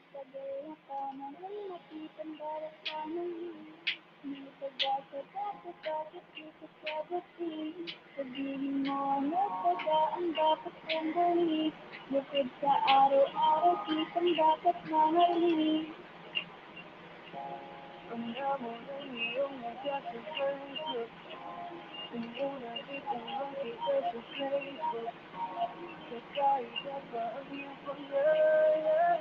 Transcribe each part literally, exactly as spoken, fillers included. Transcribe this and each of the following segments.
Tagay ka na lang makitang barang ka na lang. May pagkakatapat bakit di ka sagutin? Sabihin mo ano pa ba ang dapat kong gawin? Bukod sa araw-araw kitang dapat mahalin. Ang amo ng iyong nagkakasayod. Kung una di ko lang kita sa Facebook. Sa kahit pa ang iyong pangalan.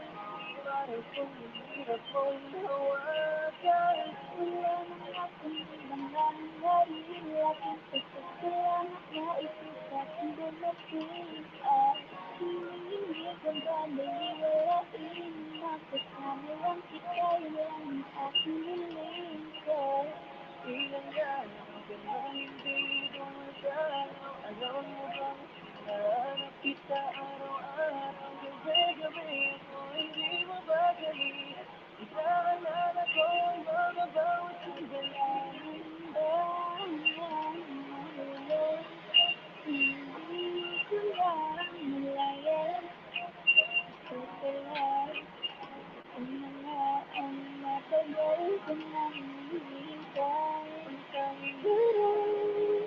Para kung mahirap mong hawakan. Wala nang aking ilang lang. Narinig aking pagkasalamat na ito sa aking dumating. At hindi ko ba naiwala? Ilang makasama lang kita, yun lang ang aking hiling ko. Ilang lang ang hindi dumadayo. Alam mo bang nahanap kita araw-araw, gabi-gabi, kung hindi mo madali. Inaalala ko ang mga bawat sandali. Hindi ko na malayan. Sa tagal, ang mga ang matagal ko nang hinihintay. Ang tanging guro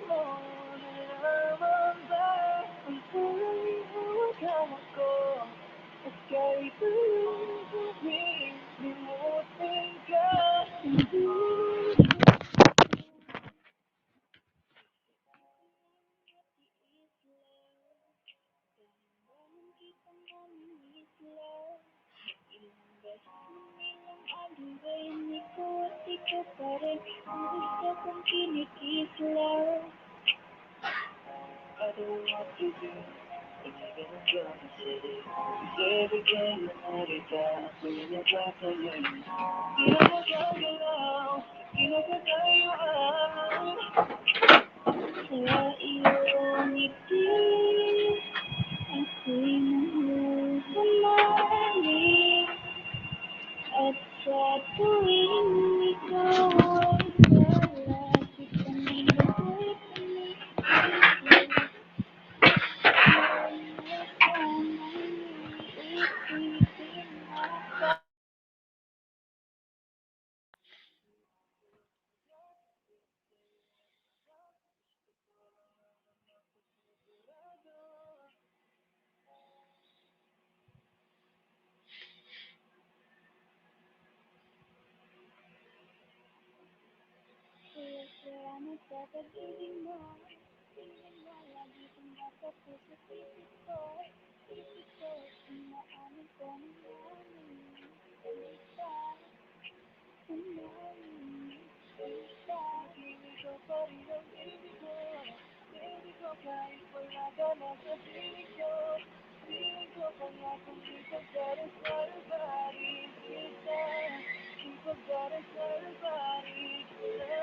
mo na lamang ba ang tunay na hawak ko? At kahit anong gawin, limutin ka. Ilang beses na nilang aliwin, ikaw at ikaw pa rin. Ang gusto kong kinikis lang. I don't want to do anything I'm gonna say. Baby, can you hold it down? Bring it back to me. Kinakagalaw, kinakatayuan. Sa iyong ngiti, ako'y nahuhumaling. At sa tuwing ikaw ay wala, kitang ako'y tumitigil. Wala ka nang iisipin na. Kaya salamat sa pag-ibig mo. Tingnan mo, lagi kang nasa puso't isip ko. Isip ko, inaamin ko na namin. Salita, umamin, salita. Feeling ko pa rin ang baby ko. Baby ko, kahit wala ka na sa piling ko. Feeling ko pa nga kung di ka para sa babae kita. Di ka para sa babae kita.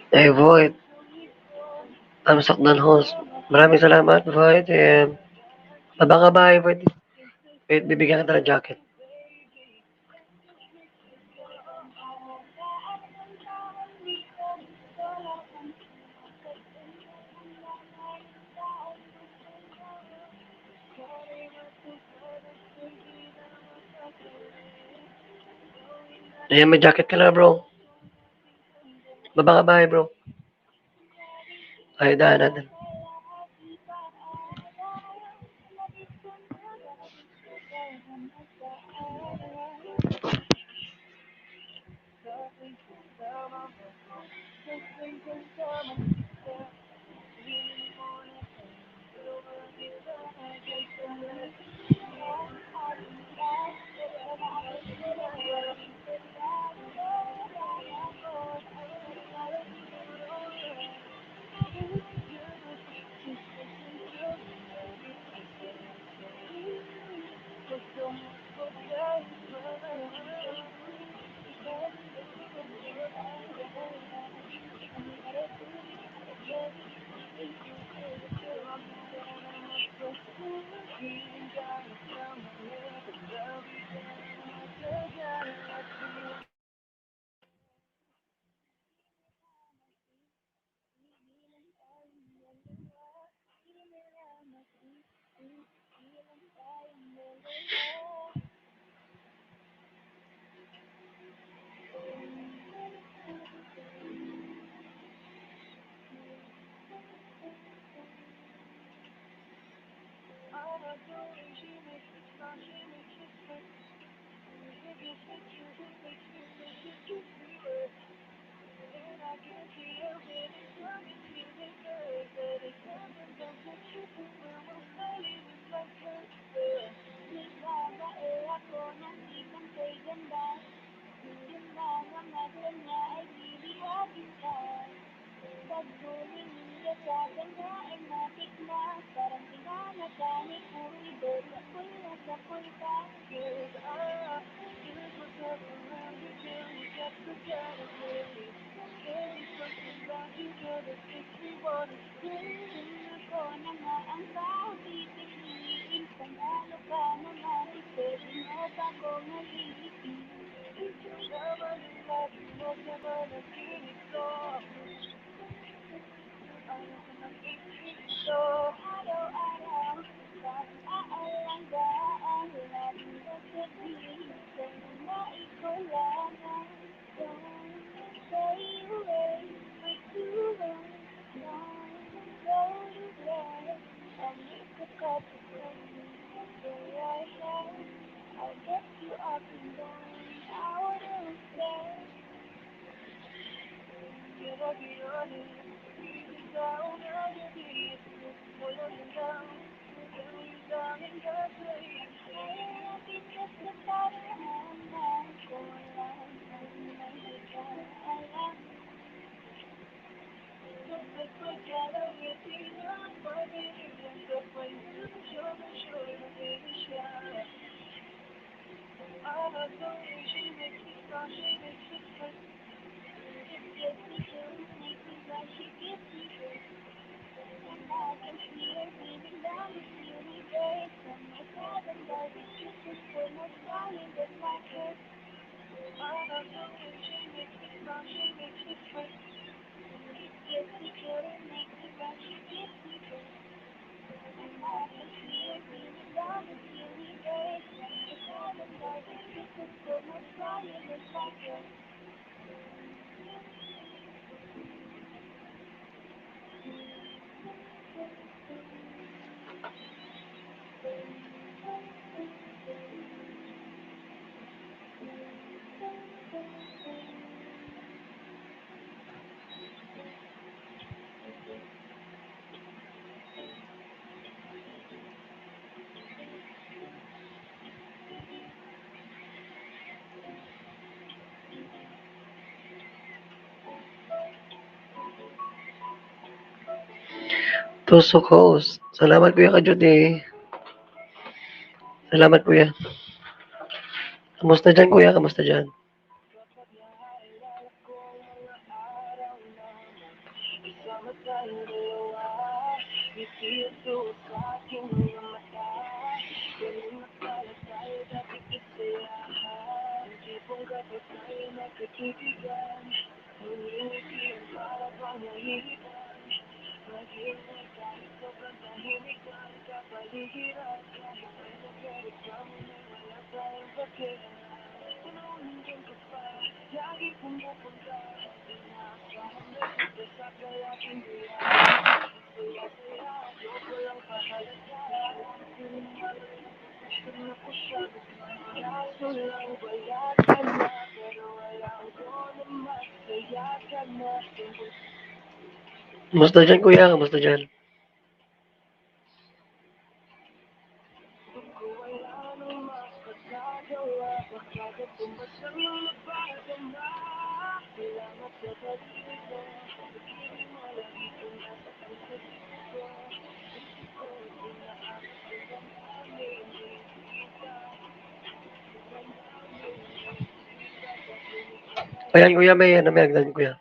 Hey, Void. Ang sakdan host. Maraming salamat, Void. Eh, abang ka ba, Void? Wait, bibigyan kita ng jacket. Ayan, may jacket ka na, bro. Baba ka ba, bro? Ay, daan natin. Tuso ko. Salamat, Kuya Kajut, eh. Salamat, Kuya. Kamusta dyan, Kuya? Kamusta dyan? Kumusta dyan, Kuya? Kumusta dyan? Ayan, Kuya, may ano, may agdan, Kuya.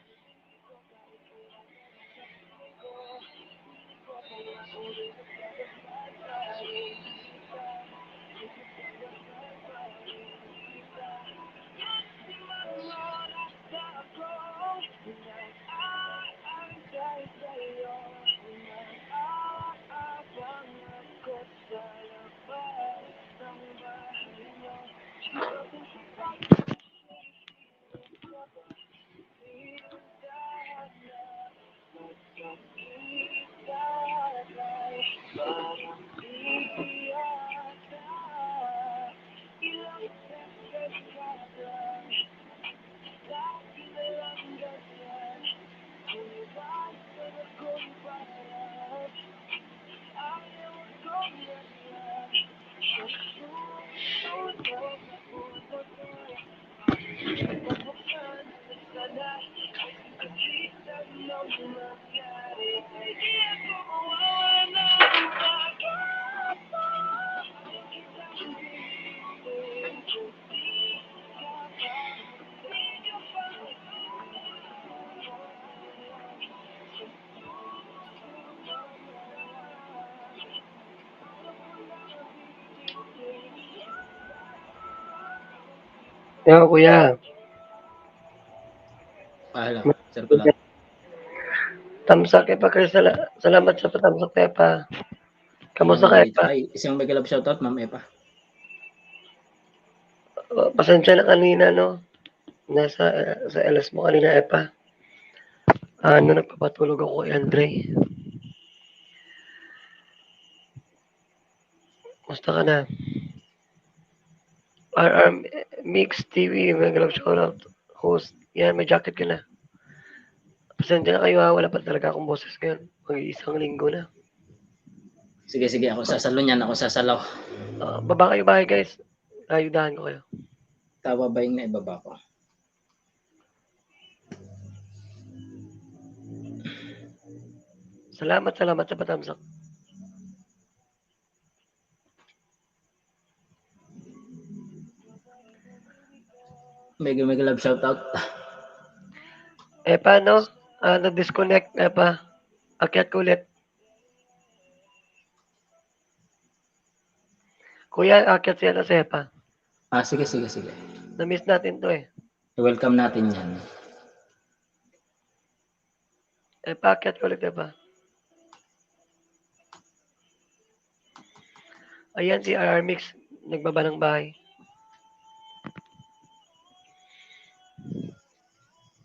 Yo, kuya. Ah, hello. Sir Kulat. Thumbs up, Epa Chris. Sala- Salamat sa pa-thumbs up, Epa. Kamusta ka, Epa? Ay, isang mega love shoutout, Ma'am Epa. Uh, pasensya na kanina, no? Nasa uh, sa L S mo kanina, Epa. Ano, nagpapatulog ako kay Andre. Musta ka na? R R Mix T V, mega love shoutout. Host, yan, may jacket ka na. Pasensya na kayo ha, wala pa talaga akong boses ngayon. Mag-iisang linggo na. Sige, sige, ako sa salon yan, ako sa salaw. Uh, baba kayo bahay, guys. Ayudahan ko kayo. Tawa ba yung naibaba ko? Salamat, salamat sa pa-thumbs up. Mega, mega love shoutout. Epa, no? Ah, nag-disconnect, Epa. Akyat ko ulit. Kuya, akyat siya na si Epa. Ah, sige, sige, sige. Na-miss natin to eh. Welcome natin yan. Epa, akyat ko ulit, Epa. Ayan si R R Mix, nagbaba ng bahay.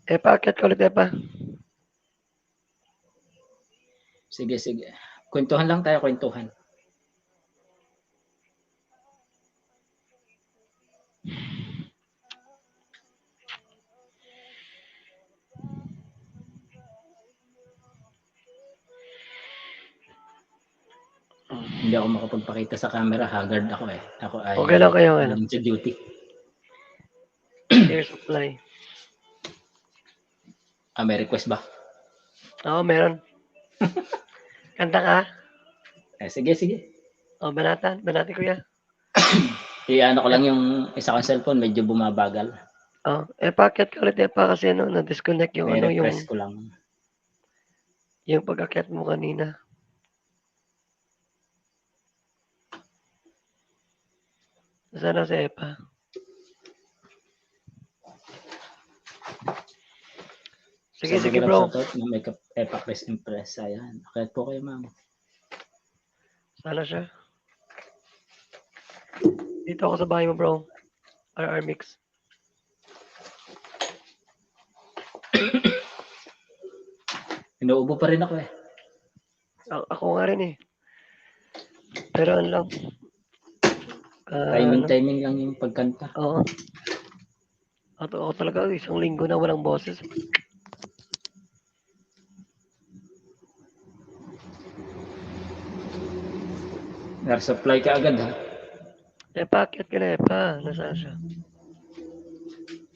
Epa, akyat ka ulit, Epa. Sige, sige. Kwentuhan lang tayo, kwentuhan. Hindi ako makapagpakita sa camera, haggard ako eh. Ako ay Okay lang kayo, ano? Sa duty. Air supply. Ah, may request ba? Oo, meron. Kanta ka? Eh, sige, sige. O, banatan. Banati, kuya. I-ano ko lang yung isa kong cellphone, medyo bumabagal. Oh, eh, packet ka ulit, eh, pa kasi ano, na-disconnect yung May ano, yung, request ko lang. Yung pag-akyat mo kanina. Sana si Epa. Sige, Sa sige, mga bro. Shoutout na may kap- Epa Chris Impresa. Yan. Akyat po kayo, ma'am. Sana siya. Dito ako sa bahay mo, bro. R R Mix. Inuubo pa rin ako eh. A- ako nga rin eh. Pero ano lang. Ah, Timing, ano? Timing lang yung pagkanta. Oo. At ako talaga, isang linggo na walang boses. Nag-supply ka agad ha. Eh, packet ka na, eh, pa. Nasaan siya?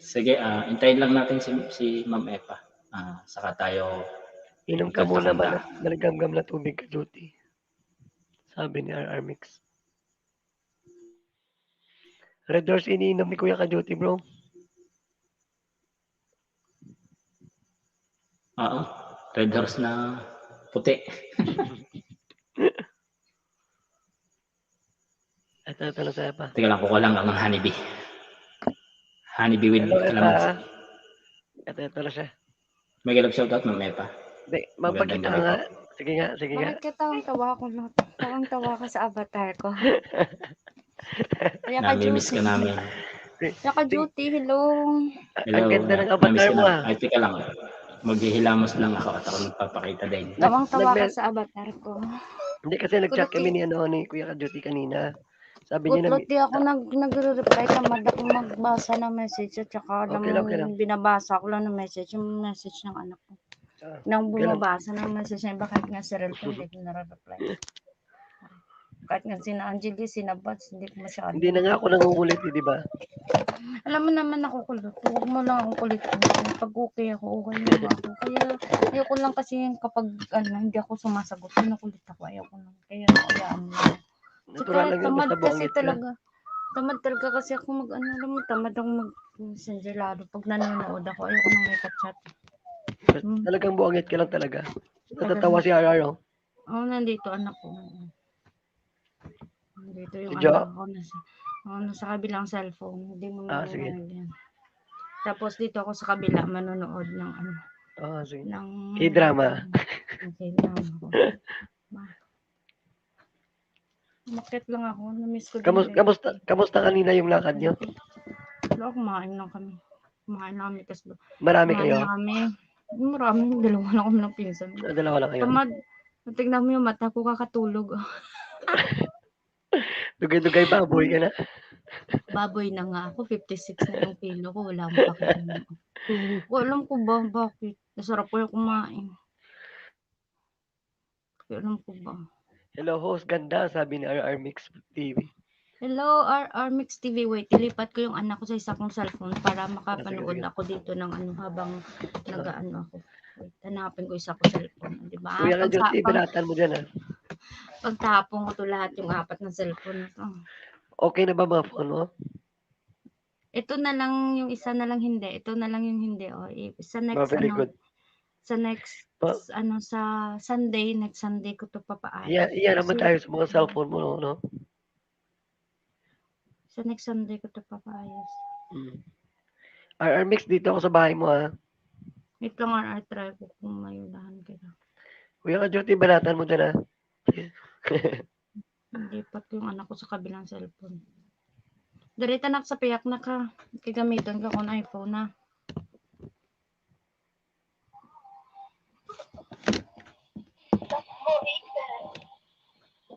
Sige, ah, intayin lang natin si, si Ma'am Epa. Ah, saka tayo Inom ka Ito, muna, takanda. mal- maligamgam na tubig ka, Duty. Sabi ni R R Mix. Red Horse iniinom ni Kuya ka, Duty, bro. Oo. Red Horse na puti. Ito, ito na siya pa. Teka lang, kukuha lang ang honeybee. Honeybee with Hello, calamansi. Epa. Ito, ito na siya. May galap shoutout, Ma'am Epa. Hindi, Magandang mapakita gabi nga. po. Sige nga, sige nga. Bakit ka tawang-tawa ko, no? Tawang-tawa ka sa avatar ko. Kaya ka Nami-miss ka duty. Namin. Kaya ka duty, hello. Ang Hello, ganda ng nami-miss avatar ka mo, namin. ah. Ay, teka lang. Maghihilamos lang ako at ako nagpapakita din. Tawang-tawa ka nagme- sa avatar ko. Hindi kasi nag-chat Kuya kami Ti- ni ano, ni Kuya Kajuti kanina. Sabi niya na Kutlot, di ako nag nagre-reply. Tamad ako magbasa ng message at saka Okay lang, okay lang. Binabasa ko lang ng message, yung message ng anak ko. Ah, Nang ganun. Bumabasa ng message niya, iba kahit nga si Relton, hindi ko nare-reply. Kahit nga sina Angeli, sina Bats, hindi ko masyado. Hindi na nga ako nangungulit, eh, di ba? Alam mo naman ako kulot. Huwag mo lang akong kulitin. Pag okay ako, okay na ako. Kaya ayoko lang kasi yung kapag ano, hindi ako sumasagot, kinukulit ako. Ayoko lang. Kaya kaya mo lang. Natural lang yun, Tamad basta kasi buangit ka. Talaga. Tamad talaga kasi ako mag ano, alam mo, tamad akong mag messenger lalo. Pag nanonood ako, ayoko nang may chat. Talagang buangit ka lang talaga. Natatawa si R R, oh. Oh, nandito anak ko. Nandito yung Si Jo? Anak ko na si Oh, nasa kabilang cellphone. Hindi mo Ah, sige. Yan. Tapos dito ako sa kabila manonood ng ano, Ah, sige. Ng K-drama. Ng K-drama. Ma- Umakyat lang ako. Na-miss ko din Kamus- yung kamusta, kamusta kanina yung lakad nyo? Wala, kumain lang kami. Kumain lang kami kasi Marami kumain kayo? lang kami. Marami, dalawa lang kami ng pinsan ko. Ah, dalawa lang kayo? Tamad. Tingnan mo yung mata ko, kakatulog. Dugay-dugay baboy ka na. Baboy na nga ako, fifty-six na yung kilo ko, wala akong pakialam. Ko alam ko ba bakit. Masarap ko yung kumain. Ko alam ko ba. Hello, host, ganda, sabi ni R R Mix T V. Hello, R R Mix T V. Wait, ilipat ko yung anak ko sa isa kong cellphone para Ah, sige, makapanood sige. ako dito ng ano habang Ah. nag-aano ako. Wait, hanapin ko isa ko cellphone, di ba? Kuya Pag Kadyo, sa- pag- ibalatan mo dyan, ah. Pagtapon ko to lahat yung apat na cellphone na to. Okay na ba mga phone mo? Ito na lang yung isa na lang hindi. Ito na lang yung hindi, oh. I- Sa next, Ah, very ano, good. sa next, Pa- s- ano, sa Sunday, next Sunday ko to papaayos. Iya, iya naman Kasi tayo sa mga cellphone mo, no? Sa next Sunday ko to papaayos. Mm. R R Mix, dito ako sa bahay mo, ha? Wait lang, R R, try ko kung may unahan ka na. Kuya Kadyo, ibalatan mo dyan, ha? Lipat ko yung anak ko sa kabilang cellphone. Dali, tanak, sa piyak na ka. Kay gamiton ka kung iPhone na.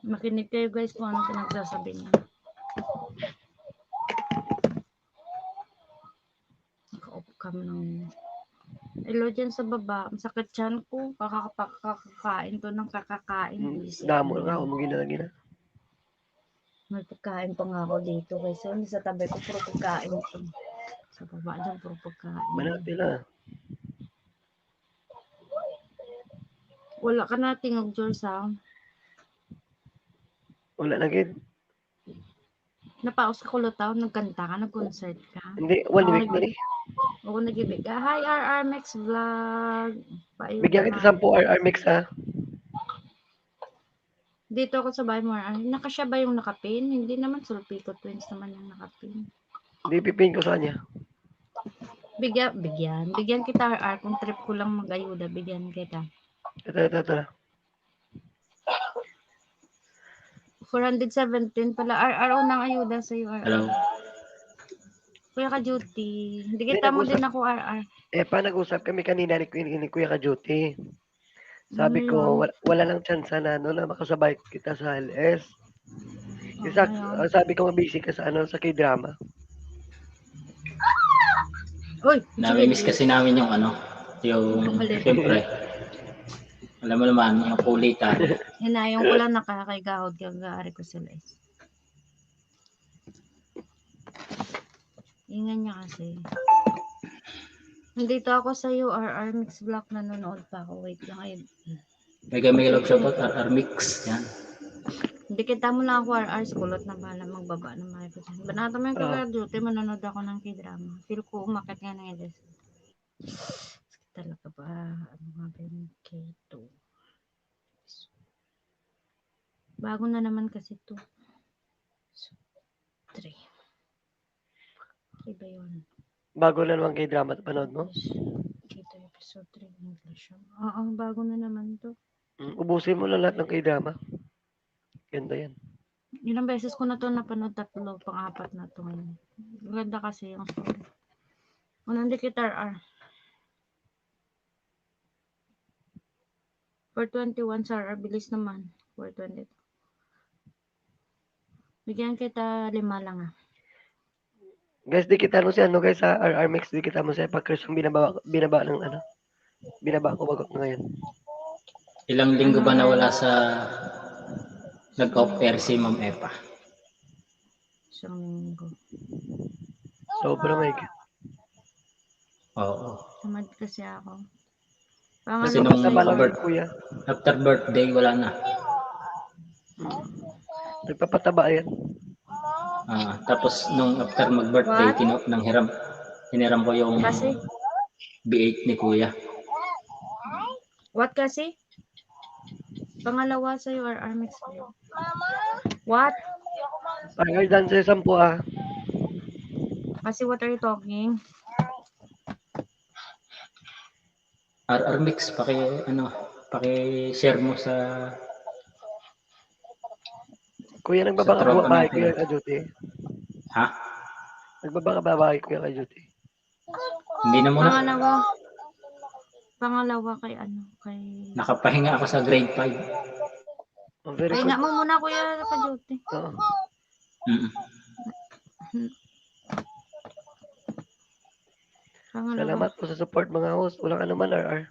Makinig kayo, guys, kung ano pinagsasabi niya. Naka-off cam ng Hello dyan sa baba. Masakit tiyan ko. Kakakapa-, kakakain to ng kakakain. Hmm, Busy damo ako. Nga, umugin na lagi na. May pagkain pa nga ako dito. Kaysa sa tabi ko, puro pagkain to. Sa baba dyan, puro pagkain. Manapil, ah. Wala ka na tingog, George, ha? Wala na, gid. Napaos ka, Kulot, ah. Nagkanta ka, nag-concert ka. Hindi, one Ako week nag-, na eh. Ako nag-ibig. Ah, hi, R R Mix Vlog. Paayo Bigyan kita naman. Sampu, R R Mix, ha? Dito ako sa bahay mo, R R. Nakasya ba yung nakapin? Hindi naman, Sulpico Twins naman yung nakapin. Hindi, pipin ko sa kanya. Bigyan, bigyan. Bigyan kita, R R. Kung trip ko lang mag-ayuda, bigyan kita. Ito, ito, ito. Four hundred seventeen pala. R R, unang ayuda sa'yo, R R. Hello. Kuya Kadyo, hindi kita mo Nag-usap din ako, R R. Eh, pa, nag-usap kami kanina ni, ni, ni Kuya Kadyo. Sabi Ano ko, yun? "Wal-, wala lang tsansa na, ano, na makasabay kita sa L S." Isa, Okay, yun. Ah, sabi ko, "Busy ka sa, ano, sa K-drama." Uy, Nami-miss sige. Kasi namin yung, ano, yung, Bumalik. Siyempre, alam mo naman, yung kulitan. Hinayong ko lang nakakaigahod kay Gary ko sa L S. Ingay niya kasi. Nandito ako sa U R R Mix Vlog, nanonood pa ako. Wait lang, ay. Mega, mega love shoutout, R R Mix. Yan. Hindi kita mo lang ako, R R. Si Kulot na bahala magbaba ng mga ito. Banata mo yung Ah. Kuya Kadyo, manonood ako ng K-drama. Feel ko umakit nga ng L S. Talaga ba? Ano nga ba yung K two? Bago na naman kasi to. So, three. Okay ba yun? Bago na naman K-drama panood mo? K two episode three, English. Oo, bago na naman to. Mm, ubusin mo lang lahat ng K-drama. Ganda yan. Ilang beses ko na to napanood, tatlo, pang-apat na to ngayon. Maganda kasi yung story. Unang dikit, R R. Four twenty-one, sir. Bilis naman. Four twenty. Bigyan kita lima lang, ah. Guys, di kita mo si ano, guys, sa R R Mix, di kita mo sa pag-crush ang binaba, binaba ng ano. Binaba ko bago ngayon. Ilang linggo Ano ba yan? Nawala sa nag-off air si Ma'am Epa? Isang linggo. Sobra may Oo. Tamad kasi ako. Kasi Pangalawa nung ko, Tama lang, birth-, kuya. After birthday, wala na. Mm. Nagpapataba yan. Ah, tapos nung after mag-birthday, What? kinu-, nang hiram, hiniram ko yung Kasi? B eight ni Kuya. What kasi? Pangalawa sa'yo, R R Mix. What? Ay, ay, dance sa sampu, ah. Kasi what are you talking? R R Mix, paki, ano, paki-share mo sa Kuya, nagbaba ka tropa bahay, natin. Kuya, ka duty. Ha? Nagbaba ka bahay, Kuya, ka duty. Hindi na muna. Pangalawa. Pangalawa kay ano, kay... Nakapahinga ako sa grade five. Oh, very Pahinga good. mo muna, Kuya, ka duty. Oo. Mm. Pangalawa. Salamat po sa support, mga host. Walang anuman, R R.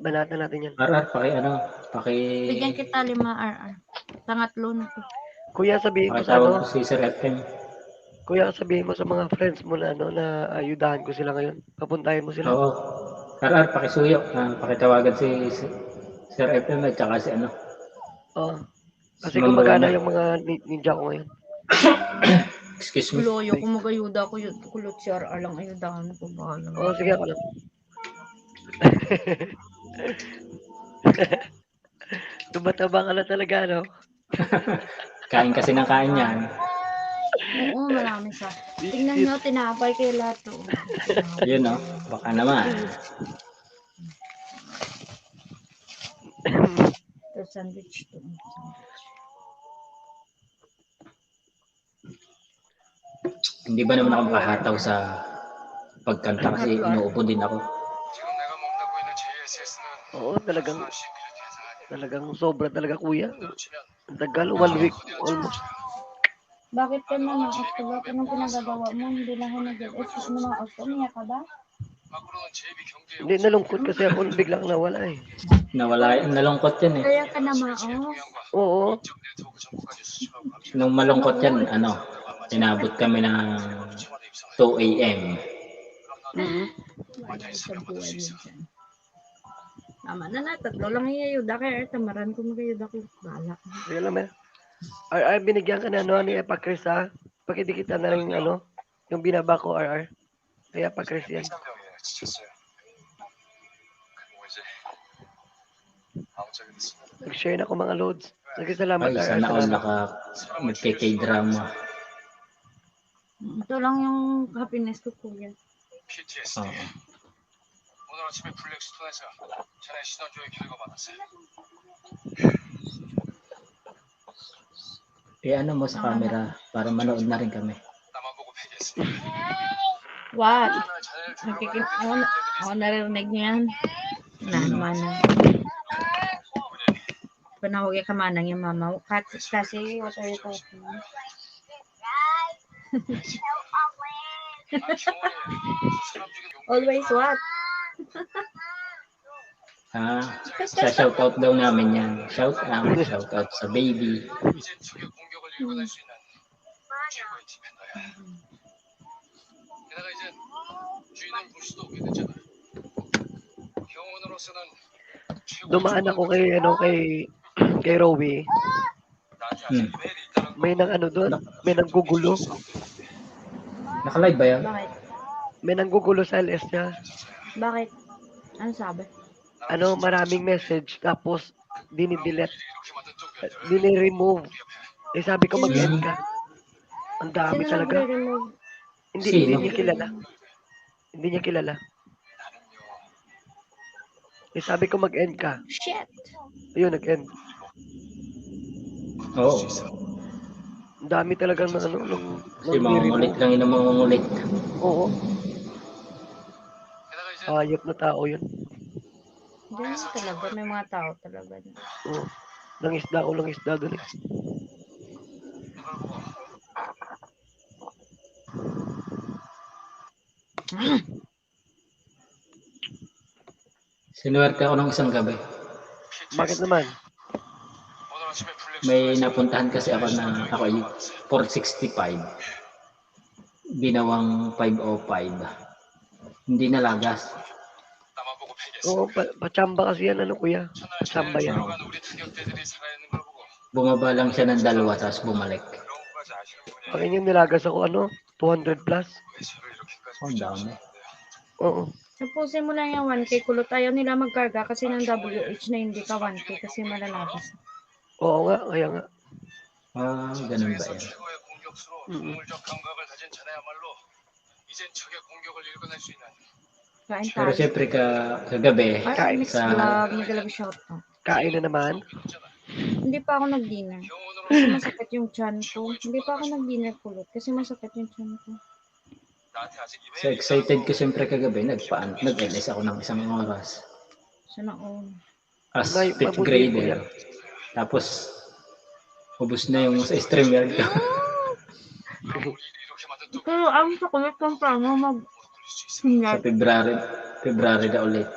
Banatan natin yan. R R, paki ano, paki Bigyan kita lima R R. Pangatlo na to. Kuya, sabihin ko sa pakitawag ano, ko si Sir F M. Kuya, sabihin mo sa mga friends mo na ano, na ayudahan ko sila ngayon. Papuntahin mo sila. Oo. R R, pakisuyo. Ah, pakitawagan si, si Sir F M at saka si ano. Oo. Kasi Si Ma'am gumagana Rona. Yung mga ni- ninja ko ngayon. Excuse me. Loyo, kung mag-ayuda ko, yun, kulot si R R lang, ayudahan ko, bahala. Oo, sige ako lang. Tumataba ka na talaga, no? Kain kasi ng kain yan. Oo, marami sa. Tingnan nyo, tinapay kayo lahat to. Yun, no? Baka naman. Ito, sandwich to. Hindi ba naman ako makahataw sa pagkanta kasi inuubo din ako. Oo, talagang talagang sobra talaga, kuya. Ang tagal, one week almost. Bakit ka naman, October? Anong pinagagawa mo? Hindi na ako nag-S S ng mga October. Umiyak ka ba? Hindi, nalungkot kasi ako, biglang nawala eh. Nawala, nalungkot yan eh. Kaya ka naman, oh. Oo. Nung malungkot yan, ano, inabot kami ng two A M. Mhm. Wala yung sabuan yun dyan. Tama na na, tatlo lang yung ayuda kay Arta. Maran ko mag-ayuda ko. Bahala ka. Sige lang, man. R R, binigyan ka na, ano, ni Epacris, ha? Pakidikita na lang yung, ano, yung binaba ko, R R. Kaya Epacris yan. Nag-share na ako, mga lods. Nagkasalamat, Ay, R R, sana all salamat. naka, nagka-K-drama. Ito lang yung happiness ko, kuya. Oo. 오늘 아침에 블랙스톤에서 자네 시난조회 결과 받았어요. Eh, ano mo sa camera para manood na rin kami. 나만 보고 폐기했습니다. What? 오늘 자네를 Nagkikita 조명하고 ako, ako naririnig niyan. Na, mana. Panawag ka manang yung mama. Kat-, kasi, what are you talking? Always what? Ah, sa shoutout daw namin yan. Shout out, shout out sa baby. 이제 적의 공격을 일관할 수 있는 최고의 디펜더야. 게다가 이제 주인을 볼 수도 없게 됐잖아. 영혼으로서는 최고의 Dumaan ako kay, ano, kay, kay Rowie. 나한테 아직 Hmm. 메일이 있다는 May nang ano doon, may nanggugulo. Naka-live ba yan? Bakit? May nanggugulo sa L S niya. Bakit? Ano sabi? Ano, maraming message, tapos dinidelete, 이렇게 만든 또 diniremove. Eh, sabi ko, mag-end ka. Ang dami Sino talaga. nagre-remove? Hindi, Sino? hindi niya kilala. Hindi niya kilala. Eh, sabi ko, mag-end ka. Shit! Ayun, nag-end. Oo. Ang dami talagang ng ano, ng, Kasi mga ngulit lang yun ang mga ngulit. Oo. Hayop na tao yun. Ganyan talaga. May mga tao talaga. Oo. Nangisda ako, nangisda dun eh. Sinuwerte ako nung isang gabi. Bakit naman? May napuntahan kasi ako na ako ay four sixty-five. Ginawang five oh five. Hindi nalagas. Oo, pa, pachamba kasi yan, ano, kuya? Pachamba yan. Bumaba lang siya ng dalawa tapos bumalik. Pag yun, nilagas ako, ano, two hundred plus. Oh, ang dami. Oo. Tapusin mo lang yung one K kulot. Ayaw nila magkarga kasi ng W H na hindi ka one K kasi malalagas. Oo nga, kaya nga. Ah, ganun ba yun? 음. Pero syempre ka, kagabi, Ay, sa... Vlog, may galab shout out. Kain na naman. Hindi pa ako nag-dinner. Kasi masakit yung chan ko. Hindi pa ako nag-dinner, kulot. Kasi masakit yung chan ko. So excited ko siyempre kagabi, nagpaan, nag-L S ako ng isang oras. Sana all. As May fifth mabuti grader. Tapos, ubos na yung sa StreamYard ko. Pero ang sa kulit kung paano mag Sa February, February na ulit.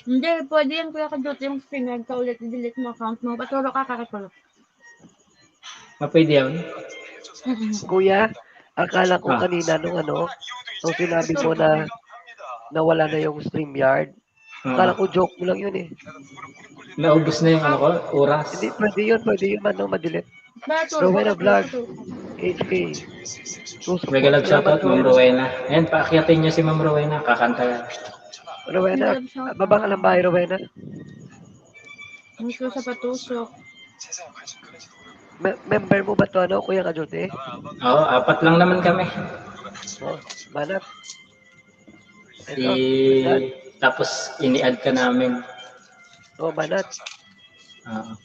Hindi, pwede yan, kuya, kadot yung StreamYard ka ulit, i-delete mo account mo. Paturo ka, kakakulot. Mapwede yan? Mm-mm. Kuya, akala ko Ah. Kanina nung ano, nung sinabi mo na nawala na yung StreamYard. Akala Ah, ko joke mo lang yun eh. Naubos na yung ano ko, oras. Hindi, pwede yun, pwede yun, ano, madelete. Battle. Rowena Vlog. H K. Sus, Mega love shoutout, Ma'am Rowena. Ayan, paakyatin niyo si Ma'am Rowena. Kakanta. Rowena, baba ka ng bahay, Rowena. Gusto sa patusok. Me- member mo ba to, ano, Kuya Kajote? Oo, apat lang naman kami. Oh, banat. Si... Tapos, ini-add ka namin. Oh, banat. Oo.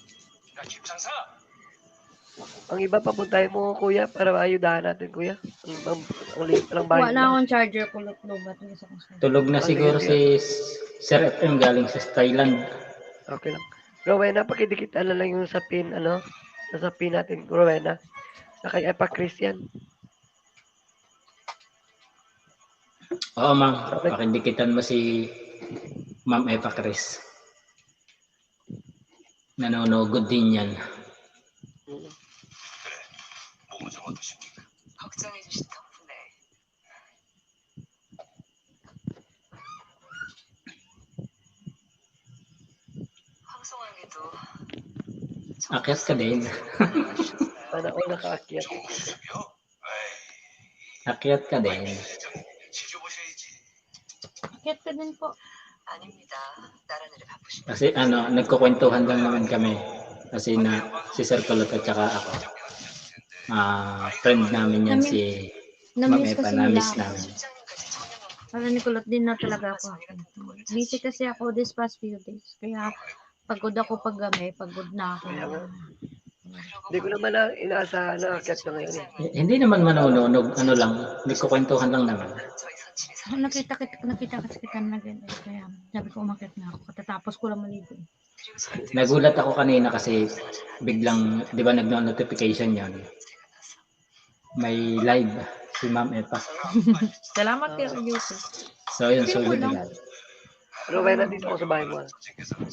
Ang iba, papuntahin mo, Kuya, para maayudahan natin, Kuya. Ang, ang, ang liit lang bahay Wala nila. Akong charger, kulot, lobat. Ang isa kong charger. Tulog na siguro si Sir F M galing sa Thailand. Okay lang. Rowena, pakidikit na lang yung sa pin, ano? Sa pin natin, Rowena. Sa kay Epa Christian. Oo, ma'am. Pakidikitan mo si Ma'am Epa Chris. Nanonogod din yan. 걱정해 주신 덕분에 황송하게도 Akyat ka din. Sana all nakaakyat. Akyat ka din. Akyat ka din po. 아닙니다. 나란히 바쁘십니다. Kasi ano, nagkukwentuhan lang naman kami. Kasi na si Sir Kulot at saka ako. Ah, friend namin yan si Ma'am Namiss Epa, kasi namiss nila. Namin. Parang ni kulot din na talaga ako. Busy kasi ako this past few days. Kaya pagod ako pag gabi, pagod na ako. Kaya nga. Hindi ko naman na inaasahan na akyat ka ngayon eh. Eh, hindi naman manononog, ano lang, nagkukwentuhan lang naman. Oh, nakita kita, nakita kasi kita na ganyan. Kaya sabi ko, umakyat na ako. Katatapos ko lang maligo. Nagulat ako kanina kasi biglang, di ba, nagno-notification yon. May live si Ma'am Epa. Salamat kay Yuki. So, yun, Feel ko solid lang. Live. Pero kaya nandito ako sa bahay mo. Ah.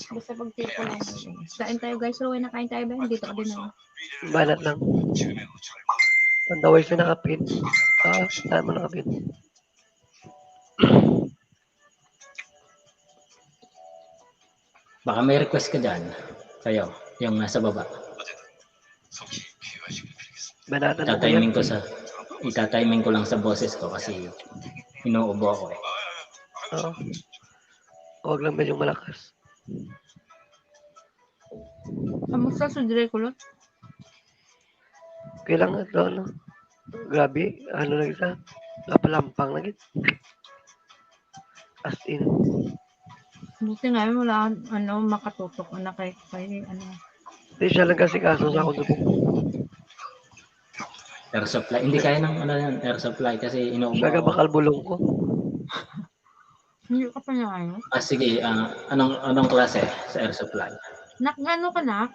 Basta pag feel ko lang. Kain tayo guys, Rowena, kain tayo ba? Dito ka din naman. Banat lang. Ang daway siya nakapin. Ah, saan mo nakapin? Baka may request ka dyan. Kayo, yung nasa baba. Banatan mo yan. Itatiming ko sa, itatiming ko lang sa boses ko kasi inuubo ako eh. Oo. Huwag lang medyo malakas. Kamusta si Dre Kulot? Kailangan to, ano? Grabe, ano na kita? Napalampang na gid. As in. Buti nga yun, wala, ano, makatutok na kay, kay, ano. Di siya lang kasi kaso sa akong dugong. Air supply. Hindi kaya ng ano yan, air supply kasi inuubo Baga ako. Bakal bulong ko. Hindi ka pa na ano? Ah, sige. Ah, anong anong klase sa air supply? Nak, ano ka na?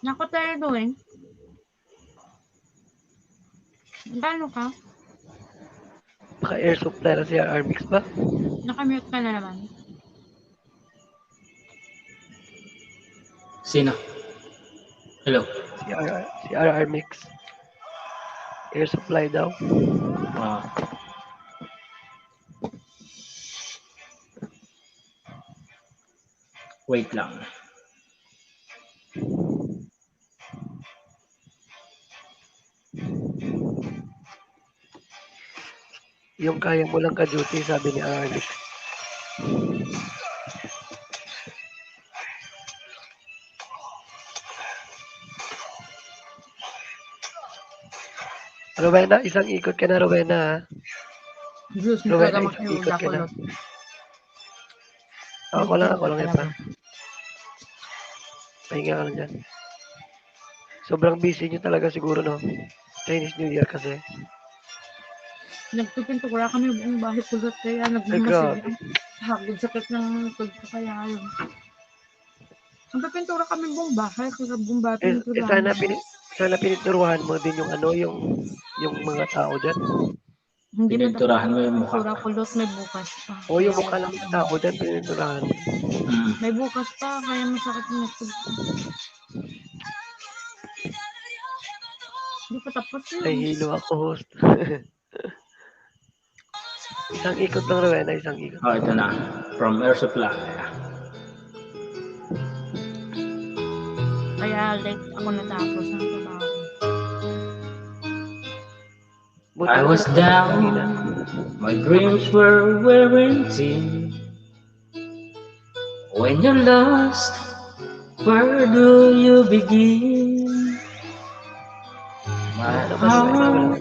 Nako tayo doon. Gano ka? Baka air supply na si R R Mix ba? Nakamute ka na naman. Sino? Hello. Si R R, si R R Mix. Air supply daw. Ah. Wait lang. Yung kaya mo lang ka-duty, sabi ni Alex. Rowena, isang ikot ka na, Rowena, ha? Diyos mo, Rowena, talaga isang makiusa ikot ka ko, na. Lord. Ako lang, ako lang Talaga. Isa. Pahinga ka lang dyan. Sobrang busy nyo talaga siguro, no? Chinese New Year kasi. Nagpipintura kami buong bahay, kulot, kaya Ay, nagmamasid grabe. Ang hagod, sakit ng pagkakaya yun. Nagpipintura kami buong bahay, kaya buong bahay Eh, eh, pininturahan sana namin. pini-, sana pininturahan mo din yung ano, yung, yung mga tao dyan. Hindi Pininturahan mo yung mukha. Pininturahan ko, kulot, may bukas pa. O, yung mukha ng tao dyan, pininturahan. Mm. May bukas pa, kaya masakit yung likod ko. Hindi pa tapos yun. Nahihilo ako, host. Isang ikot lang, Rowena, isang ikot. Oh, ito na. From Air Supply. Kaya late ako natapos ng trabaho. Buti I was down, my dreams were wearing thin. When you're lost, where do you begin? My heart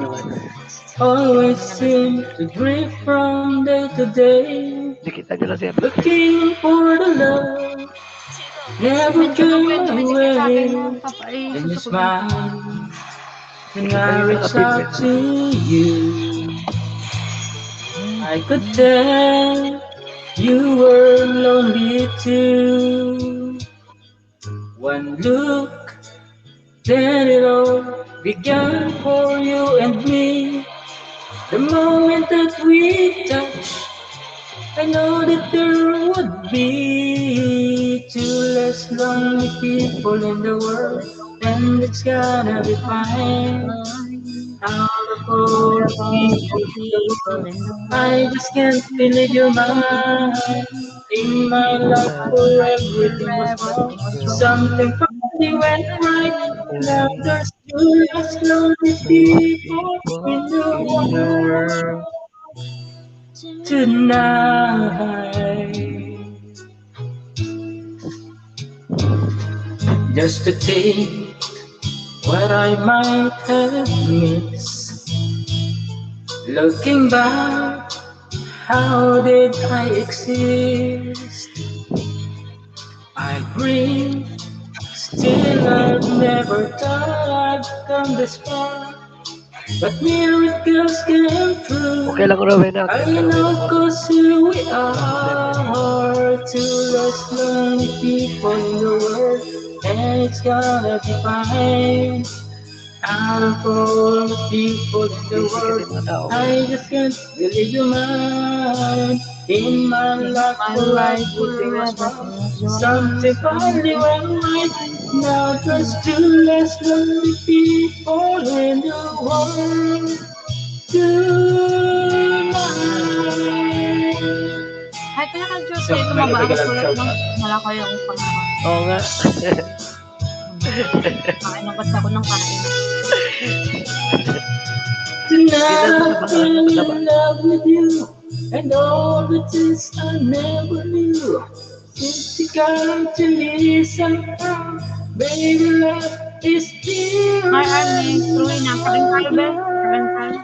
always seems to drift from day to day, looking for the love never came my way. And you smile when I reach out to you. I could tell you were lonely too. One look, then it all began for you and me. The moment that we touch, I know that there would be two less lonely people in the world, and it's gonna be fine. Out of all the people in the world, I just can't believe you're mine. In my life, for everything was wrong. Something finally went right. Now there's two less lonely people in the world tonight. Just to think what I might have missed. Looking back, how did I exist? I grieve, still I've never thought I'd come this far. But miracles came true. Okay lang, Rowena. I know, 'cause here we are, two less lonely people in the world, and it's gonna be fine. Out of all the people in the world, I just can't believe you're mine. In my life, for everything was wrong. Something finally went right. Now there's two less lonely people in the world tonight. Ay, kaya ka, Diyos, So, eh, tumaba ang sulat mo. Wala ko yung pangalan. Oo nga. Kain na basta ako ng kain. Tonight I fell in love with you, and all the things I never knew. Since you come to me somehow, baby, love is still Hi, Army. Tuloy na. Kain tayo, be. Kain tayo.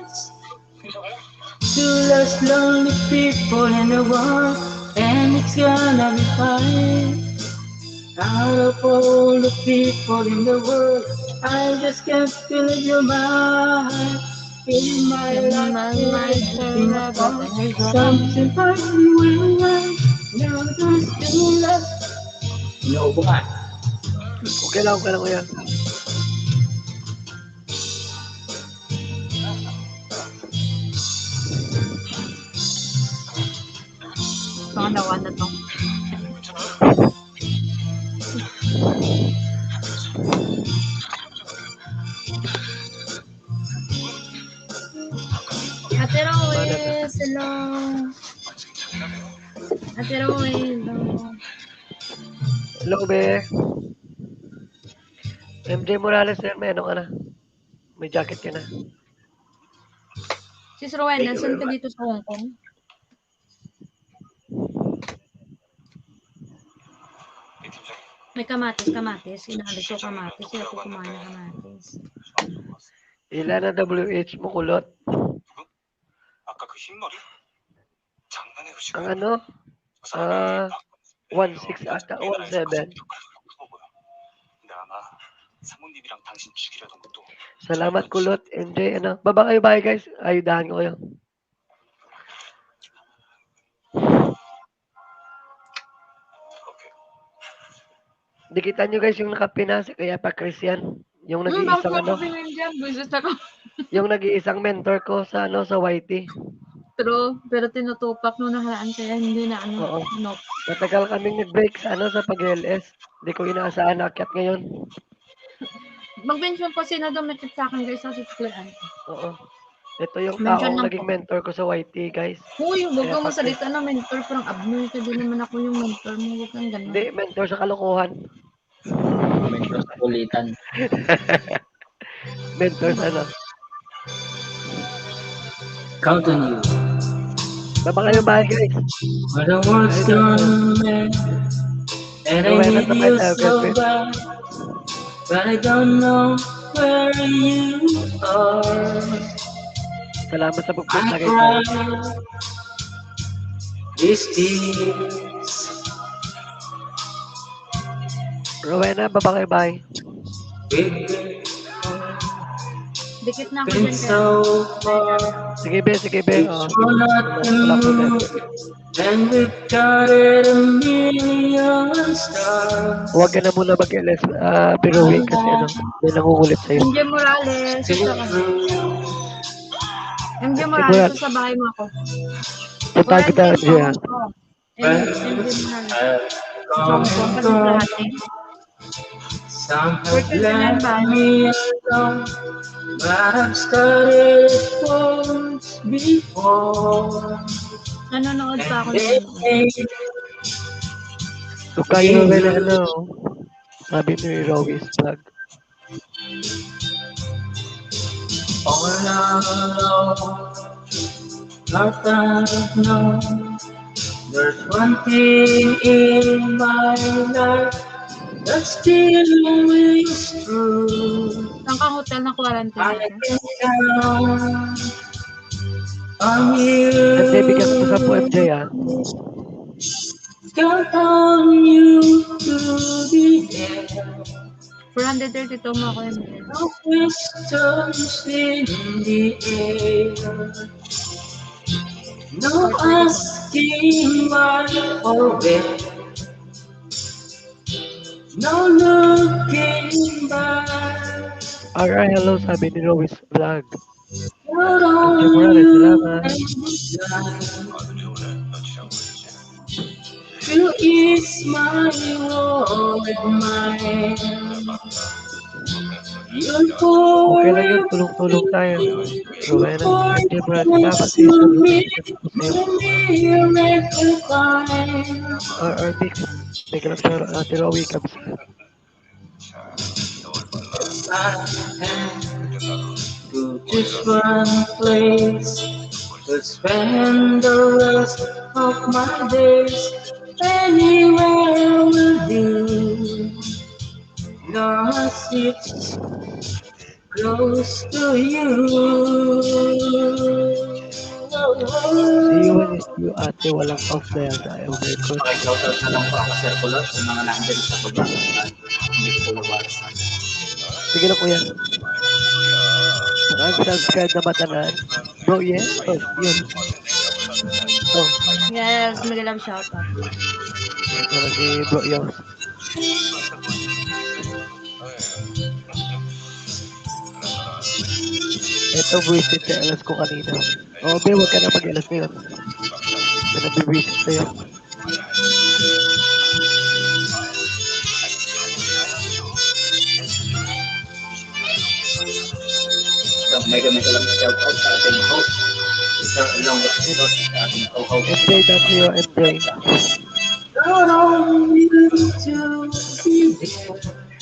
Two less lonely people in the world, and it's gonna be fine. Out of all the people in the world, I just can't believe you're mine. In my life, everything was wrong. Something finally went right. Now there's two less. Inuubo ka. Okay lang, okay lang, kuya. Pangalan na to. Ate Rowena, hello. Ate Rowena, hello. Hello, be. M J Morales, sir, may ano ka na? May jacket ka na. Sis Rowena, saan ka dito sa Hong Kong? May kamatis, kamatis. Inalis ko kamatis. Kaya ako kumain ng kamatis. Ila na W H mo, kulot. 아까 그 흰머리? 장난해. Ang ano? Ah, one six ata, one seven. 근데 아마 사모님이랑 당신 죽이려던 것도. Salamat, kulot. M J, ano? Baba kayo, bye, guys. Ayudahan ko kayo. Okay. Nakita nyo, guys, yung nakape na, si Kuya pa Christian. Yung Hmm, nag-iisang bakit ano, ako pinandiyan? Buisit ako. Yung nag-iisang mentor ko sa, ano, sa Y T. True, pero tinutupak nung nakaraan, kaya hindi na, ano, Oo. No. Matagal kaming nag-break sa, ano, sa pag-L S. Hindi ko inaasahan na akyat ngayon. Mag-mention po sino dumikit sa akin, guys, sa suklian. Oo. Ito yung Mention taong lang naging po. Mentor ko sa Y T, guys. Uy, wag Kaya kang pati masalita na mentor, parang abnormal ka din naman ako yung mentor mo, wag kang ganun. Hindi, mentor sa kalokohan. Mentor sa kulitan. Mentor sa ano? Count on you. Baba kayo, bye, guys. What the world's gonna make. And I Wala na need tayo, you so girlfriend. Bad, but I don't know where you are. Salamat sa I pagpunta kay cry Carl. These tears. Rowena, baba kayo, bye. We've Dikit na ako been dyan, kaya so far. Sige, be, sige, be. It's Oh. for nothing. Wala problema. And we've counted a million stars. Huwag ka na muna mag-L S, ah, pero wait kasi ano, may nangungulit sa'yo. M J Morales, Still ito ka. True. M J Morales, Morales. Sa bahay mo ako. Punta kita, M J, ah. One M J Morales. I've Sa Bangkok, kasi gone. Lahat eh. Some have Birthday na yan left ba? Me alone, but I've started once before. Nanonood pa ako And ngayon. They say Huwag kayo, Rowena, ano, sabi ni Rowis Vlog. All alone, heart I know. There's one thing in my life that still rings true. Saan kang hotel na quarantine? I can count on you. Ang baby ka sa po, M J, ah. Count on you to the end. Four hundred thirty-two mo ako, M J. No questions in the air. No asking why or when. No looking back. Alright, hello, sabi ni Rowis Vlog. Not Thank you, brother. Salamat. Only you. You is my world, my. You're Okay lang yun, forever tulong-tulong tayo. Rowena, thank you, brother. Salamat sa iyong tulong. Mix. May ka lang sa Ate Rowie, kabs. I have to choose one place to spend the rest of my days. Anywhere will do. Long as it's close to you. See you when it's you, ate. Walang off na yata. Oh my God. Pakishoutout na lang po ako, Sir Kulot, sa mga nandyan sa baba. Hindi ko po mabasa. Sige na, kuya. Nag-subscribe na ba tanan? Bro, yes. Oh, yun. Oh, Yes, mega love shout out. Ano si Bro Yos? Ito, buwisit sa L S ko kanina. Oh, be, huwag ka na mag-L S ngayon. May nagbibisit sa'yo. So, may kami ko lang shout out sa ating host. Sa long episode, sa ating co-host. M J W, M J.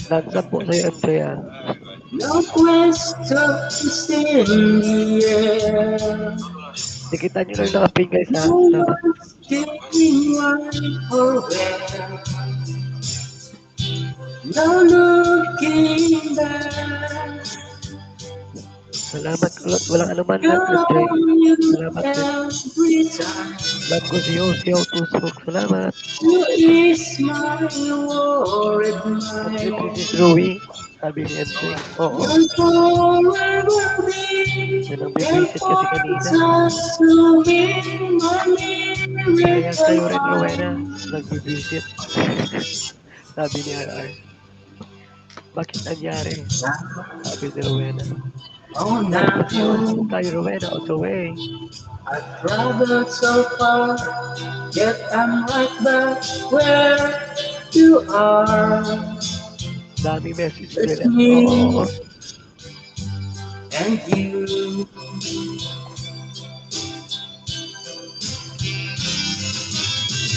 Nagsampo sa'yo, M J, ah. No questions in the air. Nakita niyo lang nakapingay sa No asking why or where. No looking back. Salamat, kulot. Walang anuman, Marcus J. Salamat din. Love ko si Yo, si Yo, Tusok. Salamat. You is my world, my This is Rui. Sabi ni M J. Oo. You'll forever be Yan ang bibisit kasi kanina. Just to be my Kaya sa'yo rin, Rowena, nagbibisit. Sabi ni R R. Bakit nangyari? Sabi ni Rowena. Oh, now Tayo, Rowena, on the way. I'd rather so far, yet I'm right back where you are. Daming message It's nila. Me Oo. And you.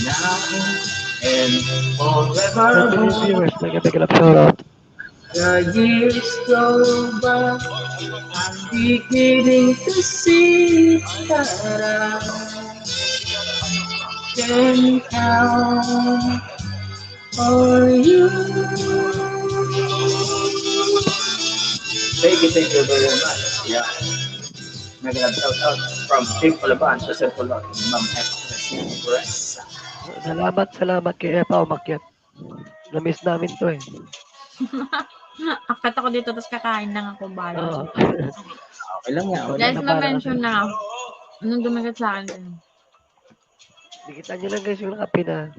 Now and forever. Sa mga viewers, may gabi ka lang shoutout. The years go by, I'm beginning to see that I can count on you. Thank you, thank you very much. Yeah. Nag-shout out from Team Palaban sa Sir Pulot, Ma'am F. Salamat, salamat kay Epa umakyat. Na-miss namin to eh. Akyat ako dito, tas kakain lang ako, bahala Oo. Okay lang yan. Guys, na-mention na. Anong dumagat sa akin? Dikitan nyo lang, guys, yung nakape na.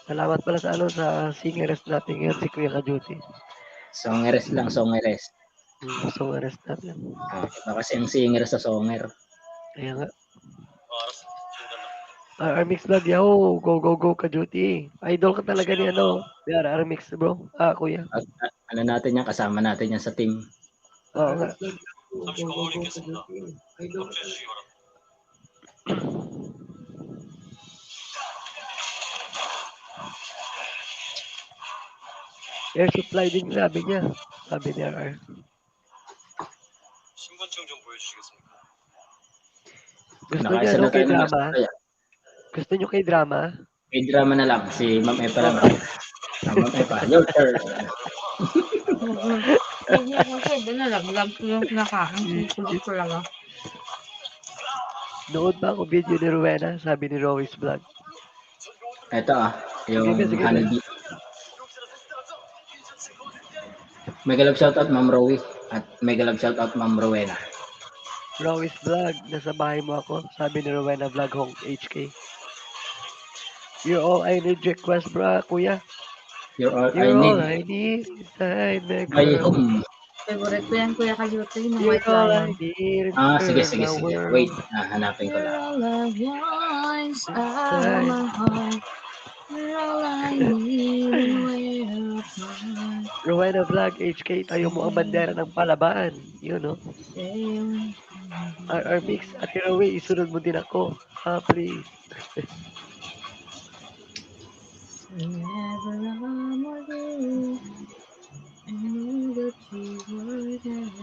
Salamat pala sa, ano, sa singeres natin ngayon, si Kuya Kajuti. Songeres lang, songeres. Mm, songeres natin. Ah, iba kasi ang singer sa songer. Kaya nga. R R Mix Vlog, yahoo! Go, go, go, Kajuti. Idol ka talaga ni, ano, ni R R Mix, bro. Ah, kuya. At, at, ano natin yan, kasama natin yan sa team. Oo nga. Go, go, go, Kajuti. Idol ka talaga. Air supply din, sabi niya. Sabi ni R R. 신분증 좀 보여주시겠습니까? Gusto niya, Nakaisa na no, tayo ng K-drama? Masaya. Gusto niyo K-drama? K-drama na lang. Si Ma'am Epa lang. Oo. Ah, Ma'am Epa, your turn. Hindi ko kasi, doon na, nag-vlog ko yung kinakain. Hindi ko talaga. Nood pa ako video ni Rowena, sabi ni Rowi's Vlog. Ito, ah, yung Sige, sige, honeybee. Mega love shoutout, Ma'am Rowi. At mega love shoutout, Ma'am Rowena. Rowi's Vlog, nasa bahay mo ako, sabi ni Rowena Vlog Hong H K. You're all I need request, bra, kuya. You're all I need. You're all I need inside my girl. Ay, hmm. Favorite ko yan, Kuya Kajuti, yung You're White all I Lion. Need, ah, sige, girl, sige, sige. Wait, ah, hanapin ko lang. You're all I want inside my heart. You're all I need in way of my heart. Rowena Vlog, H K, tayo mo ang bandera ng Palaban. Yun, no? Same. R R Mix, Ate Rowie, isunod mo din ako. Ah, please. Whenever I'm with you, I know that you were there.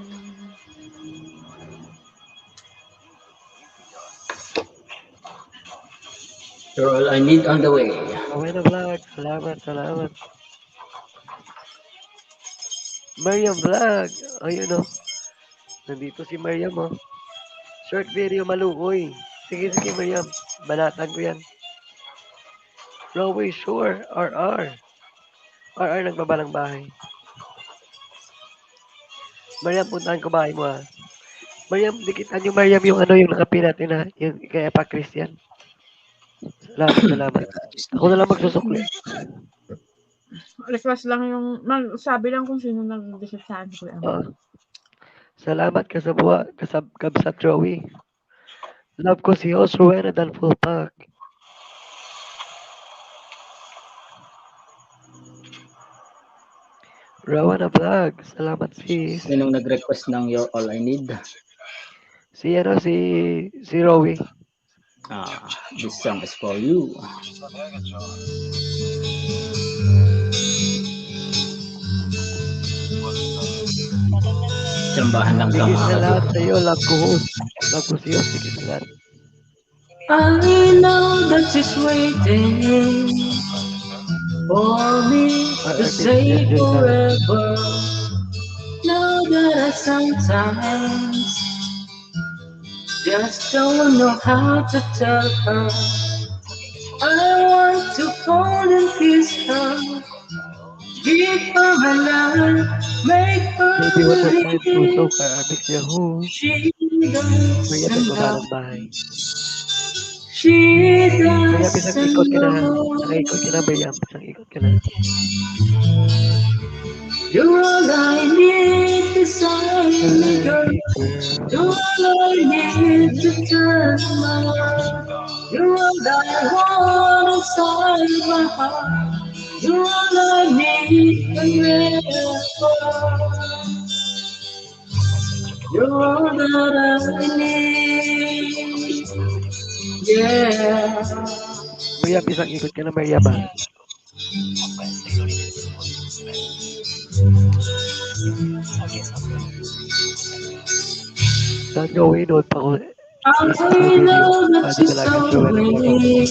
You're all I need on the way. Okay na, vlog. Salamat, salamat. Mariam Vlog. Ayun, oh. Nandito si Mariam, oh. Short video, maluoy. Sige, sige, Mariam. Banatan ko yan. Rowie, sure. R R. R R, nagbabalang bahay. Mariam, puntahan ko bahay mo, ha. Mariam, dikitan niyo, Mariam, yung ano, yung nakape natin, ha. Yung kay Epa Christian. Salamat, salamat. Ako na lang magsusukli. Request lang yung, magsabi lang kung sino nag-visit sa akin, Kuya. Oo. Salamat, kasabuha, kasab-, kabsat Joey. Love ko si host Rowena Dan Full Pack. Rowena Vlog. Salamat, sis. Sinong nag-request ng You're All I Need? Si, ano, si, si Rowie. Ah, this song is for you. Tsambahan lang sa Sige mga sa lahat kadugo. Sa'yo, love ko, host. Love ko sa'yo. Sige sa lahat. I know that she's waiting for me to say forever. That I sometimes just don't know how to tell her. I want to call and kiss her. Give her my love, make her Maybe one more time, believe. Puso, kay Amix Yahoo. She Kaya doesn't love. Nagbabalang bahay. She Kaya bisang doesn't ikot ka na, know. Nakaikot ka na, Miriam, bisang ikot ka na. You're all I need beside me, girl. You're all I need to turn my life. You're all I want inside my heart. You're all I need forever. You're all that I need. Yeah. Maria, bisang ikot ka na, Maria ba? Saan gawin? Doon pa ko. I know that you saw me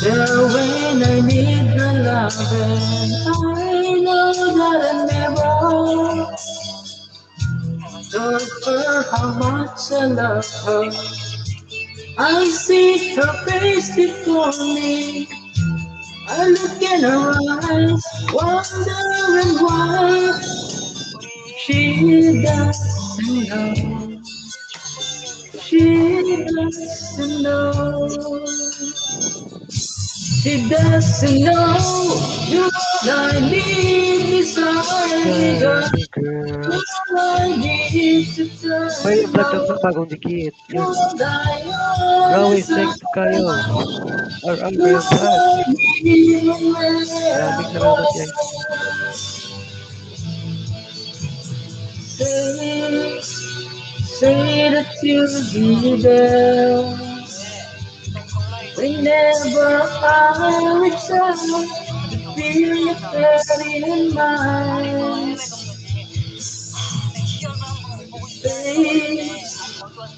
the when I need your loving. I know that I never told her how much I love her. I see her face before me. I look in her eyes, wondering why she doesn't know. She doesn't know. She doesn't know. You all I need is all I need. Baby girl. All I need to tell May vlog ka sa bagong dikit. Yun. All I Rawi, thanks kayo. R R Real Vlog. Maraming salamat, guys. Say, say that you'll be there whenever I return to feel your presence in mine. Say,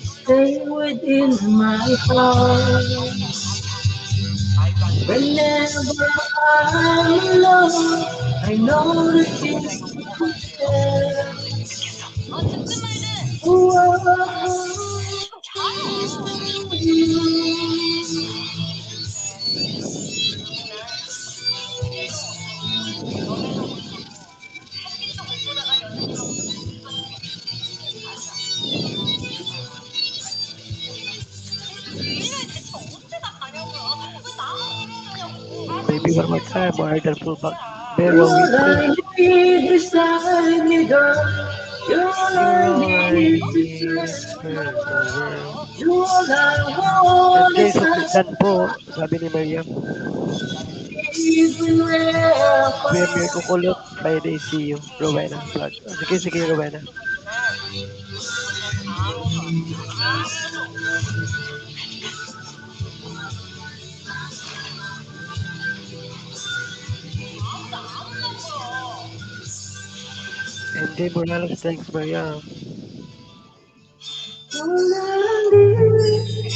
stay within my heart. Whenever I'm alone, I know that you care. Whoa. Maybe one more time, more than full back. Pero You're right here beside me, girl. You're right here beside me, girl. You're right here. You're right here. Sabi ni Miriam. Kuya Mir Kukulot, Friday, see you. Rowena Vlog. Sige, sige, Rowena. M J Morales, thanks, Maria. All I need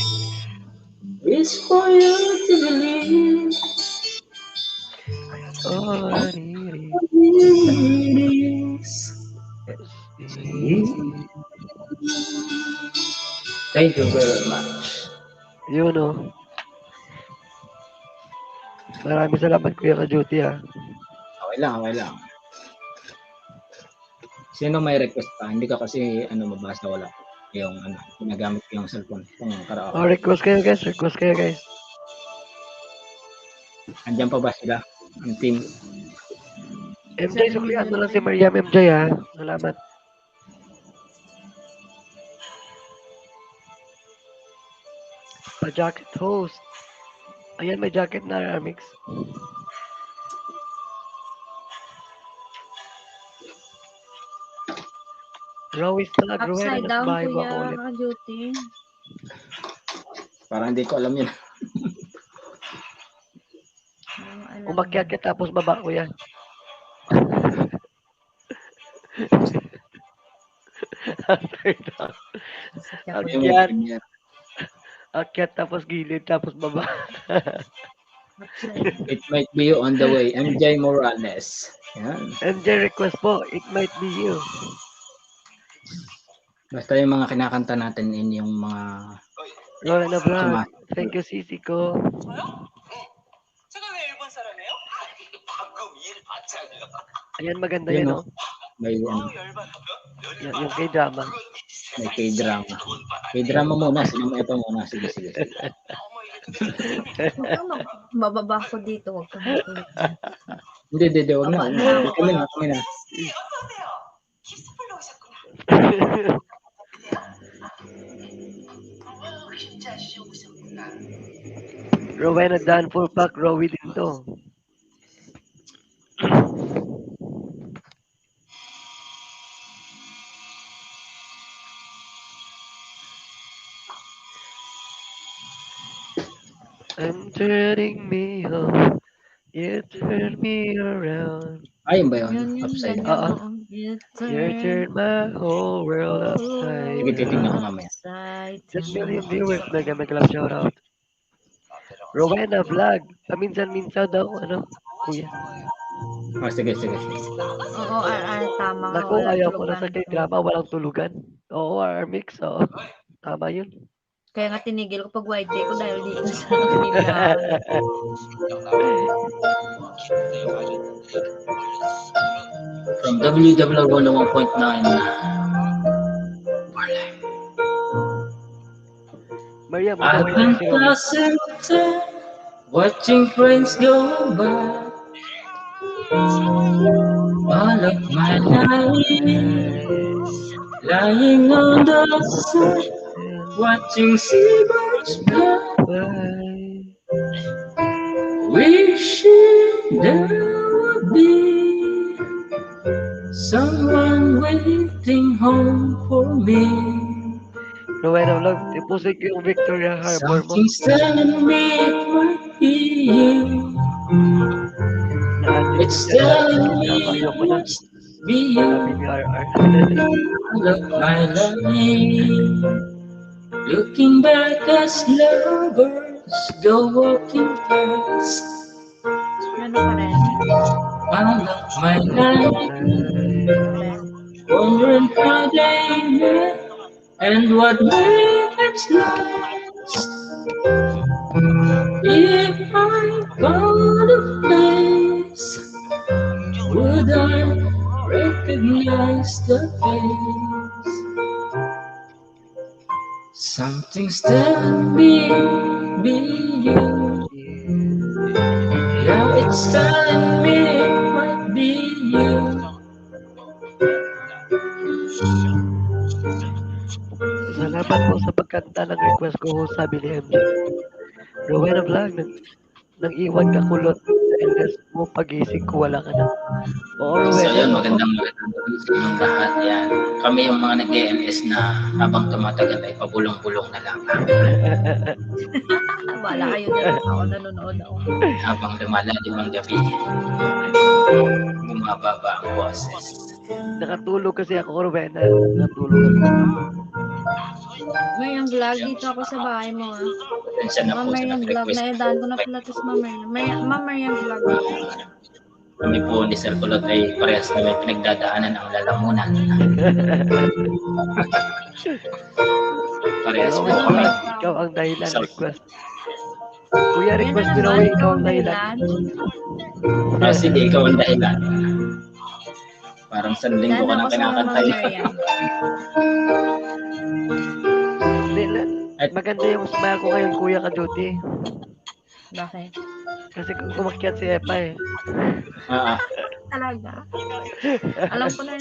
is for you to believe. All I need is Thank you very much. Yun, oh. Maraming salamat, Kuya Kajuti, ah. Okay lang, okay lang. Sino may request pa? Hindi ko kasi, ano, mabasa, wala. Yung, ano, ginagamit ko yung cellphone. Itong karaoke. Oh, request kayo, guys. Request kayo, guys. Andyan pa ba sila? Ang team. M J, suklian na lang si Miriam, M J, ha? Salamat. Pa-jacket host. Ayan, may jacket na, Amix. Rawis pala, Gruel, Upside down, nagbahay ba ako Kuya ulit? Kajuti. Parang hindi ko alam yun. Hindi mo alam. Umakyat ka tapos baba, Kuya. Upside down. Sakit. Akyat. Akyat tapos gilid tapos baba. It might be you on the way. M J Morales. Yan. M J request po, it might be you. Basta yung mga kinakanta natin in yung mga Rowena Vlog, Tama. Thank you, sisi ko. 제가 왜 일본 사람이에요? 방금 일 봤잖아요. Ayan, maganda Yun, yan, no? oh. May ano, 아, 열받아. Yung, yung K-drama. May K-drama. K-drama muna. Sinama ito muna. Sige, sige, sige. 어머, 이거 Ano, mababa ko dito. Huwag kang makinig. Hindi, hindi, hindi. Wag na. Wag na. Kami na, kami na. 어서 오세요. 힙스플로 오셨구나. 어, 진짜 씨 오셨구나. Rowena Dan, full pack, Rowie din to. I'm turning me on. You turn me around. Ayun ba yun? Yun, yun, Upside ganyan, down. Oo. Oo. You You turn my whole world upside Sige, titignan ko down. Mamaya. Upside Just down. Million viewers na may club shoutout. Rowena Vlog. Paminsan-minsan daw, ano, kuya. Oh, sige, sige, sige. Oo, ah, ah, tama nga. Naku, Wala ayaw ko na sa tulugan. K-drama, walang tulugan. Oo, R M X, oo. Tama yun. Kaya nga tinigil ko pag Y T ko dahil di ko sa K-drama. From W W one oh one point nine. Maria, I've magawin been na sila. passing time, watching friends go by. All of my life, lying on the sand, watching seabirds fly. Wishing there would be someone waiting home for me. Rowena Vlog, tipusin ko yung Victoria Harbor mo. Something's telling me it might be you. Na-addict It's na siya. telling me Ayoko it na. must be you. Sabi ni R R. All of my life, looking back as lovers go walking past. Ano pa rin? All of my life, wondering how they met and what made us last. If I found a place, would I recognize the face? Something's telling me be you. Yeah, it's telling me it might be you. Salamat po sa pagkanta ng request ko, sabi ni M J. Rowena Vlog, nag nag-iwan ka kulot sa L S mo, pagising ko wala ka na. Oo, So, Rowena. yun, magandang, magandang gabi sa inyong lahat. Yan. Kami yung mga nag-L S na habang tumatagal ay pabulong-bulong na lang. Wala kayo na ako nanonood ako. Habang lumalalim ang gabi, bumababa ang boses. Nakatulog kasi ako, Rowena. Nakatulog ako. Mariang Vlog, dito ako sa bahay mo, ah. Pasensya na Ma'am po sa Mariang Vlog, nag-request. Naedaan ko na pala to si Ma'am Mariang. Ma'am Mariang Vlog. Kami po ni Sir Kulot ay parehas na may pinagdadaanan ang lalamunan. Parehas po Ikaw, kami. ikaw ang dahilan, Sorry. Request. Kuya, Yan Request, na pero naman, ikaw ang dahilan. Dahilan. Ah, sige, ikaw ang dahilan. Parang sa linggo ko Sana nang ako sa mga kinakanta yun. Mariang. Hindi na. At- Maganda yung smile ko ngayon, Kuya Kajuti. Bakit? Kasi kung umakyat si Epa eh. Ah, ah. Talaga? Alam ko na.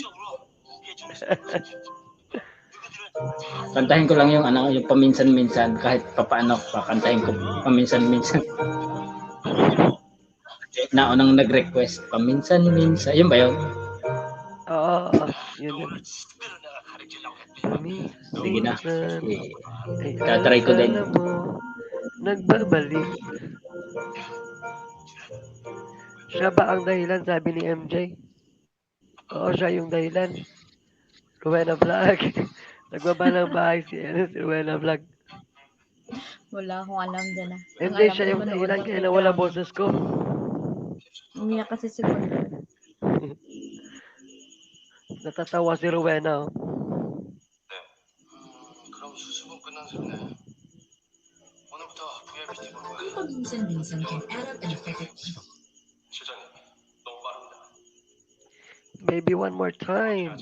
Kantahin ko lang yung ano, yung paminsan-minsan, kahit papaano, pakantahin ko paminsan-minsan. Naunang nag-request, paminsan-minsan. Yun ba yun? Oo, oo, yun yun. Sige na. Ay, Tatry ko din. alam mo, nagbabalik. Siya ba ang dahilan, sabi ni M J? Oo, siya yung dahilan. Rowena Vlog. Nagbaba ng bahay si, ano, si Rowena Vlog. Wala akong alam dyan, ah. Ang Hindi, alam siya ko, yung manood dahilan ako kaya kay nawala Drama. Boses Ko. Umiyak kasi si Bondon. Natatawa si Rowena, oh. 음, 그럼 수습은 끝난 셈이네. 오늘부터 VIP 팁으로 가. Pag-uminsan-minsan can add up and affect 실장님, 너무 빠릅니다. Baby, one more time.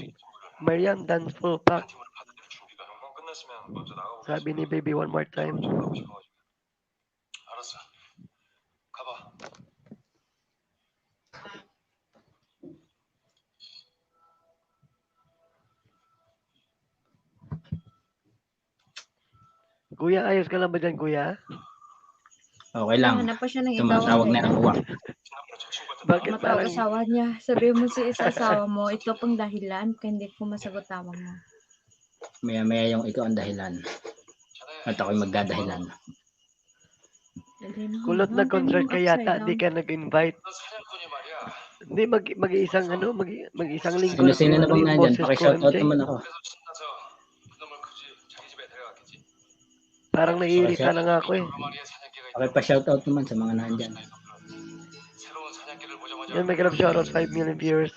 Mariam, dance full pack. 한 팀으로 받아들일 준비가 어, 끝났으면 먼저 나가고 Sabi ni Baby, one more time. 좀 가고 싶어가지고. 알았어. 가봐. Kuya, ayos ka lang ba dyan, kuya? Okay lang. Hanap pa siya ng Ito, ikaw. matawag na ako. Bakit Matawag parang asawa niya. Sabi mo si isa asawa mo, ito pang dahilan kaya hindi ko masagot tawag mo. Maya-maya yung ikaw ang dahilan. At ako'y magdadahilan. Hindi na, kulot na hanggang concert ka upside yata, down. Di ka nag-invite? 너 사냥꾼이 말이야. Hindi, mag, mag-iisang ano, mag, mag-isang linggo Sino-sino na siguro bang yung nandyan? Boses Ko Paki-shoutout concert. naman ako. 그래서 신나서 그놈을 그지 자기 집에 데려갔겠지. Parang naiirita na nga ako eh. 마리아 사냥개가 있는 Paki-shoutout naman sa mga nandyan. 새로운 사냥개를 보자마자 Yan, may kalab shoutout, five million viewers.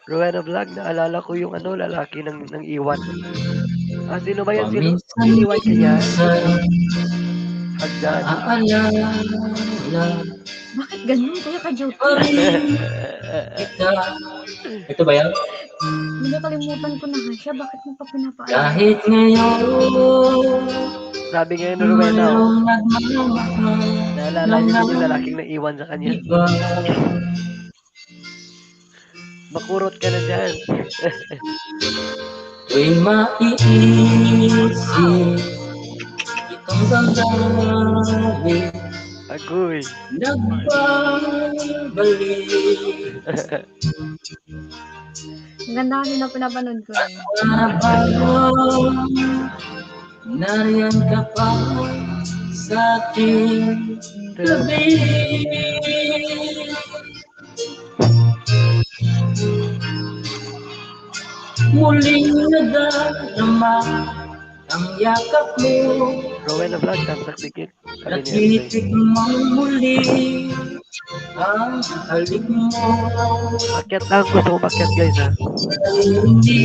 Rowena Vlog, naalala ko yung ano, lalaki ng, ng iwan. Ah, sino ba yan? Sino? Iniwan ka niya? Hagdan. Aalala Bakit ganun, Kuya Kajoki? pa rin kita. Ito ba yan? Nakalimutan ko na nga siya. Bakit mo pa pinapaalala? Kahit ngayon, Sabi ngayon ni Rowena, oh, mayroong nagmamahal. Naalala niyo yung lalaking naiwan sa kanya? Di ba? Makurot ka na dyan. Tuwing maiisip itong damdamin, Agoy. nagbabalik. Ang ganda kasi na pinapanood ko eh. Habang nariyan ka pa sa aking tabi. Muling nadarama ang yakap mo. Rowena Vlog, tamsak dikit. Sabi niya, Nakitik mong muli ang halik mo. Akyat lang, gusto ko makyat, guys, ha. Hindi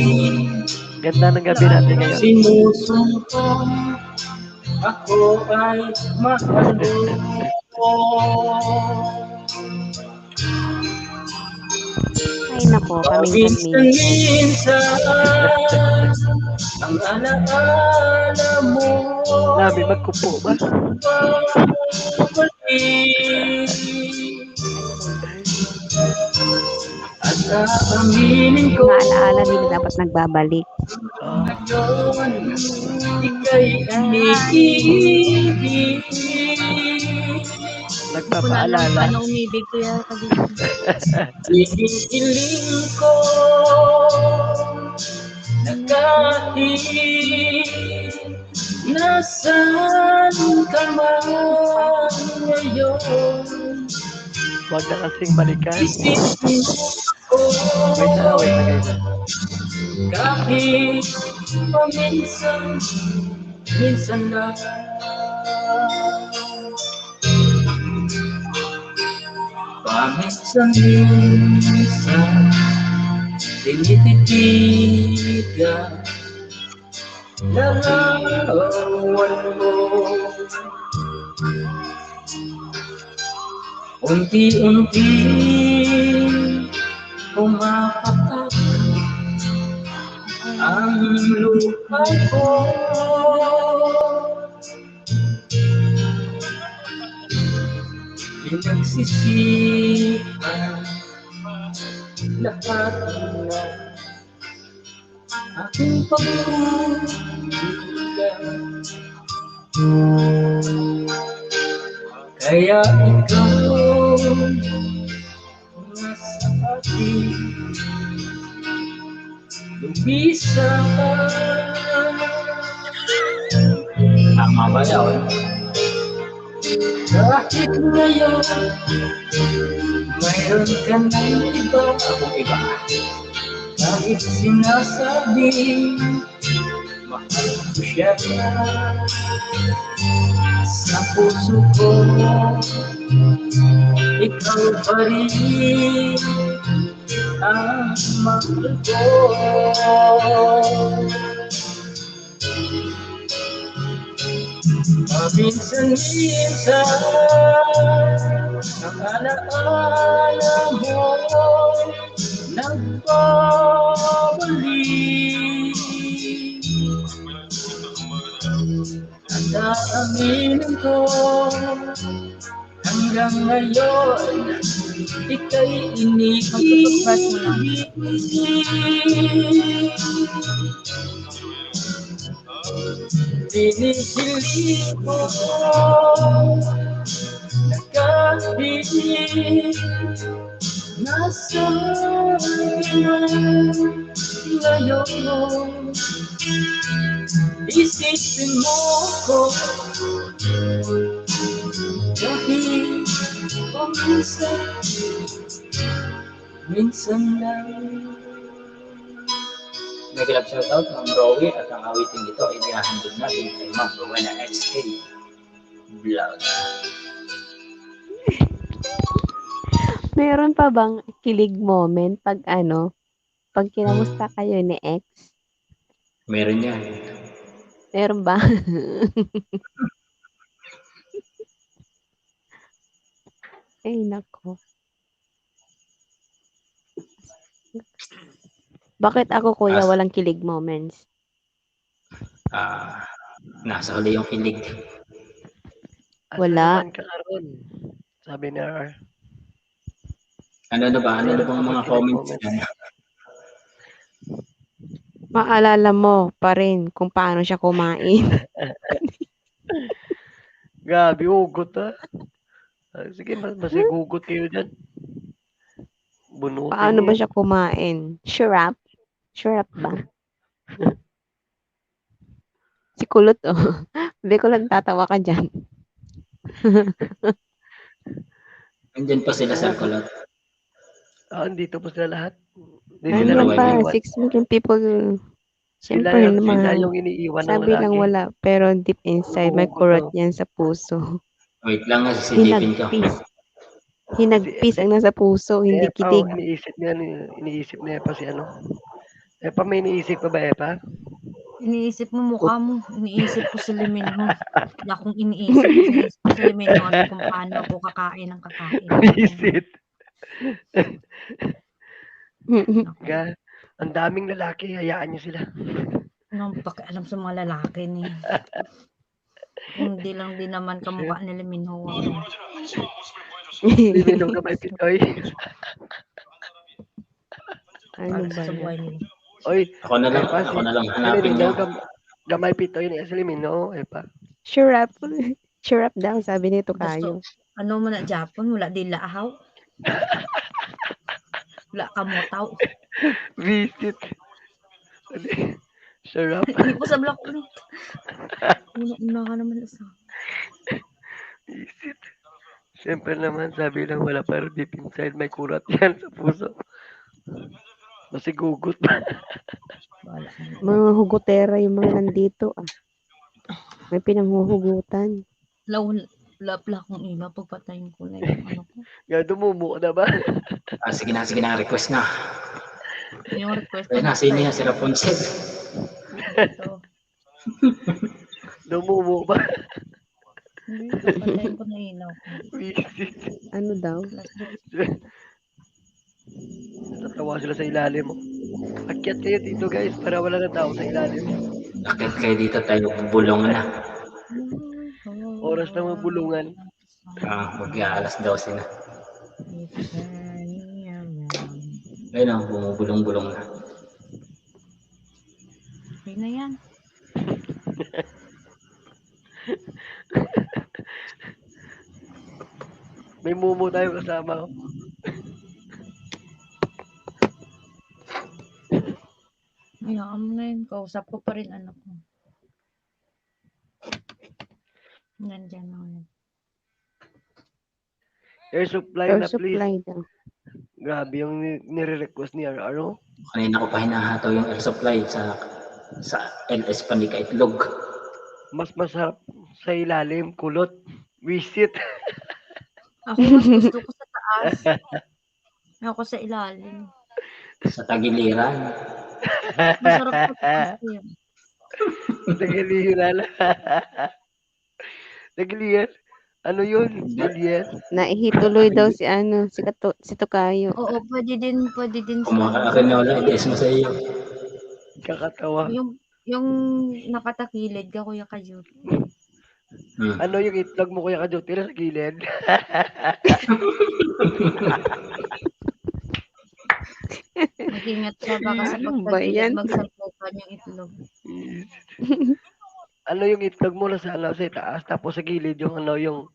Ganda ng gabi natin ngayon. sinusumpong ako ay mahal mo. Ay nako, paminsan-minsan. Paminsan-minsan ang alaala mo. Labi, magkupo ba? At aaminin ko Mga alaala nila dapat nagbabalik. Oh, ngayon, ika'y umiibig. Hindi ko na alam nagpapaalala. Paano umibig, Kuya Kajoki? Hinihiling ko na kahit nasaan ka man ngayon, Huwag na kasing balikan. isipin ko Wait na, wait na, guys. kahit paminsan, minsan lang. Paminsan-minsan, tinititigan larawan mo. Unti-unti pumapatak ang luha ko. Pinagsisihan lahat ng aking pagkukulang. Kaya ikaw na sa akin lumisan. Tama ba yun? Kahit ngayon, mayroon ka ng iba. Akong iba. Kahit sinasabi, Siya sa puso ko, ikaw pa rin ang mahal ko. Paminsan-minsan, ang alaala mo nagbabalik. At aaminin ko, hanggang ngayon, ika'y iniibig. Pinipilit ko na kahit nasaan ka ngayon, isipin mo ko kahit paminsan, minsan lang. Mega love shoutout, Ma'am Rowie, at ang awiting ito ay ihahandog natin kay Ma'am Rowena X K Vlog. Meron pa bang kilig moment pag ano, pag kinamusta kayo ni ex? Meron yan. Meron ba? Ay, nako. Bakit ako, kuya, As- walang kilig moments? Ah, nasa huli yung kilig. Asa Wala. Naman ka karon? Sabi ni R R. Ano na ba? Ano na Meron bang ka mga ba kilig comments moments? Dyan? Maalala mo pa rin kung paano siya kumain. Grabe, hugot ha. Ah, sige, mas masigugot kayo dyan. Bunutin Paano ba niyo. Siya kumain? Sharap? Sharap ba? Si Kulot, oh. Hindi ko lang tatawa ka dyan. Andyan pa sila sa kulot. Ah, andito po sila lahat. Hindi Ano sila lang Dalawa pa, yun. nag-iwan. Six million people. Sila, Siyempre, yung, sila naman. Yung iniiwan ng Sabi lang lalaki. Wala, pero deep inside, may Hugot, kurot oh. Yan sa puso. Wait lang nga, sisilipin ko. Hinagpis. Hinagpis ang nasa puso, hindi Eh, pa, kilig. Iniisip niya, ni- iniisip niya pa si ano. Eh, pa, may iniisip pa ba, eh, pa? Iniisip mo mukha mo, iniisip ko si Limino. Wala akong iniisip, iniisip ko si Limino, ano, kung paano ako kakain ng kakain. Visit. Mm-mm. Ga, ang daming lalaki, hayaan niyo sila. Anong pakialam sa mga lalaki ni? Hindi lang din naman kamukha ni Limino. Limino ka, may pitoy. Ano Para ba sa yan? buhay nila. Oy, Ako na lang, eh, pa, ako si- na lang si hanapin Limino, niya. gam- gamay pitoy ni si Limino, eh, pa. Sharap. Sharap daw, sabi nito Gusto, kayo. Ano man na Japon, wala di lahaw. Wala ka mo tao. Visit. Sarap. Hindi ko sa block ulit. Una, una ka naman isa. Visit. Siyempre naman, sabi lang wala, pero deep inside may kurat yan sa puso. Masigugot ba? Wala. Mga hugutera yung mga nandito, ah. May pinanghuhugutan. Law, lapla kong iba, pagpatayin ko na yung ano ko. Nga, dumumo ka na ba? Ah, sige na, sige na, request na. Yung request Ayun na, sino yan? Si Rapunzel. Ito. Dumumo ba? Hindi, pagpatayin ko na ilaw ko. Visit. Ano daw? Last week. Natatawa sila sa ilalim mo. Akyat kayo dito, guys, para wala na tao sa ilalim. Akit kayo dito, tayo bubulong na. Oras na mabulungan. Ah, mag-aalas dose na. Ayun na, bumubulong-bulong na. Okay na yan. May mumu tayo kasama. Oh. Hayaan mo na yun. Kausap ko pa rin, anak ko. Nandyan na yun. Air supply Air na, please. Supply daw. Grabe yung ni- nire-request ni R R, oh. Kanina ko pa hinahataw yung air supply sa Sa L S pa ni kaitlog. Mas masarap sa ilalim, kulot. Wisit. Ako mas gusto ko sa taas. Ako sa ilalim. Sa tagiliran. Masarap sa taas yun. Tagiliran. Tagiliran? Ano yun? Juliet? Naihituloy daw si ano, si Kato, si Tokayo. Oo, pwede din, pwede din. Kumuha ka rin na wala, i-test mo sa iyo. Kakatawa. Yung, yung nakatakilid ka, Kuya Kayo. Hmm. Ano yung itlog mo, Kuya Kayo? Tira sa gilid. Mag-ingat siya, baka sa Ano ba pagtagilid, yan? Magsalpukan yung itlog. Ano yung itlog mo? Nasa, ano, sa taas, tapos sa gilid yung ano, yung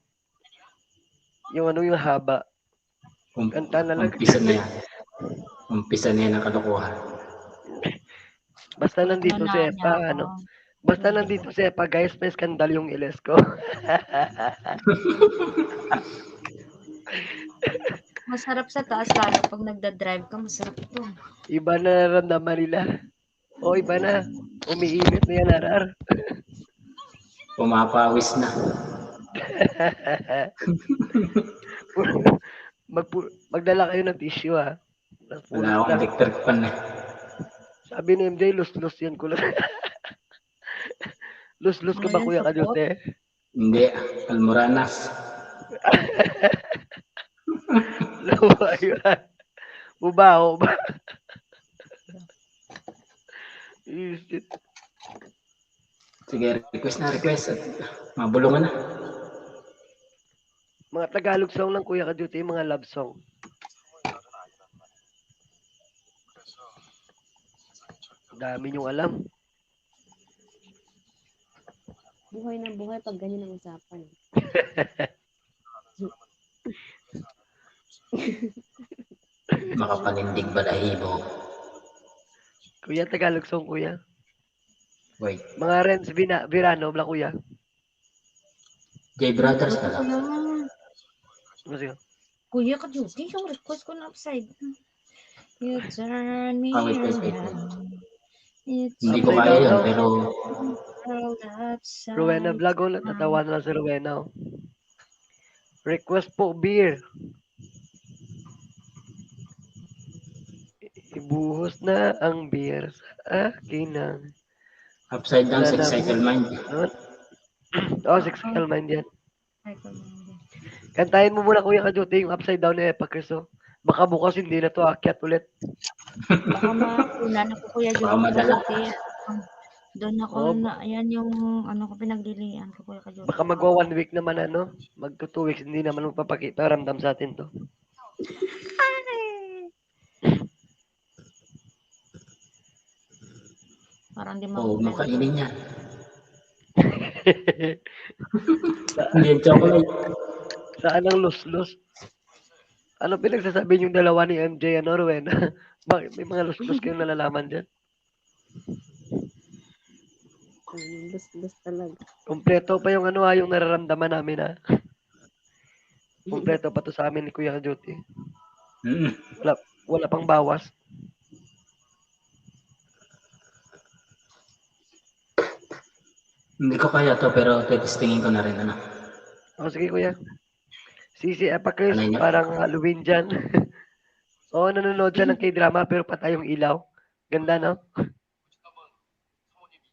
yung ano, yung haba. Um, Kanta na lang. Umpisa na yan. Umpisa na yan ang kalokohan. Basta nandito Ano si na Epa, niya ano. ako? Basta nandito si Epa, guys, may skandal yung iles ko. Masarap sa taas, lalo pag nagda-drive ka, masarap ito. Iba na naramdaman nila. O, iba na. Umiinit na yan, Arar. Pumapawis na. Magpu- magdala kayo ng tissue, ha. Wala akong electric fan eh. Sabi ni M J, lus-lus yan ko lang. Lus-lus ka ba, Wala Kuya support? Kajote? Hindi, almoranas. Lawa yun. Bubaho ba? Is it? Sige, request na, request. At mabulungan na. Mga Tagalog song lang, Kuya Kajote, mga love song. Dami niyong alam. Buhay ng buhay pag ganyan ang usapan. Makapanindig balahibo. Kuya, Tagalog song, Kuya. Wait, Mga Renz Vina- Virano, bla, Kuya. J Brothers na lang. Kuya, Ano siya? Kuya Kajote, yung request ko na upside. You turn me Ah, wait, wait, wait, wait. around. It's Hindi ko Upside kaya down yun, daw. Pero all upside Rowena Vlog, oh, down. Natawa na lang si Rowena, oh. Request po, beer. Ibuhos na ang beer sa akin ng upside down, Wala Six na. Cycle Mind. Ano? Oh, Six Cycle Mind yan. Ay, kung hindi. Kantahin mo muna, Kuya Kajote, yung upside down ni Epa Chris, oh. Baka bukas hindi na to akyat ulit. Baka makunan ako, Kuya Baka Joe. madala. Kasi doon ako Oh. na, ayan yung ano ko, pinagdilian ko, Kuya Kajote. Baka magwa one week naman, ano? Magto two weeks, hindi naman magpapakita, ramdam sa atin to. Parang di Oo, makunan. makainin niya. Hindi yung chocolate. Saan ang lus-lus? Ano pinagsasabi niyong dalawa ni M J, ano, Rowena? Bakit may mga lus-lus kayong nalalaman dyan? Ay, lus-lus talaga. Kompleto pa yung ano, ah, yung nararamdaman namin, ah. Kompleto pa to sa amin ni Kuya Kajote. Mm. Wala, wala pang bawas. Hindi ko kaya to, pero testingin ko na rin, ano. Oh, sige, Kuya. Si, si Epa Chris, Ano yun? Parang Halloween dyan. Oo, nanonood siya ng K-drama, pero patay yung ilaw. Ganda, no?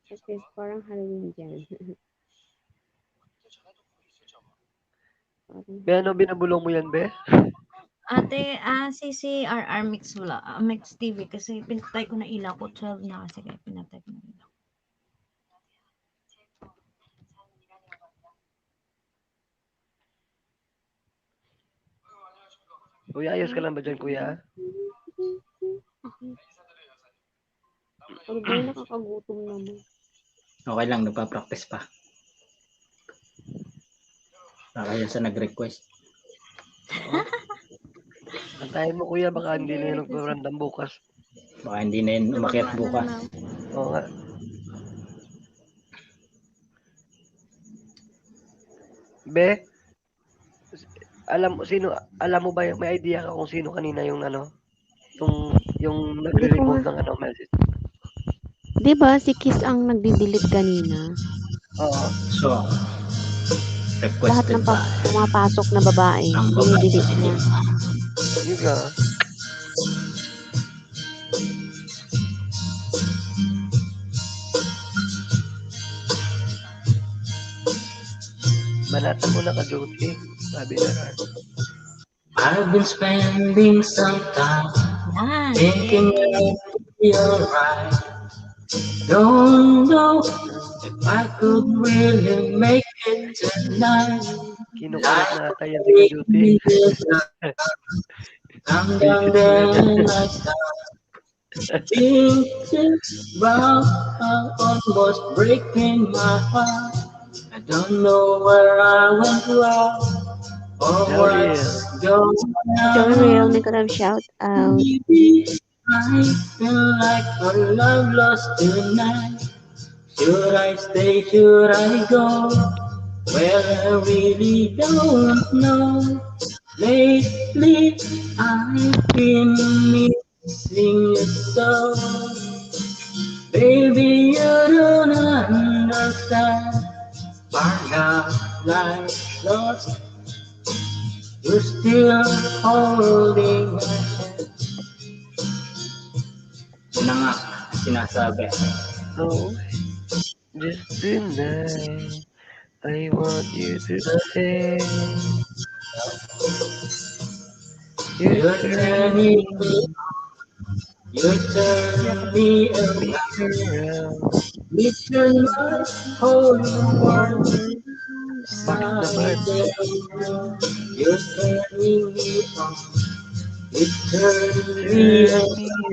At least, parang Halloween dyan. Parang Be, ano binabulong mo yan, Be? Ate, ah, si, si R R Mix wala. Ah, Mix T V kasi pinatay ko na ilaw ko. Twelve na kasi kaya pinatay ko na ilaw. Kuya, ayos ka lang ba dyan, Kuya? Ano ba yun? Nakakagutom naman. Okay lang, nagpa-practice pa. Baka yun sa nag-request. Kantahin mo, Kuya, baka hindi na yun nagparamdam bukas. Baka hindi na yun umakyat bukas. Oo nga. Be, alam mo sino, alam mo ba yung, may idea ka kung sino kanina yung ano, yung, yung nagre-remove ng ano, message? Di ba si Kiss ang nagdi-delete kanina? Oo. So, Lahat ng requested pa- by pumapasok na babae, ang babae dinidelete sa niya. Pilipinas. Yun nga. Banatan mo na ka, Jote. Sabi na nga. I've been spending some time Yan. thinking it would be alright. Don't know if I could really make it tonight. Kinukulit na ata yan, Tito Jote. Hanggang then I start thinking about how almost breaking my heart. I don't know where I went wrong or Sorry. What's going John Real, on. may ka shout out. Maybe I feel like a love lost tonight. Should I stay? Should I go? Well, I really don't know. Lately, I've been missing you so. Baby, you don't understand. My love lies lost. You're still holding my hand. Yun na nga ang sinasabi. No. Just tonight, I want you to stay. You're turning me on. You turn me around. You turn my whole world upside down. You're turning me on. You turn me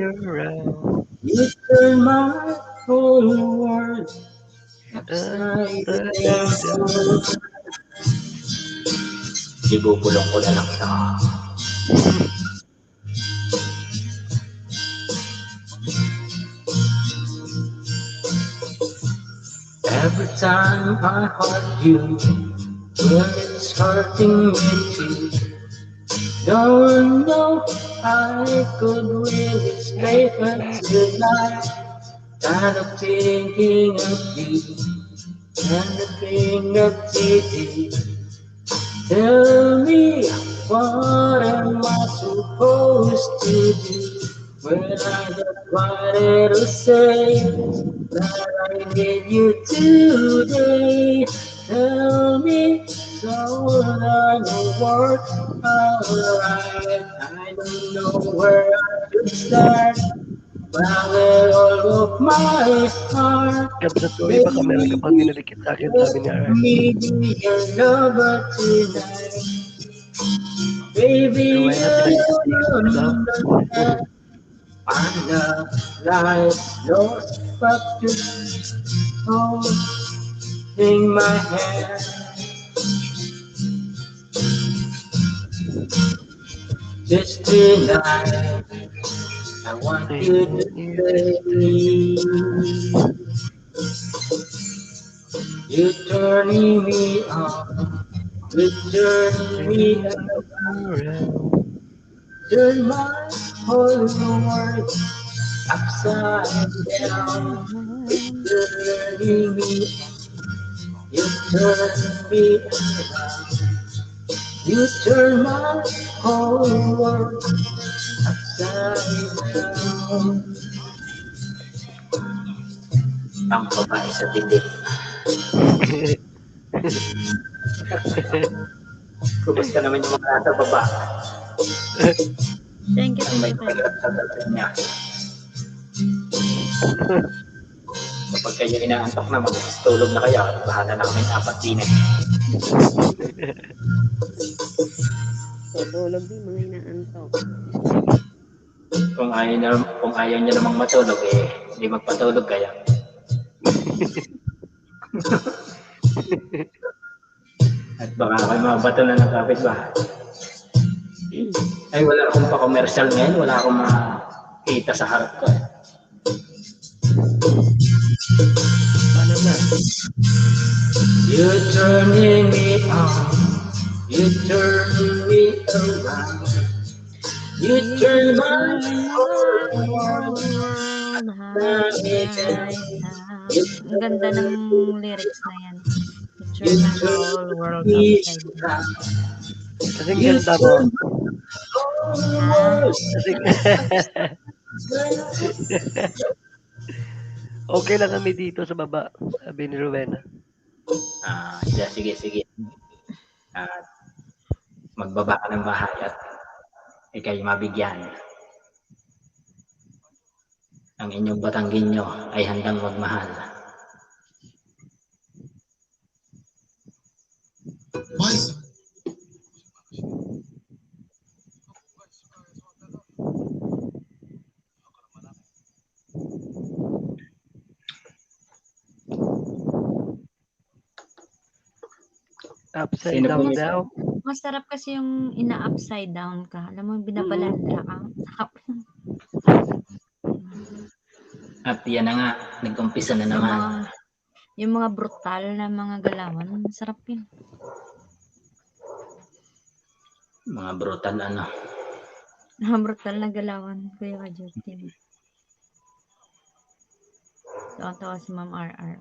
around. You turn my whole world upside down. Ibubulong ko na lang ito. Every time I hug you, well, it's hurting me too. Don't know I could really stay here tonight. Tired of thinking of you and the thing of T V. Tell me, what am I supposed to do when I just wanted to say that I need you today? Tell me, so I know what alright. I don't know where I should start. But with all of my heart, Gab sa story, baka meron ka pang dinadikit sa akin, sabi niya. me be your lover tonight. Baby, Why not? you know that I'm not like lost, but you holding my hand. Just tonight, I want you to stay. You turning me on, you turn me around. Turn my whole world upside down. You turning me on, you turn me around. You turn my whole world upside down. Ang babae sa dibdib. Kumusta naman yung mga nasa baba? Thank you, Ang may thank you, thank you. Sa dibdib niya. Kapag kayo inaantok na, magtulog na kayo. Bahala na kami apat din eh. Tutulog din, mga inaantok. Kung ayaw niya, kung ayaw niya namang matulog, eh, hindi magpatulog kaya. At baka ako yung mga bato na ng kapitbahay. Ay, wala akong pa-commercial ngayon. Wala akong makita sa harap ko. Eh. Paano na? You turning me on, you turn me around. You turn my whole world upside Ay, ah, ang ganda ng lyrics na yan. Picture na the whole world upside down. Kasi ang ganda mo. Ah, Kasi, okay lang kami dito sa baba, sabi ni Rowena. Ah, siya, sige, sige. Ah, magbaba ka ng bahay at ikay mabigyan. Ang inyong Batanggenyo ay handang magmahal. Upside down daw. Masarap kasi yung ina-upside down ka. Alam mo, yung binabalanda ka. Sarap. At yan na nga, nag-umpisa na Yung naman. Mga, yung mga brutal na mga galawan, masarap yun. Mga brutal ano. Mga brutal na galawan, Kuya Justin. Tawa-tawa si Ma'am R R.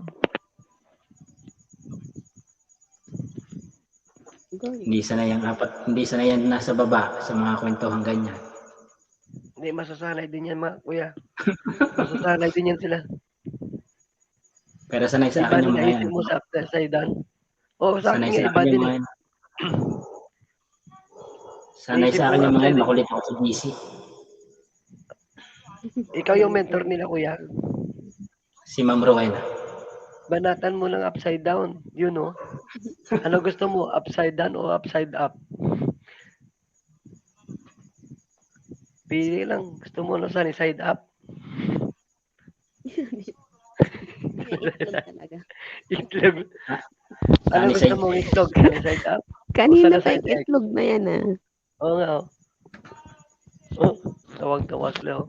Hindi sanay ang apat, hindi sanay yan nasa baba sa mga kwentuhan ganyan. Hindi, masasanay din yan, mga kuya. Masasanay din yan sila. Pero sanay sa Iba akin yung din mga ang yan. isip mo sa upside down. Oo, sa Sanay akin, sa iba akin din. yung mga Eh. yan. Sanay Isip sa mo akin yung mga yan, upside. Makulit ako sa G C. Ikaw yung mentor nila, kuya. Si Ma'am Rowena. Banatan mo ng upside down. Yun, no? Ano gusto mo? Upside down o upside up? Pili lang. Gusto mo na sunny side up? May itlog talaga. Itlog. Ah, Ano sunny gusto side. Mong itlog? Sunny side up? Kanina Sana pa side yung egg. Itlog na yan ah. Oo nga, oh. Oh, tawag-tawag lang.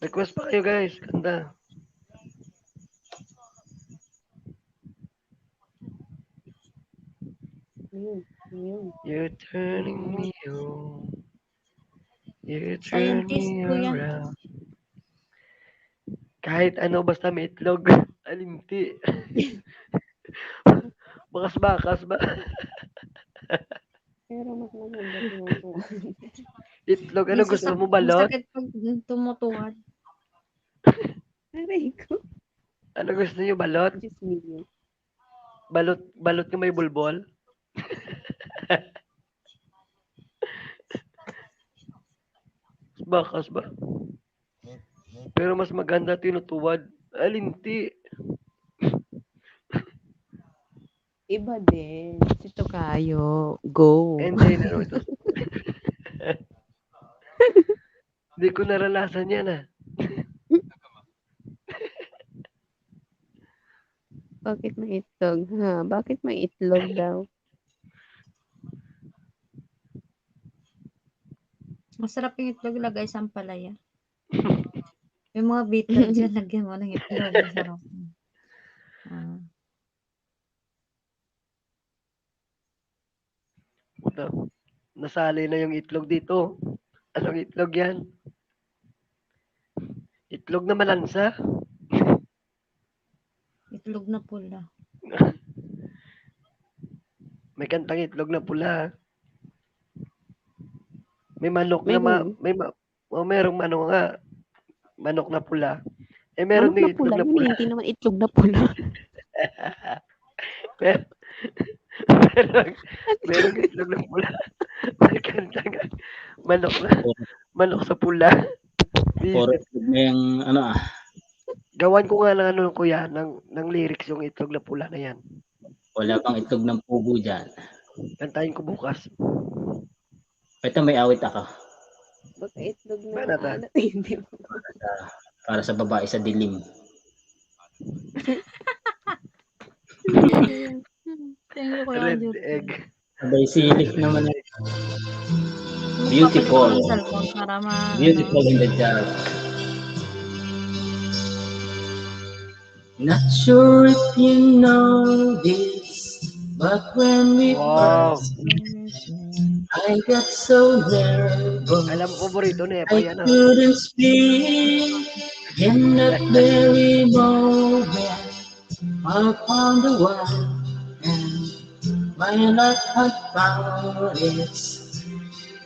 Request pa kayo, guys. Kanta. Ayun, ayun. You're turning me on. You turn Scientist me po yan. Around. Kahit ano, basta may itlog. Alinti. Bakas-bakas ba? Pero mas maganda yung mga Itlog, ano Minsan gusto sa- mo, balot? Masakit pag tumutuwad. Aray ko. Ano gusto niyo, balot? Diyos mio. Balot, balot nga may bulbol? Bakas ba? Pero mas maganda tinutuwad. Alinti. Iba din. Si Tokayo. Go. Hindi, no, ito. Hindi ko naranasan yan, ah. Bakit may itlog? Ha? Bakit may itlog daw? Masarap yung itlog lagay sa ampalaya. Yung mga bitter dyan, lagyan mo ng itlog. Masarap. Ah. Puta, nasali na yung itlog dito. Anong itlog yan? Itlog na malansa? Itlog na pula. May kantang itlog na pula. May manok na ma- Meron. May ma- oh, merong ano nga, manok na pula. Eh, meron Manok na din itlog pula. Na Yun, pula. Hindi naman itlog na pula. Pero, merong, merong itlog na pula. May kanta nga. Manok na. Manok sa pula. Puro itlog na yung ano ah. Gawan ko nga ng ano, kuya, ng, ng lyrics yung itlog na pula na yan. Wala pang itlog ng pugo dyan. Kantahin ko bukas. Ito may awit ako. Baka itlog na Wala ba? Ano, hindi. Para sa babae sa dilim. Thank you, Kuya Red Justin. egg. Sabay silik naman eh. Magpapalit Beautiful. Ako ng cellphone para ma- Beautiful in the dark. Not sure if you know this, but when we Wow. first I got so nervous. Alam ko, burrito na eh. I Ayan na. Couldn't speak in that very moment. Upon the one hand, my life had found its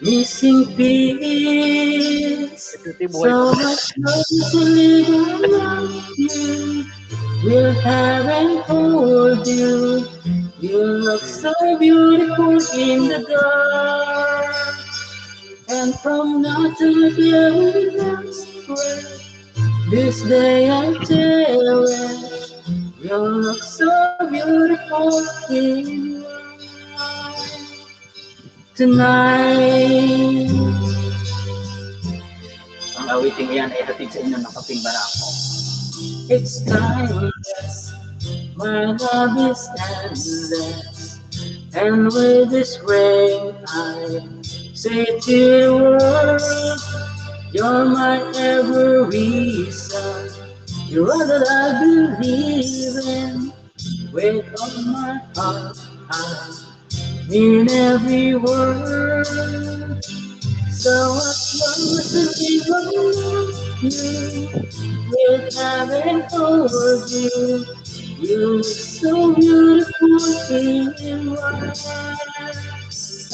missing piece. Ito si buhay So pa. much love to live around you. Will heaven hold you? You look so beautiful in the dark. And from now to the very next breath, this day I cherish. You look so beautiful in white tonight. Ang awiting iyan ay hatid sa inyo ng Kaping Barako. It's timeless. My love is endless. And with this ring, I say to the world, you're my every reason. You are that I believe in. With all my heart, I mean every word. So as long as I live, I love you. With heaven towards you, you look so beautiful in white.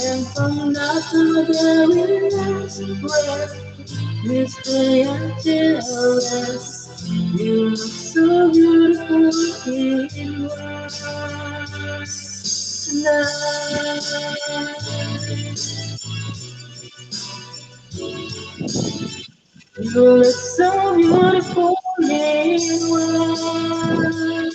And from now to the very last breath, this day until death, you look so beautiful in white tonight. You look so beautiful in white.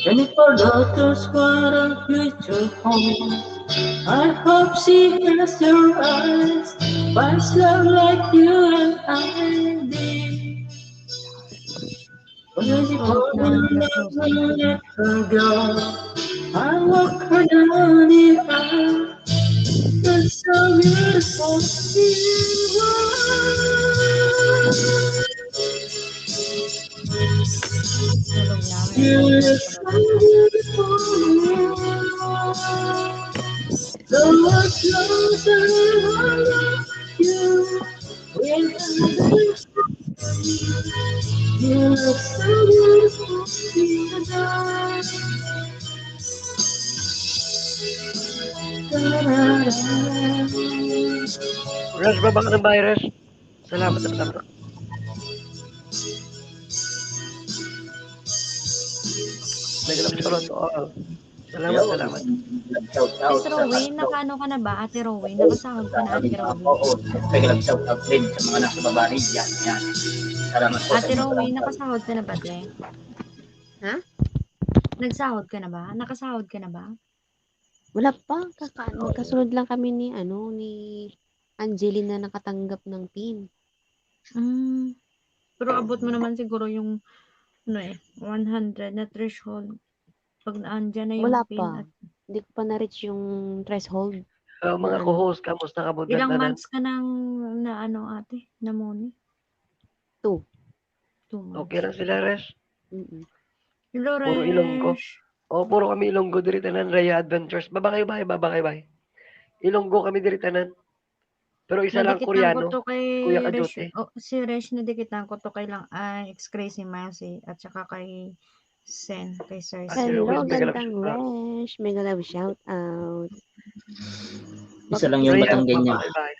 And if our daughter's got a future home, I hope she has your eyes, finds love like you and I did. When you fall in love and let her go, I walk her down the aisle. That's so beautiful. You look so beautiful. So much closer I love you. When I look, you look so beautiful in the dark. Da-da-da. Res, baba ka ng bahay, Res. Salamat, salamat. May ganap sa to all. Salamat, Yo, salamat. Shout out Miss Rowan, nakaano ka na ba, Ate Rowan? Nakasahod ka na, Ate Rowan? Oo, nag-shout out din sa mga nasa baba rin. Yan, yan. Salamat po sa Ate inyo. Rowan, nakasahod ka na ba, te? Ha? Nagsahod ka na ba? Nakasahod ka na ba? Wala pa. Kaka magkasunod lang kami ni, ano, ni Angelina nakatanggap ng pin. Mm. Pero abot mo naman siguro yung, ano eh, one hundred na threshold. Pag naandyan na yung Wala pin pa. At Hindi ko pa na-reach yung threshold. Uh, mga co-host, kamusta ka po? Ilang Ganda na. Months ka nang na ano, ate, na muni? Two. Two months. Okay lang sila, Res. Mm-mm. Hello, Puro Ilonggo. Resh. Oh, puro kami Ilonggo diri tanan, Raya Adventures. Baba kayo, bay, baba kayo, bay. Ilonggo kami diri tanan. Pero isa lang Nadikitan Koreano. Ko to kay Kuya Resh. Kajote. Oh, si Resh, nadikitan ko to kay lang ay ex Crazy Mercy at saka kay Sen, kay Sir Ate Sen. Hello, Rose, mega love gandang shout out. Resh. Mega love shout out. Isa lang yung Rhea, Batanggenya. baba kayo, bay.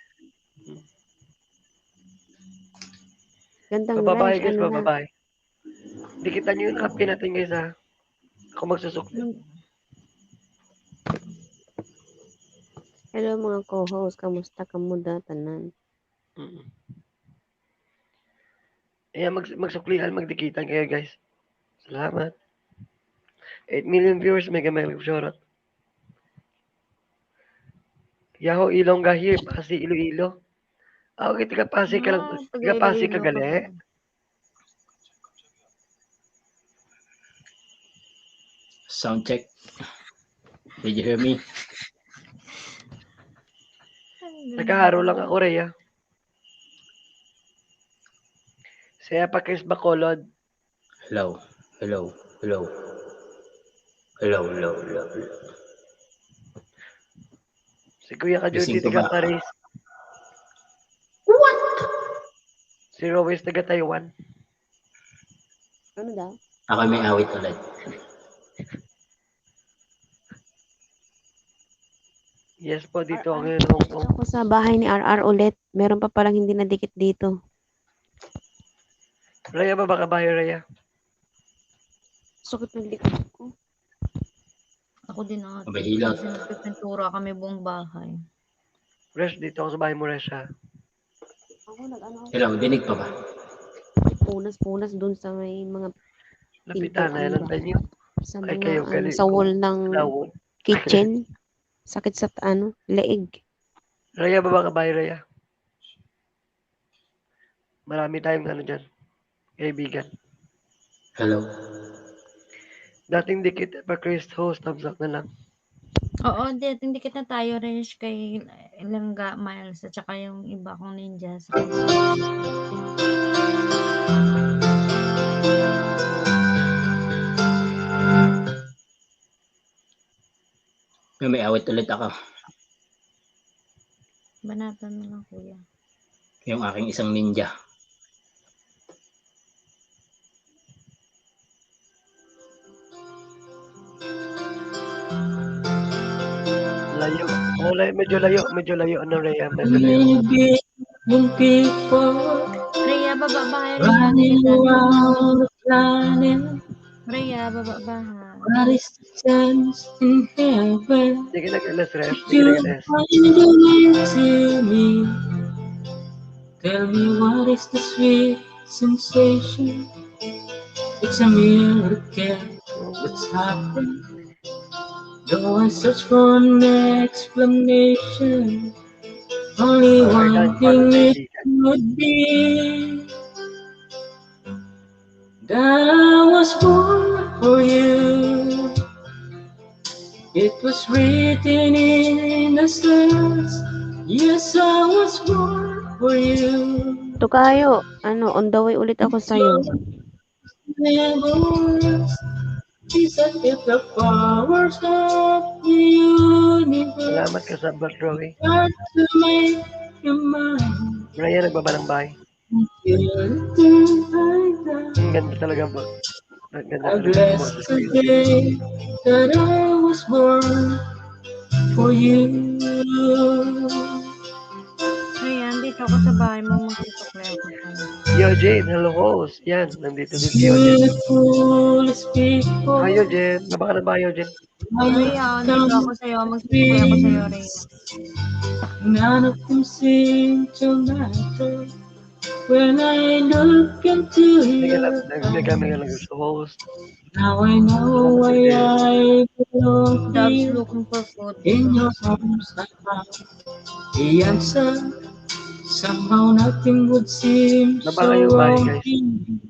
Gandang Baba Resh, kayo, guys, ano na? Baba kayo. Dikitan nyo yung kape natin, guys, ha? Ako magsusukli. Hello, mga co-host. Kamusta kamo da, tanan? Mm. Ayan, mag magsuklian, magdikitan kayo, guys. Salamat. Eight million viewers, mega, mega shout out. Yahoo, Ilongga here, Passi, Iloilo. Ah, okay, taga Passi ka lang. Ah, Taga Passi ka taga-Iloilo ka gali? pala. Sound check. Did you hear me? Nagaharo lang ako, Rhea. Si Apa Chris Bacolod. Hello. Hello. Hello. Hello, hello, hello, hello. Si Kuya ka Gising Judy ka taga ba? Paris. What? Si Rowes taga Taiwan. Ano daw? Ako may awit ulit. Yes po, dito ako ngayon, Hong Kong. Ako sa bahay ni R R ulit. Meron pa palang hindi nadikit dito. Rhea, baba ka ba, Rhea? Sakit ng likod ko. Ako din, ate. Mabahilot. Kasi nagpipintura kami buong bahay. Res, dito ako sa bahay mo, Res, ha? Ako nag-ano ako. Hello, dinig pa ba? Punas-punas dun sa may mga Lapitan na pintuan yan ang ba? Tanyo. Sa Ay, mga, kayo, ano, galing sa ko. Wall ng Lawon. Kitchen. Sakit sa, ano, leeg. Rhea, baba ka ba, Rhea? Marami tayong ano dyan, kaibigan. Hello. Dating dikit pa, Chris, host, thumbs up na lang. Oo, dating dikit na tayo, Rish, kay Langga Miles at saka yung iba kong ninjas. May, may awit ulit ako. Banatan mo lang, kuya. Yung aking isang ninja. Layo. Oh, layo. Medyo layo. Medyo layo. Ano, Rhea? Medyo layo. Maybe yung people Rhea, baba ba? Rhea, running dito. Around the planet. Rhea, baba ba, ha? What is the sense in heaven? Sige, nag-alas, Rhea. If Sige, you nag-alas. Find a way to me, tell me what is the sweet sensation. It's a miracle that's happened. Though I search for an explanation, only Alright, one thing it would be that I was born for you. It was written in the stars. Yes, I was born for you. Tokayo, ano, on the way ulit ako sa'yo. Never is that if the powers of the universe Salamat ka sa Bert Roy. Start to make your mind. Brian, nagbabalang bahay. Until the day I die. Ang ganda talaga ba? Ang ganda I talaga bless ng the day that I was born for you. Ayan, dito ako sa bahay mo, magsusuklay ako sa'yo. Yo, Jane, hello, host. Yan, nandito din si Yo, Jane. Beautiful people. Hi, Yo, Jane. Nabaka na ba, Yo, Jane? Rhea, nandito ako sa'yo. Magsusuklay ako sa'yo, Rhea. None of them seem to matter when I look into Sige lang, your eyes. Nag-, nag-, nag-, nag-, host. Now I know why I belong Dogs here. Looking for food. In your arms I found the answer. Somehow nothing would seem Nabaka so yung bahay, wrong guys. Here.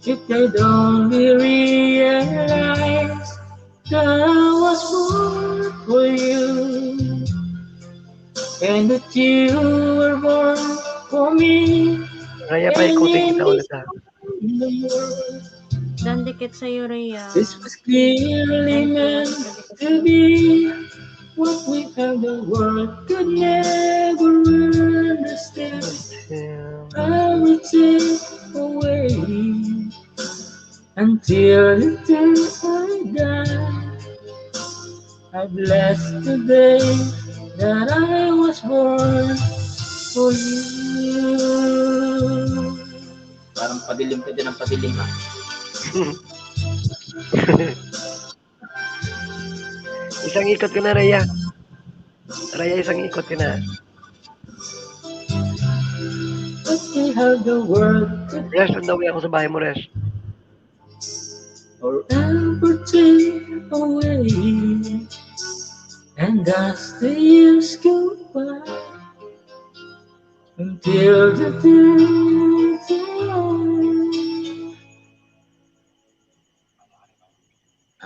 If they'd only realize that I was born for you and that you were born for me. Rhea, paikutin kita ulit, ha. Dandikit sa'yo, Rhea. This was clearly meant to be. What we have, the world could never understand. I will take away until the day I die. I bless the day that I was born for you. Parang padilim ka din ang padilim, ha? Isang ikot ka na, Rhea. Rhea, isang ikot ka na. But we have the world to Rest, ang dawi ako sa bahay mo, Rest. Forever take away. And as the years go by, until the day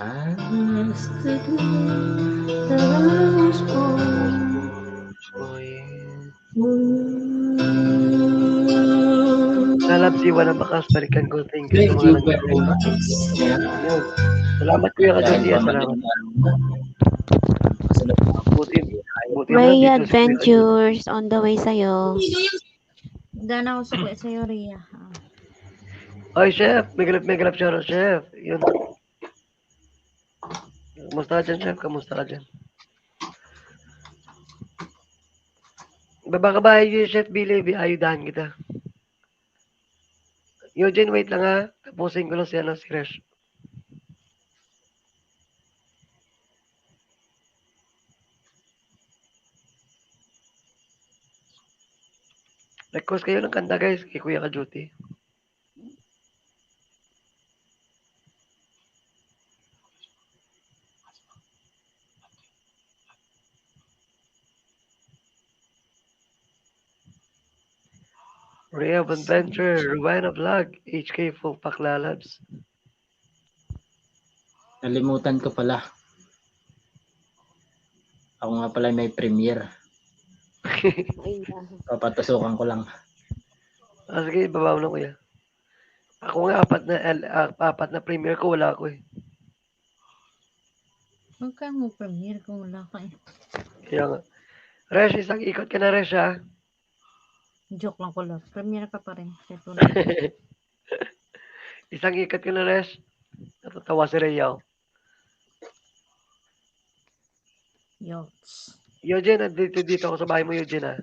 I ask the day that I was born. Siwa ng bakas, balikan ko. Thank you sa mga nag-, yun. Salamat, Kuya Kajosi, ah, salamat. Buti, buti na lang Ray dito sa Adventures on the way sa'yo. Dana ko sukli sa'yo, Ria. Oy, chef. May galap, may galap siya, chef. Yun. Kumusta ka dyan, chef? Kumusta ka dyan? Baba ka ba, Chef Billy? Bi-, ayudahan kita. Eugene, wait lang ha. Tapusin ko lang si, ano, si Resh. Request kayo ng kanta, guys, kay Kuya Kajuti. Ray of Adventure, Rowena Vlog, H K Full Pack Lalabs. Nalimutan ko pala. Ako nga pala may premiere. Ay, ah. Papatusukan ko lang. Ah, sige, ibabaw na, kuya. Ako nga, apat na, L-, ah, apat na premiere ko, wala ako eh. Huwag kang mag-premiere kung wala ka eh. Kaya nga. Resh, isang ikot ka na, Resh, ha? Joke lang ko, love. Premiere ka pa rin. Kaya tunay. Isang ikot ka na, Resh. Natatawa si Rayaw. Yots. Eugene, dito, dito ako sa bahay mo, Eugene, ah.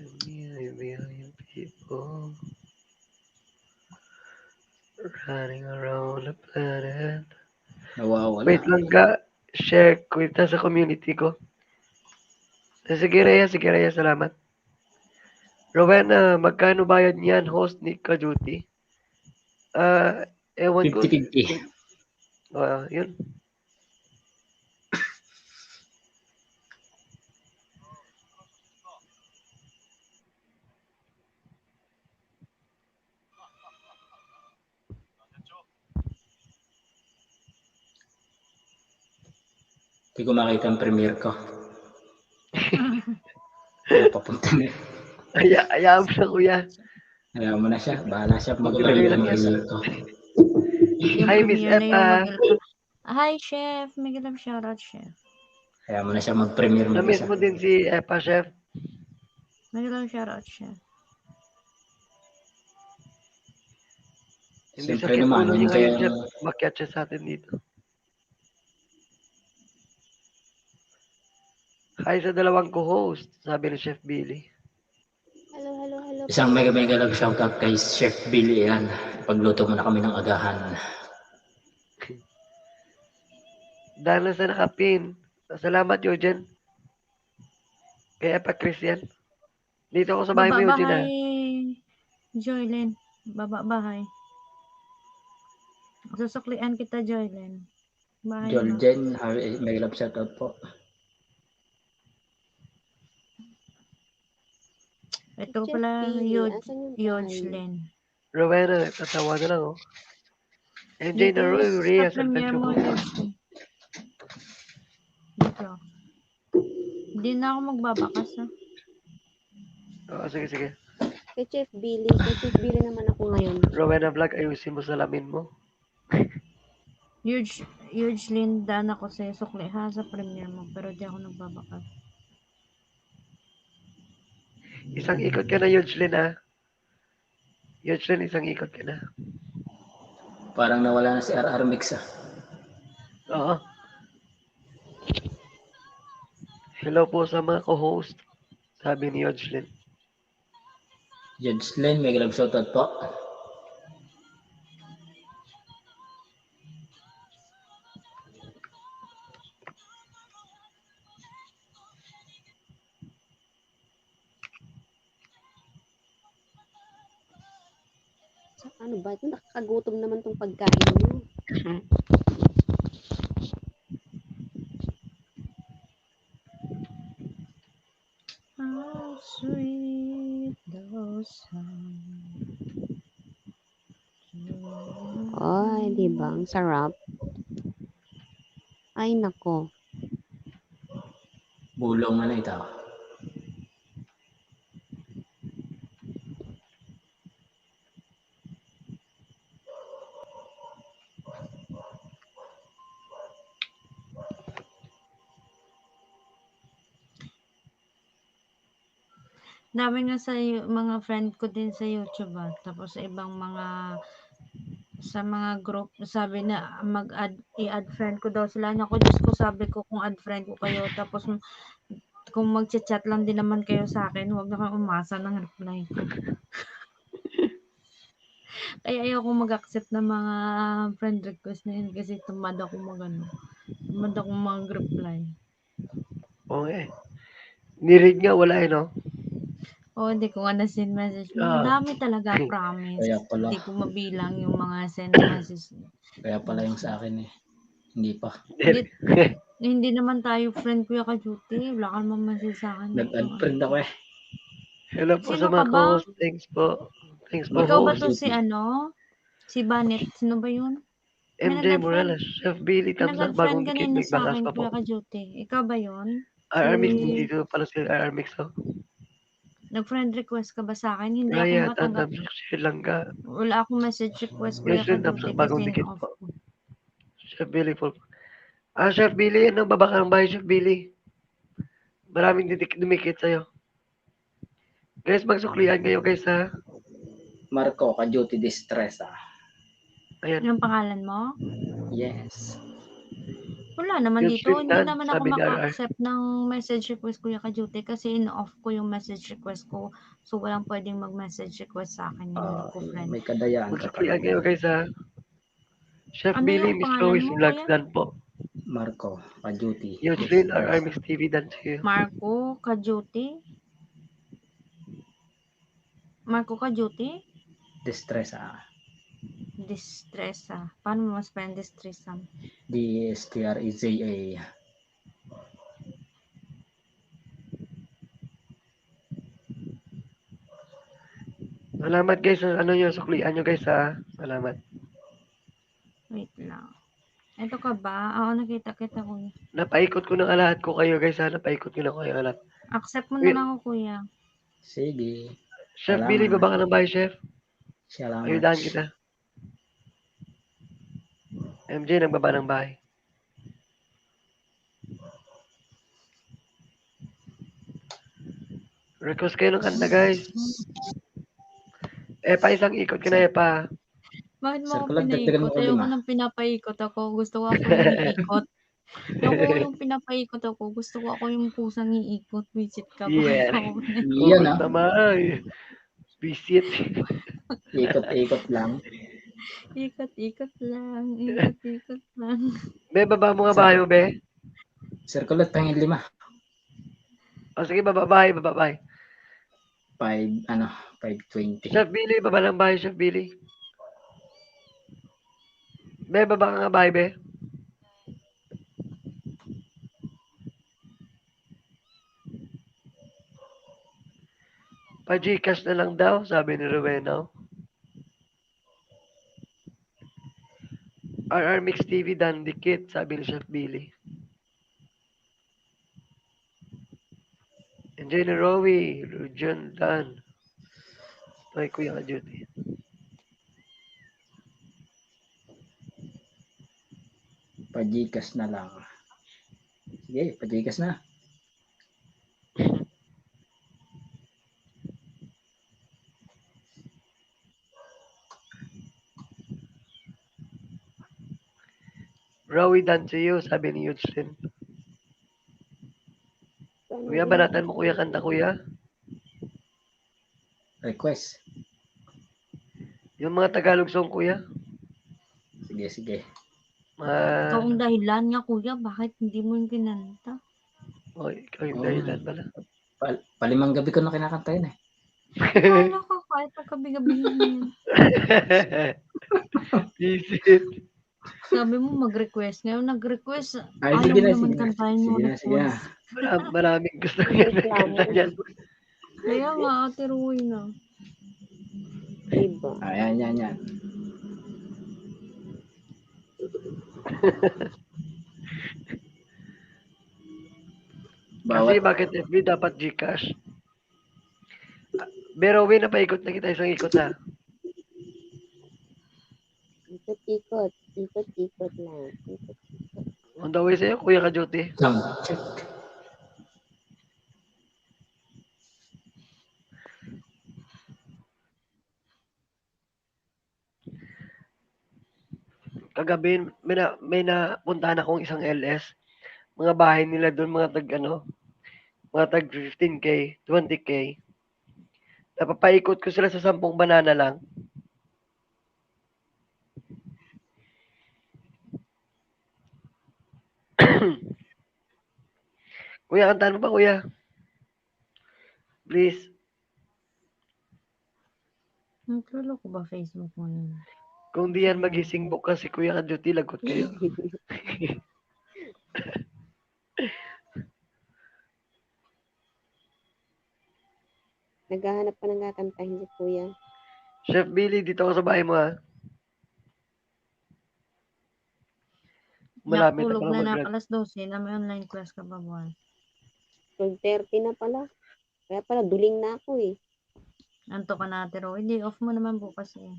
A million, million people running around the planet. Nawawala. Wait lang ka, share ko ita sa community ko. Eh, sige, Rhea, sige, Rhea, salamat. Rowena, magkano bayad niyan, host ni Kajuti? Ah, ewan ko. Fifty fifty. Ah, yun. Di ko makita ang premiere ko. Wala pa pong tini-, Aya-, ayaw mo na, kuya. Ayaw mo na siya. Bahala siya. Mag-premiere lang yan. Premiere ko. Hi, Miss Epa. Hi, Chef. Mega love shoutout, Chef. Ayaw mo na siya mag-premiere. Na-miss mo din si Epa, Chef. Mega love shoutout, Chef. Hindi siya naman, Chef. Makiat siya sa atin dito. Hi sa dalawang co-host, sabi ni Chef Billy. Hello, hello, hello. Isang mega, mega love shoutout kay Chef Billy yan. Pagluto mo na kami ng agahan. Dana sa nakapin. Salamat, Eugene. Kaya pa, Christian. Dito ako sa bahay mo, Eugene, ah. Baba bahay, Joylin. Baba bahay. Susuklian kita, Joylin. Bahay mo. Joylin, hi, mega love shoutout po. Ito pala, Yuj-, Yuj Lin. Rowena, tatawa na lang, oh. M J na Roy, Rhea, sa premiere mo, Yuj Lin. Dito. Di na ako magbabakas, ah. Oo, sige, sige. Kay Chef Billy, kay Chef Billy naman ako ngayon. Rowena Vlog, ayusin mo salamin mo. Yuj-, Yuj Lin, daan ako sa sukli, ha, sa premiere mo, pero di ako nagbabakas. Isang ikot ka na, Yodslin, ha? Yodslin, isang ikot ka na. Parang nawala na si R R Mix, ah. Oo. Hello po sa mga co-host, sabi ni Yodslin. Yodslin, mega love shoutout po. Sa-, ano ba? Nakakagutom naman tong pagkain niyo. How sweet the sound. Ay, Di ba? Ang sarap. Ay, nako. Bulong na lang ito. Dami nga sa yu- mga friend ko din sa YouTube, ah. Tapos sa ibang mga, sa mga group, sabi na mag-add, i-add friend ko daw sila. Naku, Diyos ko, sabi ko, kung add friend ko kayo, tapos m- kung mag-chat lang din naman kayo sa akin, huwag na kayong umasa ng reply ko. Kaya ayoko mag-accept ng mga friend request na yun kasi tamad ako mag-ano, tamad ako mag-reply. Oo nga eh. Ni-read nga, wala eh, no? Oo, hindi ko nga na-send message. Ang Ah. dami talaga, promise. Kaya pala. Hindi ko mabilang yung mga send message. Kaya pala yung sa akin eh. Hindi pa. Hindi, hindi naman tayo friend, Kuya Kajuti. Wala ka naman message sa akin. Nag-unfriend ako eh. Hello po Sino sa mga ka ba? co-host. Thanks po. Thanks po, Ikaw ba host. To si ano? Si Banet? Sino ba yun? May M J nag-unfriend? Morales, Chef Billy, May thumbs up, bagong nag-unfriend dikit, kanina sa nagbakas akin, pa po. Kuya Kajuti. Ikaw ba yun? R R Mix, Si- nandito pala si R R Mix, oh. Nag-friend request ka ba sa akin? Hindi Raya, ako matanggap. thumbs up, share lang ka. Wala akong message request, Yes, Kuya sir, thumbs Kajuti, up, bagong kasi dikit in-off po. ko. Chef Billy po. Ah, Chef Billy, ano, baba ka ng bahay, Chef Billy? Maraming didik dumikit sa'yo. Guys, magsuklian kayo, guys, ha? Marco, Kajuti Distress ah. Ayan. Yung pangalan mo? Yes. Wala naman Yung dito. Hindi Swiftan, naman ako sabi ni R R. maka-accept ng message request, Kuya Kajuti, kasi in-off ko yung message request ko. So, walang pwedeng mag-message request sa akin. Hindi Ah, ko friend. May kadayaan ka Magsuklian kayo, pala. Guys, ha? Chef Ano Billy, yung Miss pangalan Lois mo, Vlogs, Kuya? Dan po. Marco, Kajuti. Yuslin, Distress. R R Mix T V, Dan to you. Marco Kajuti? Marco Kajuti? Distress ah. Distress, ah. Paano mo mas parang distress, ah? D S T R E Z A. Salamat, guys, sa ano nyo, suklian nyo, guys, ha? Salamat. Wait lang. Ito ka ba? Oo, nakita kita, Kuya. Napaikot ko na nga lahat ko kayo, guys, ha? Napaikot ko na kayo lahat. Accept mo Wait. Na lang ako, Kuya. Sige. Chef Salamat. Billy, baba ka ng bahay, Chef. Salamat. Ayudahan kita. M J, nagbaba ng bahay. Request kayo ng kanta, guys. Epa, isang ikot ka na, Epa. Bakit mo Sir, ako kulang, dagdagan mo pinapaikot? Ayoko lima. Nang pinapaikot ako. Gusto ko ako yung iikot. Ayoko yung pinapaikot ako. Gusto ko ako yung pusang iikot. Visit ka. Bakit Yeah. ako? Yan Ikot ah. naman. Visit. Ikot-ikot lang. Ikot-ikot lang. Ikot-ikot lang. Be, baba mo nga bahay mo, be. Sir, kulang, pangin lima. O, sige, baba bahay, baba bahay. Five, ano, five twenty. Chef Billy, baba ng bahay, Chef Billy. Be, baba ka nga bahay, be. Pa-Gcash na lang daw, sabi ni Rowena. R R Mix T V, Dan Dikit, sabi ni Chef Billy. Enjoy ni Rowie, Rujon, Dan. Ay, Kuya Kajuti. Pa-Gcash na lang. Sige, pa-Gcash na. Rowie, Dan to you, sabi ni Yudslin. Kuya, banatan mo, Kuya, kanta, Kuya. Request. Yung mga Tagalog song, Kuya. Sige, sige. Mga, Ikaw ang dahilan nga, Kuya, bakit hindi mo yung kinanta? Oh, ikaw yung Oo. Dahilan pala. Pal- palimang gabi ko na kinakanta yun eh. Kala ko kahit pagkabi-gabi yun. Visit. Sabi mo, mag-request. Ngayon, nag-request. Ay, Ayaw sige mo na, naman sige na. Kantahin mo, Sige na, sige na. request. Mara- Maraming gusto niya ng kanta niyan. Kaya nga, Ate Rowena. Diba? Ayan, yan, yan. Kasi bakit F B dapat GCash? Pero, wait, napaikot na kita isang ikot, ha? Ikot-ikot. Ikot-ikot lang. Ikot-ikot. On the way sa'yo, Kuya Kajuti. Sound check. Kagabi, may na-, may napuntahan akong isang L S. Mga bahay nila doon, mga tag, ano, mga tag fifteen K, twenty K. Napapaikot ko sila sa sampung banana lang. Kuya, kantahan mo ba, Kuya? Please. Naglulo ko ba Facebook mo yun? Kung di yan magising bukas si Kuya Kajuti, lagot kayo. Naghahanap pa ng kakantahin si Kuya. Chef Billy, dito ako sa bahay mo, ha? Malapit na Nakatulog pala na mag-, na alas dose, na may online class ka pa, buwan. Twelve thirty na pala. Kaya pala, duling na ako eh. Anto ka na, Ate Ro. Hindi, off mo naman bukas eh.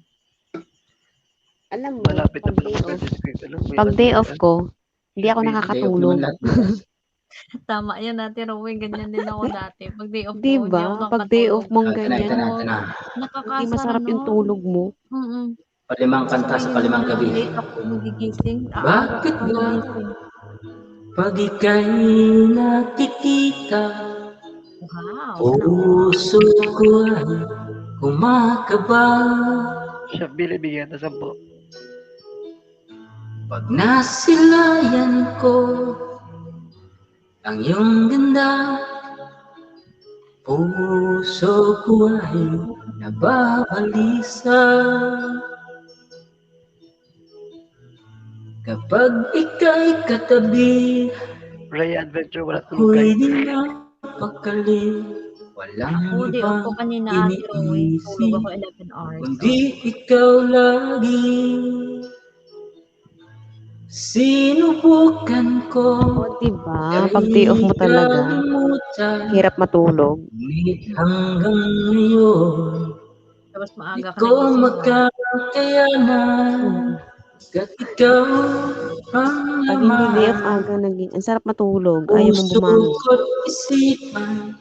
Alam mo, Malapit na pag pala day off, mag-graduate, ano? May pag day ano off ka? Ko, hindi ako Hindi, day off nakakatulog. Naman lahat bukas. Tama yan, Ate Ro. Ganyan din ako dati. Pag day off Di ko, hindi ba? Ako Pag day off nakakatulog. Mong Ah, ganyan, hindi Nakakasar-, masarap yung no? Tulog mo. Mm-mm. Palimang kanta sa palimang gabi. Late ako gumigising. Ah, Bakit ba? Gumigising. Pag ika'y nakikita, Wow. Puso ko ay kumakaba. Siya, Billy, bigyan na sampo. Pag nasilayan ko ang iyong ganda, puso ko ay nababalisa. Kapag ika'y katabi, Ray Adventure, wala tulog ako'y kayo. Di na pakali. Walang Ako, day off ko ibang kanina, Ate Roy. Tulog iniisip, ako eleven hours. Kundi ikaw lagi. Sinubukan ko, O, diba? Pag day off mo talaga, hirap matulog. Ngunit hanggang ngayon, Tapos maaga ka nagising, no? Di ko makakayanan, hmm, kat ikaw ang laman. Pag hindi day off, aga naging, ang sarap matulog, ayaw mong bumangon. Puso ko't isipan,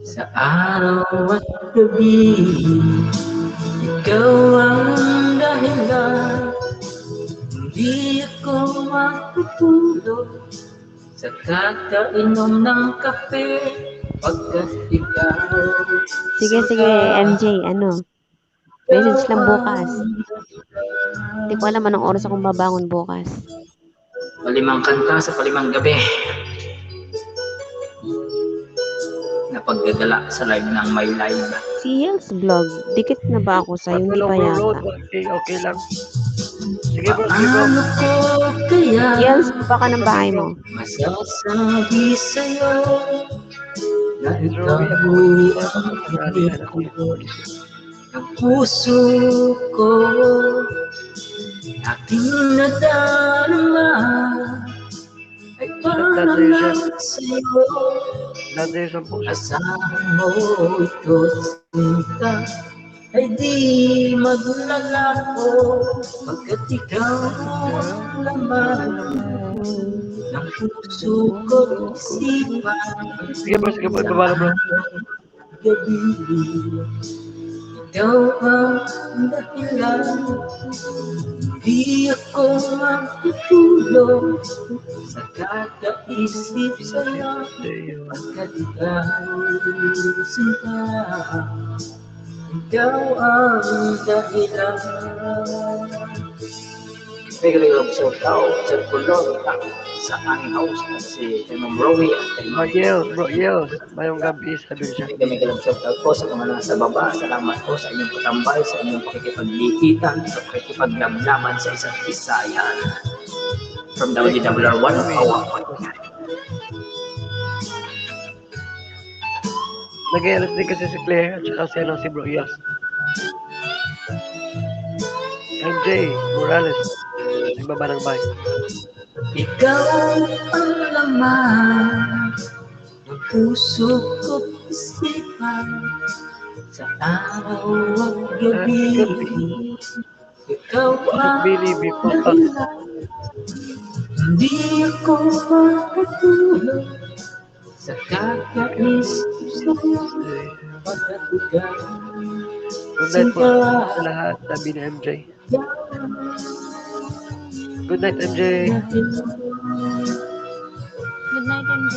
sa araw at gabi, ikaw ang dahilan. Hindi ako makatulog sa kakainom ng kape, pagkat ikaw. Sige, sige, M J, ano? Message lang bukas. Di ko alam anong oras akong babangon bukas. Palimang kanta sa palimang gabi na pagdadala sa live ng My Live. Si Yels Vlog, dikit na ba ako sa'yo? Hindi pa yata. Okay, okay lang. Sige, bro, sige, bro. Paano ko kaya Yels, baba ka ng bahay mo. Masasabi sa'yo na ikaw ang pinili ko. Ang puso ko, aking nadarama, ay para lang sa'yo. Asahan mo ito, sinta, ay di maglalaho, pagkat ikaw ang laman ng puso ko, isipan. Sige, bro, sige, bro, baba na, bro. Gabi, ikaw ang dahilan. Di ako makatulog sa kakaisip sa'yo. Pagkat ikaw, sinta, ikaw ang dahilan. May galing lang sa tao, sa kulong, sa aming house, si Ma'am Rowie at kay Ma'am Bro Yel, Bro Yel, mayong gabi sa Adunsya. May galing lang sa tao po sa mga nasa baba. Salamat po sa inyong patambay, sa inyong pakikipaglikita, sa pakikipaglamlaman sa isa't isa. Yan. From W W R one, Awa. Nag-alas din kasi si Claire at saka si, ano, si Bro Yas. M J Morales. Sa baba ng bahay. Ikaw ang laman ng puso ko, isipan sa araw at gabi. Ikaw ang dahilan. Hindi ako makatulog sa kakaisip sa'yo. Pagkatugan. Good night po sa lahat, sabi ni M J. Good night, M J. Good night, M J.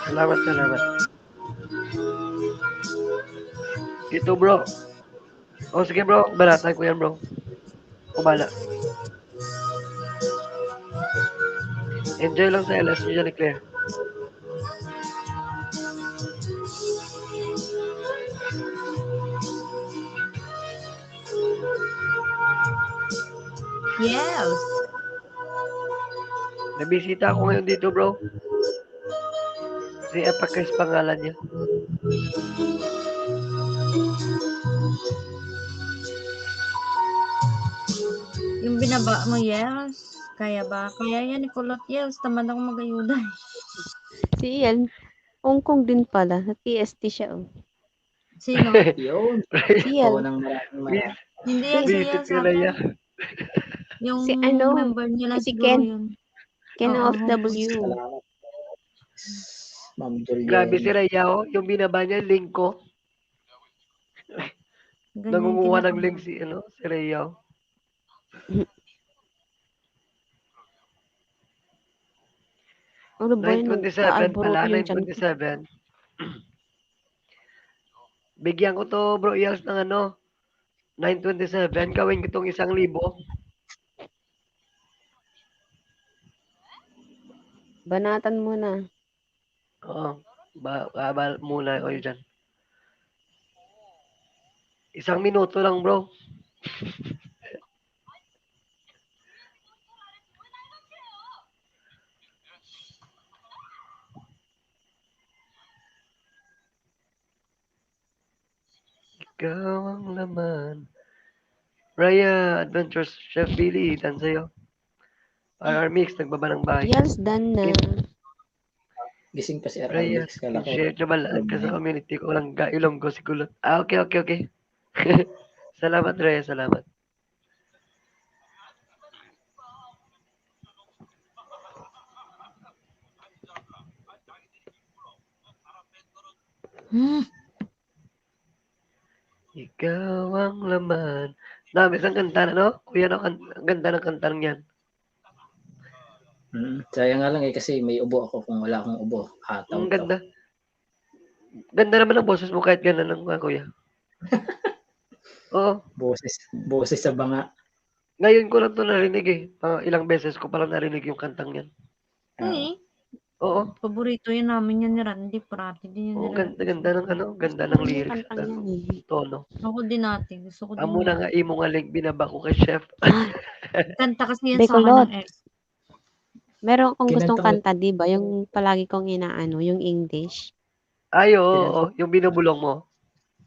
Salamat, salamat. Ito, bro. O, sige, bro. Banatan ko yan, bro. Ako bala. Enjoy lang sa L S niyo dyan ni Claire. Yes. May bisita ako ngayon dito, bro. Si Epacris pangalan niya. Yung binaba mo, yes. Kaya ba? Kaya yan, ikulot, yes. Tamad ako mag-ayuda. Si Ian, Hong Kong din pala. Nag-T S T siya, oh. Sino? Yun. Si Ian. Oo, nang maraming mara-, Hindi yan si Ian, Visit ka na Saka. Yan. Yung Si ano, member niya lang si siguro Ken. Yun. Ken Oo. O F W. Salamat. Ma'am Julian. Grabe si Rhea, oh. Yung binaba niya, link ko. Ganyan Nangunguha ng kinakabahan. Link si, ano, si Rhea, oh. Ano ba yun? Nine twenty-seven Nag-aalboroto pala, yung tiyan ko. Nine twenty-seven. Bigyan ko to, bro, Iyals, ng ano, nine twenty-seven, gawin ko tong isang libo. Banatan mo na. Oo, ba-, babal muna ako dyan. Isang minuto lang, bro. Ikaw ang laman. Raya Adventures, Chef Billy, done sa'yo. R R Mix, nagbaba ng bahay. Yes, done na. Gising pa si R R Raya, Mix, kala ko share, trabalaan ka sa community ko, Langga, Ilonggo, Sigulot. Ah, okay, okay, okay. Salamat, Raya, salamat. Hmm. Ikaw ang laman. Dami sang kanta na, no? Kuya, no? Kan-, ang ganda ng kanta niyan. Mm, sayang nga lang eh, kasi may ubo ako. Kung wala akong ubo, hataw Ang to. Ganda. Ganda naman ang boses mo kahit ganun lang, ah, kuya. Oo. Boses, boses sa banga. Ngayon ko lang to narinig eh. Mga ilang beses ko pa lang narinig yung kantang yan. Ah. Eh, Oo. Paborito yun namin yan ni Randy. Parati din yun Oo, ni Randy. Ganda, ganda ng ano, ganda ng lyrics, kantang ano, yan eh. Tono. Ako din ate. Gusto ko din Amo na yan. Nga imo nga link binaba ko kay Chef. Ah. Kanta kasi yan sa Bacolod. Akin ng ex. Meron akong gustong Kinanta mo. Kanta, di ba? Yung palagi kong inaano, yung English. Ay, oo, Kinanta. Oo. Yung binubulong mo?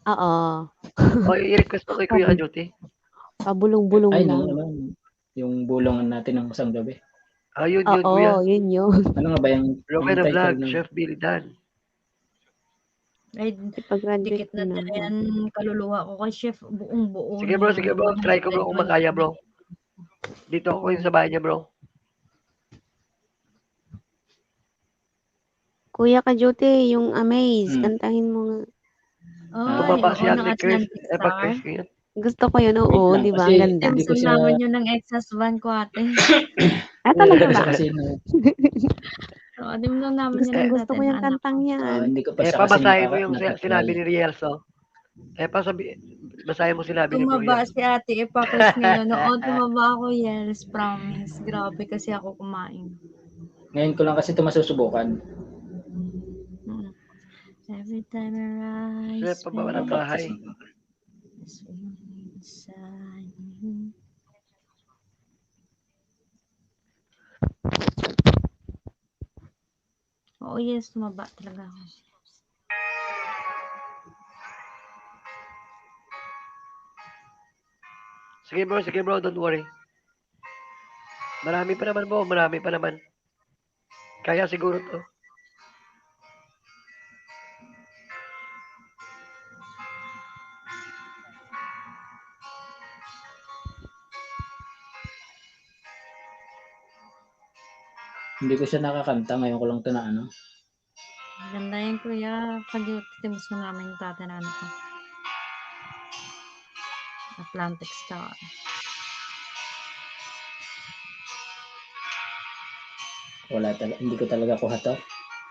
Oo. O, i-request mo kay Kuya Pabul-, Ajote. Pabulong-bulong Ay, lang. Naman. Yung bulong natin ng isang gabi. Ah, yun, yun, Oo, kuya. Yun, yun. Ano nga ba yung, Rowena yung title Vlog, ng Chef Billy Dan. Ay, dikit na din yan, kaluluwa ko kay Chef, buong-buo. Sige, bro, sige, bro. Try ko, bro, kung makaya, bro. Dito ako yung sa bahay niya, bro. Kuya Kajote, yung Amaze, Hmm. Kantahin mo nga. Ay, tumaba si Ate Chris, Epa Chris ngayon. Gusto ko yun, oo, di ba? Ang ganda. Hindi ko siya naman yun ng ex-husband ko, ate. Ah, talaga ba? Kasi na- Oo, di mo naman yun. Gusto ko yung kantang yan. Ah, hindi ko pa siya kasi naka-, naka-try. Epa, basahin mo yung si-, sinabi ni Riel, so. Epa, sabi, basahin mo sinabi ni Kuya. Tumaba si Ate Epa Chris ngayon. Oo, tumaba ako, yes, promise. Grabe kasi ako kumain. Ngayon ko lang kasi ito masusubukan. Mm. Every time I rise, Sir, pababa ng bahay. Oo, yes, tumaba talaga ako. Sige, bro. Sige, bro. Don't worry. Marami pa naman, bro. Marami pa naman. Kaya siguro to. Hindi ko siya nakakanta. Ngayon ko lang ito na ano. Ganda yan, kuya. Pag-iutimos mo namin yung tatay na ano ko. Atlantic Star. Wala talaga. Hindi ko talaga kuha to.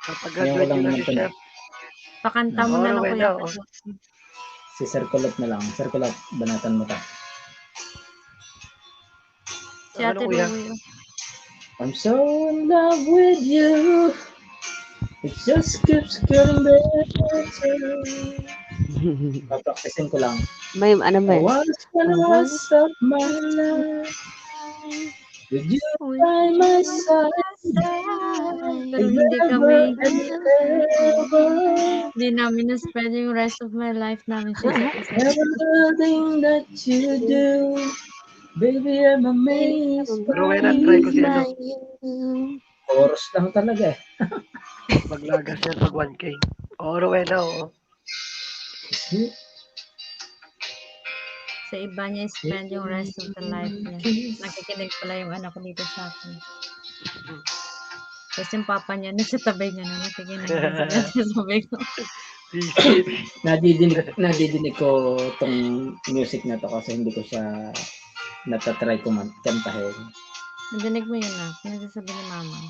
Kapag Ngayon ko lang graduate na naman si ito na. Chef, Pakanta mo Oo, na lang, okay kuya. na, oh. Si Sir Kulot na lang. Sir Kulot, banatan mo ta. Si Ano, Ate kuya? Rui. I'm so in love with you. It just keeps getting better. Papraktisin ko lang. May ano ba? I wanna spend the rest of my life with you by my side. Pero hindi kami, Forever and ever. hindi namin na-spend yung rest of my life namin sa isa't isa. Everything that you do, baby, I'm amazed. Pero wala, try ko si ano. Chorus lang talaga eh. Maglagas yan pag one K. Oo, Rowena, oo. Sa iba niya spend yung rest of the life niya. Nakikinig pala yung anak ko dito sa akin. Tapos yung papa niya, nasa tabi niya na nakikinig din sa kanya. Sabi ko, Visit. Nadidinig, nadidinig ko tong music na to kasi hindi ko siya natatry ko man, kantahin. Nadinig mo yun na, pinagsasabi ni mama.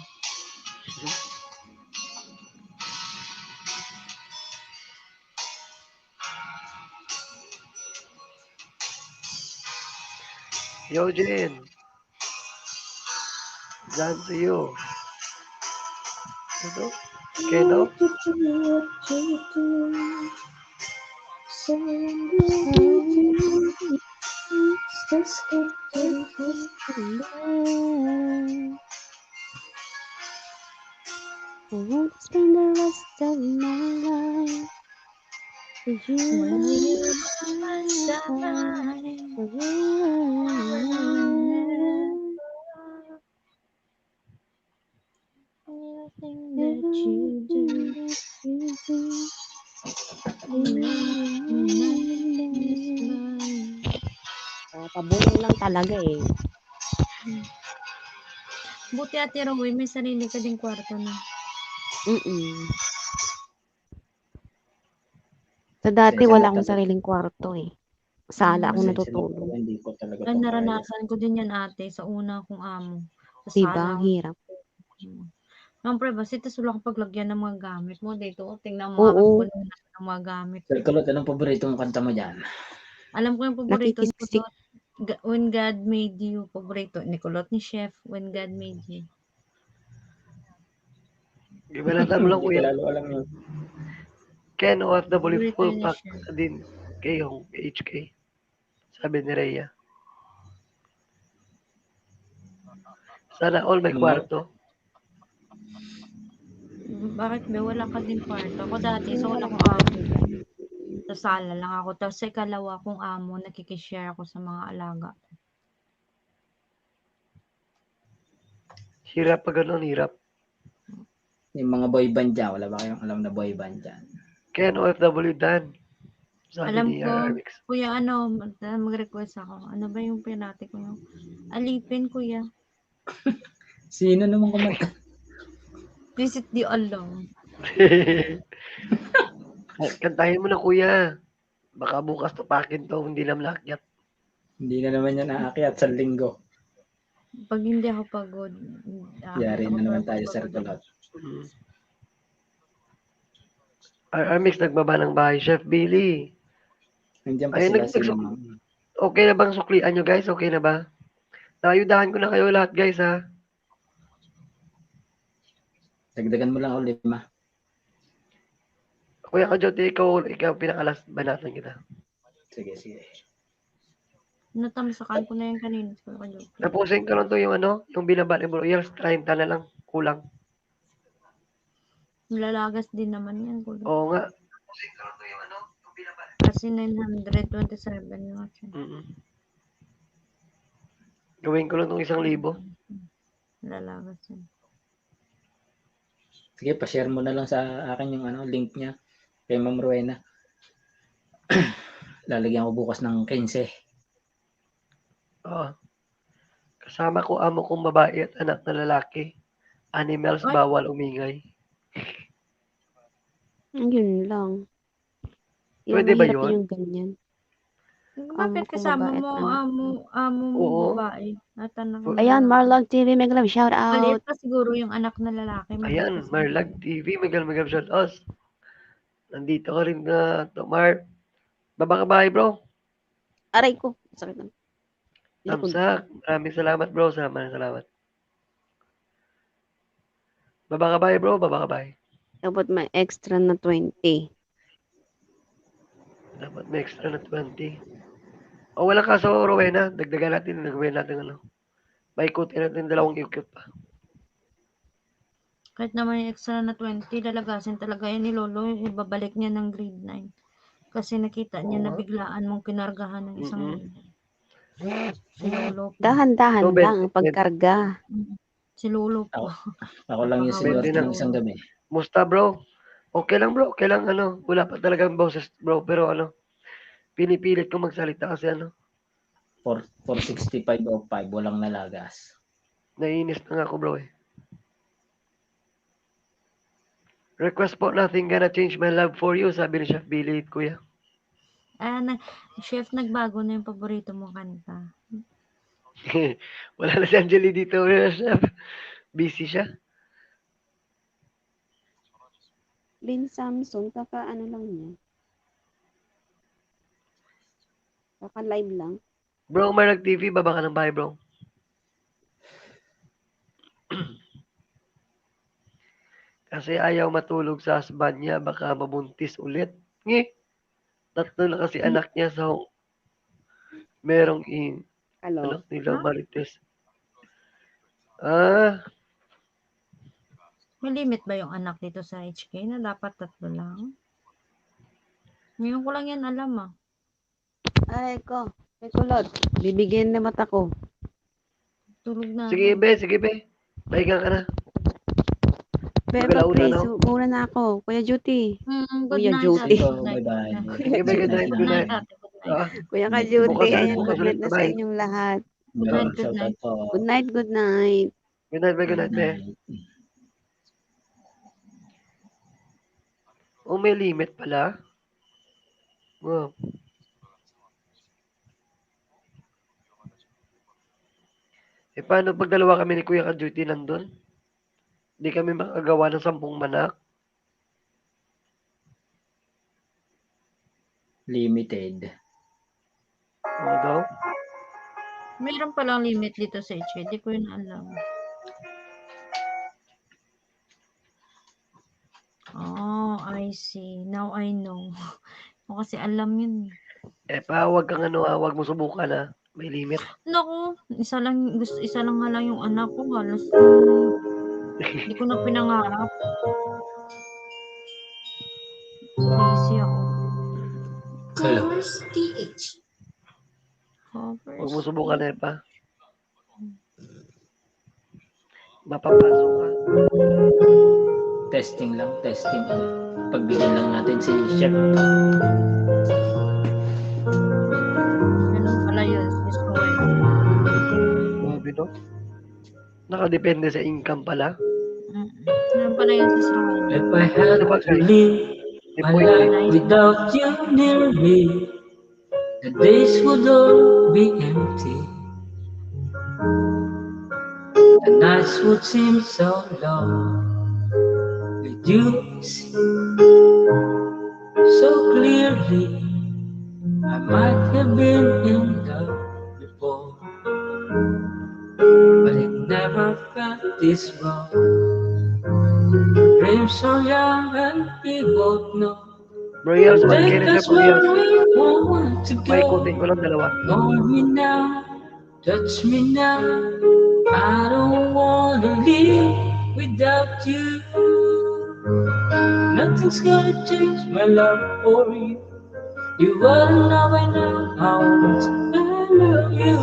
Eugene. John to you. Ito? Keno? I want to spend the rest of my life with you. Anything that you do. Ah, pabuhay lang talaga eh. Buti, Ate Roy, may sarili ka ding kwarto na. Mm-mm. Sa dati, Pasensya wala na akong talaga. Sariling kwarto eh. Sala ako Mm. Pasensya na natutulog. talaga, hindi ko talaga Ay, to kaya. Naranasan ko din yan, ate, sa una kong amo. Sa Diba? sala Ang ako. Hirap. Mm. Ang prueba, si tas wala akong paglagyan ng mga gamit mo dito. Tingnan mo, Oo. ang ng mga gamit. Sir Kulot, anong paborito mong kanta mo dyan? Alam ko yung paborito ni Nakikiksik. Kulot. Ga- When God Made You, paborito ni Kulot, ni Chef, When God Made You. Gibalatan mo lang, Hindi ko kuya. lalo alam yun. Ken, O F W, Paborito full niya pack siya. din. Kay yung H K. Sabi ni Rhea. Sana all may Ano? Kwarto. Bakit ba wala ka din kwarto? Ako dati, sa una kong amo, sa sala lang ako. Tapos sa ikalawa kong amo, nakikishare ako sa mga alaga. Hirap pag ganun, hirap. Yung mga boy band dyan, wala ba kayong alam na boy band dyan? Ken, O F W, Dan. Sabi Alam ni ko, Alex. Kuya, ano, mag- mag-request ako. Ano ba yung pinati ko? Alipin, Kuya. Sino naman kumanta? Visit the alone. Ay, kantahin mo na, kuya. Baka bukas tupakin to, hindi na malakyat. Hindi na naman yan aakyat sa linggo. Pag hindi ako pagod, ah, Yari ako na naman pag- tayo, Sir pagod. Kulot. Mm. R R Mix, nagbaba ng bahay. Chef Billy, Nandiyan pa Ay, sila, nag- sila nag- ma'am. Okay na bang suklian nyo, guys? Okay na ba? Naayudahan ko na kayo lahat, guys, ha? Dagdagan mo lang ako lima. Kuya Kajote, ikaw, ikaw pinakalas, banatan kita. Sige, sige. Natamsakan ko na yung kanina. Kuya Kajote. Tapusin ko lang to yung ano, yung binaba ni Bro Yels, treinta na lang, kulang. Nalalagas din naman yan, Kuya. Oo nga. Kasi nine hundred twenty-seven na siya. Mm-mm. Gawin ko lang tong isang libo. Lalagas yun. Sige, pa-share mo na lang sa akin yung ano, link niya kay Ma'am Rowena. Lalagyan ko bukas ng quince. Oo. Kasama ko amo kong babae at anak na lalaki. Animals, Ay. Bawal umingay. Yun lang. Yun, Pwede ba mahirap yun? Yung ganyan. Bakit Amo ko kasama babae mo, at anak. Amo, amo mo Oo. Babae at anak Pu- na Ayan, lalaki? Marlog T V, mega love, shout Maliit out. Pa siguro yung anak na lalaki. Maliit Ayan, pa siguro. Marlag T V, mega love, mega love, shout out. Nandito ka rin na, to, Mar. Baba ka ba, bro? Aray ko. Sakit lang. Likod. Thumbs up. Maraming salamat, bro. Salamat, salamat. Baba ka ba, bro? Baba ka ba? Dapat may extra na twenty. Dapat may extra na twenty. O, wala kaso, Rowena. Dagdagan natin, dagdagan natin, ano. Paikutin natin dalawang ikot pa. Kahit naman yung extra na twenty, lalagasin talaga yan ni Lolo. Ibabalik niya ng grade nine. Kasi nakita niya na Oo. Biglaan mong kinargahan ng isang Mm-mm. libo. Si Lolo po. Dahan-dahan So, lang ang twenty. Pagkarga. Si Lolo po. Ako lang yung Baka senior pwede ng na. isang gabi. Musta, bro? Okay lang, bro. Okay lang, ano. Wala pa talagang boses, bro. Pero, ano, pinipilit ko magsalita kasi, ano. Four, four sixty-five oh five, walang nalagas. Nainis na nga ako, bro, eh. Request po, Nothing Gonna Change My Love For You, sabi ni Chef Billy, kuya. Ah, na, Chef, nagbago na yung paborito mong kanta. Wala na si Angeli dito, Chef. Busy siya. Lynn Samson, kaka ano lang niya. Kaka live lang. Bro, Marag T V, baba ka ng bahay, bro. Kasi ayaw matulog sa husband niya, baka mabuntis ulit. Ngi, tatlo na kasi anak niya, so merong in, Hello. Anak nila Marites. Ah, May limit ba yung anak dito sa H K na dapat tatlo lang? Ngayon ko lang yan alam ah. Aray ko. May kulot. Bibigyan na mata ko. Tulog na. Sige, be, sige, be. Pahinga ka na. Pero Magalaw na, please, no? Muna na ako. Kuya Juti. Mm, good Kuya night, Juti. ate. Ikaw, Good night. bye-bye. Sige, be, good night, Good good night, night. ate. Good night. Ah, Kuya ka Good Juti. bukas na, Ayan, bukas good ulit. night na sa Bye. inyong lahat. Good night, Shout good out night. po. Good night, good night. Good night, bye, good Good night, be. night. Oh, may limit pala. Wow. Eh, paano pag dalawa kami ni Kuya Kajuti nandun? Di kami makagawa ng sampung manak? Limited. Ano daw? Meron palang limit dito sa H K. Di ko yun alam. Oh, I see. Now I know. O kasi alam yun eh. Eh, pa, wag kang ano, ah, wag mo subukan, ah. May limit. Naku, isa lang, gusto, isa lang nga lang yung anak ko. Halos, mm, hindi ko na pinangarap. Busy ako. Hello. Covers. Wag mo subukan, eh, pa. Mapapasok ka. Testing lang, testing. Pagbigyan lang natin si Chef. Ganun pala yun. Gusto ko yun. Grabe, no? Nakadepende sa income pala. Mm. Ganun pala yun, Sis Rowan. If I had Diba, to live May my point, eh. life without you near me, the days would all be empty. The nights would seem so long with you. I see so clearly I might have been in love before, but it never felt this wrong. Dreams so young and we both know. Bro, Yels, Take mag-carry siya us po, where Yels. we want to go. Paikutin ko lang dalawa. Hold me now, touch me now. I don't wanna live without you. Nothing's gonna change my love for you. You are now and now how much I love you.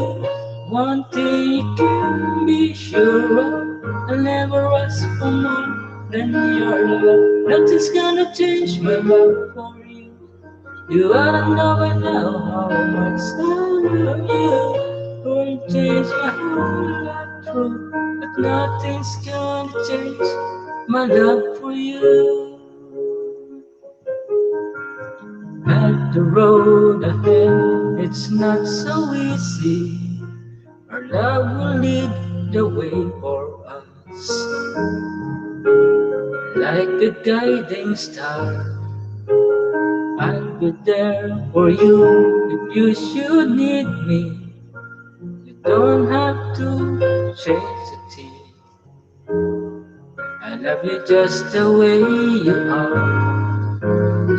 One thing you can be sure of, I'll never ask for more than your love. Nothing's gonna change my love for you. You ought to know by now how much I love you. Won't change my whole life through, but nothing's gonna change my love for you. But the road ahead, it's not so easy. Our love will lead the way for us. Like a guiding star, I'll be there for you if you should need me. You don't have to shed a tear. I love you just the way you are.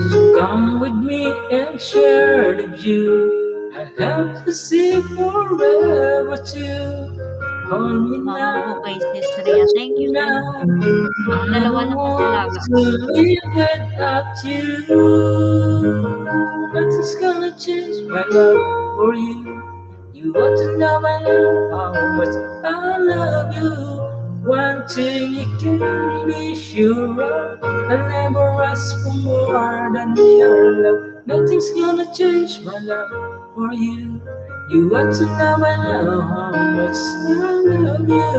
So come with me and share the view. I love to see forever too. Hold me now. Okay, Sis Rhea. Thank you. Now. Dalawa na po sila. To live without you. Nothing's gonna change my love for you. You ought to know by now how much I love you. One thing you can be sure of, I never ask for more than your love. Nothing's gonna change my love for you. You ought to know by now how much I love you.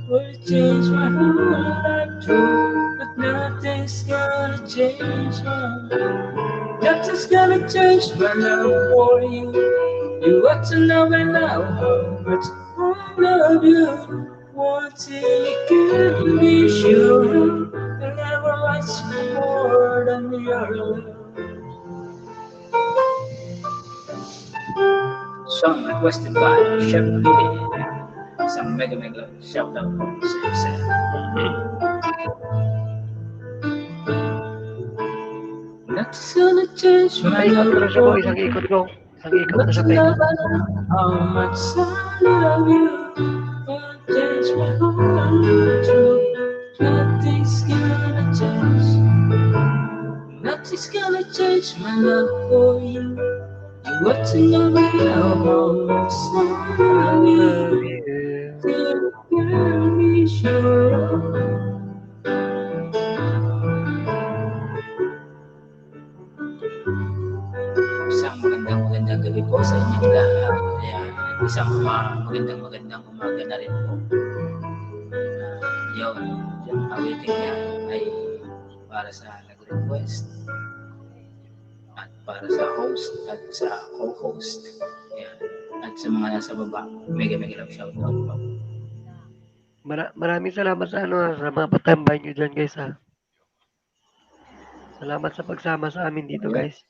Will change my whole life too, but nothing's gonna change my love. Nothing's gonna change my love for you. You ought to know by now how much I love you. One thing you can be sure of, I never ask for more than your love. Song requested by Chef Billy. Isang mega mega shout out po sa iyo, sir. Nothing's gonna change my Ay, ikot love na siya, bro. for Isang ikot, bro. Isang ikot na What's siya, bro. love? How much I love you. Won't change my whole life through. Nothing's gonna change. Nothing's gonna change my love for you. You ought to know by now how much I love you. You can be sure. Isang magandang, magandang gabi po sa inyong lahat. Ayan. Isang uma-, magandang, magandang umaga na rin po. Ah, yun. Yung awitin niya ay para sa nag-request at para sa host at sa co-host. Ayan. At sa mga nasa baba, mega, mega love shout out po. Mara- maraming salamat sa ano, sa mga patambay nyo dyan, guys, ha. Salamat sa pagsama sa amin dito, guys.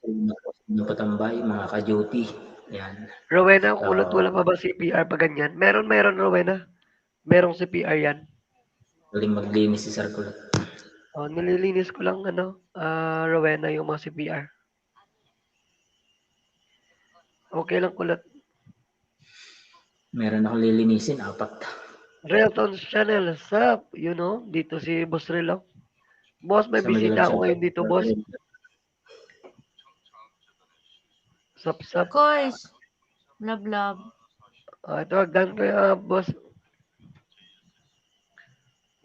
Yung patambay, mga ka-duty. Yan. Rowena, kulot, Oo. Wala pa ba C P R pa ganyan? Meron, meron, Rowena. Merong C P R yan. Galing maglinis si Sir Kulot. Oh, nililinis ko lang, ano, ah, Rowena, yung mga C P R. Okay lang, kulot. Meron ako lilinisin, apat. Relton's Channel, sup? You know, dito si Boss Rel, oh. Boss, may Sa Manila, bisita ako shout ngayon out dito, po. Boss. Sup, sup. Of course. Love, love. Ah, ito, hagdan ko yung, ah, boss.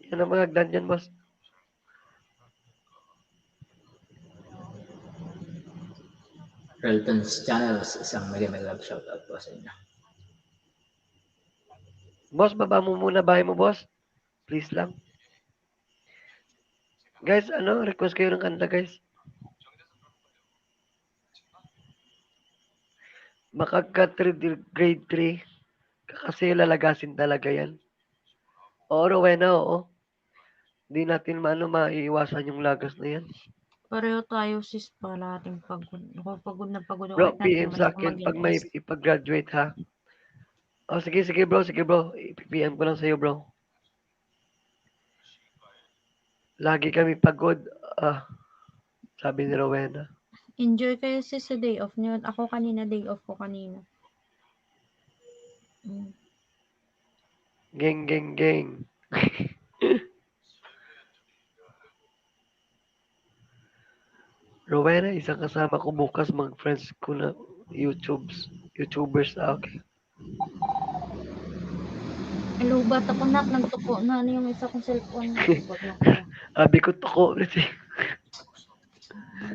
Yan ang mga hagdan dyan, boss. Relton's Channels, isang mega mega love shout out po sa inyo. Boss, baba mo muna bahay mo, boss. Please lang. Guys, ano, request kayo ng kanta, guys. Makagka three, grade three. Kasi lalagasin talaga yan. Oo, Rowena, oo. Di natin maano, maiiwasan yung lagas na yan. Pareho tayo, sis, para ating pagod. Ako pagod na pagod ako. Bro, At natin P M sa mas akin pag may mag-invest. ipag-graduate, ha. Oh, sige, sige, bro, sige, bro. I-P M ko lang sa'yo, bro. Lagi kami pagod. Ah, sabi ni Rowena. Enjoy kayo, sis, sa day off nyo. Ako kanina, day off ko kanina. Mm. Geng, geng, geng. Rowena, isang kasama ko bukas, mag-friends ko na YouTubes, YouTubers. Ah, okay. Lubat ako, nak, nagtuko na. Ano yung isa kong cellphone? Lubat na ako. Abi ko tuko, kasi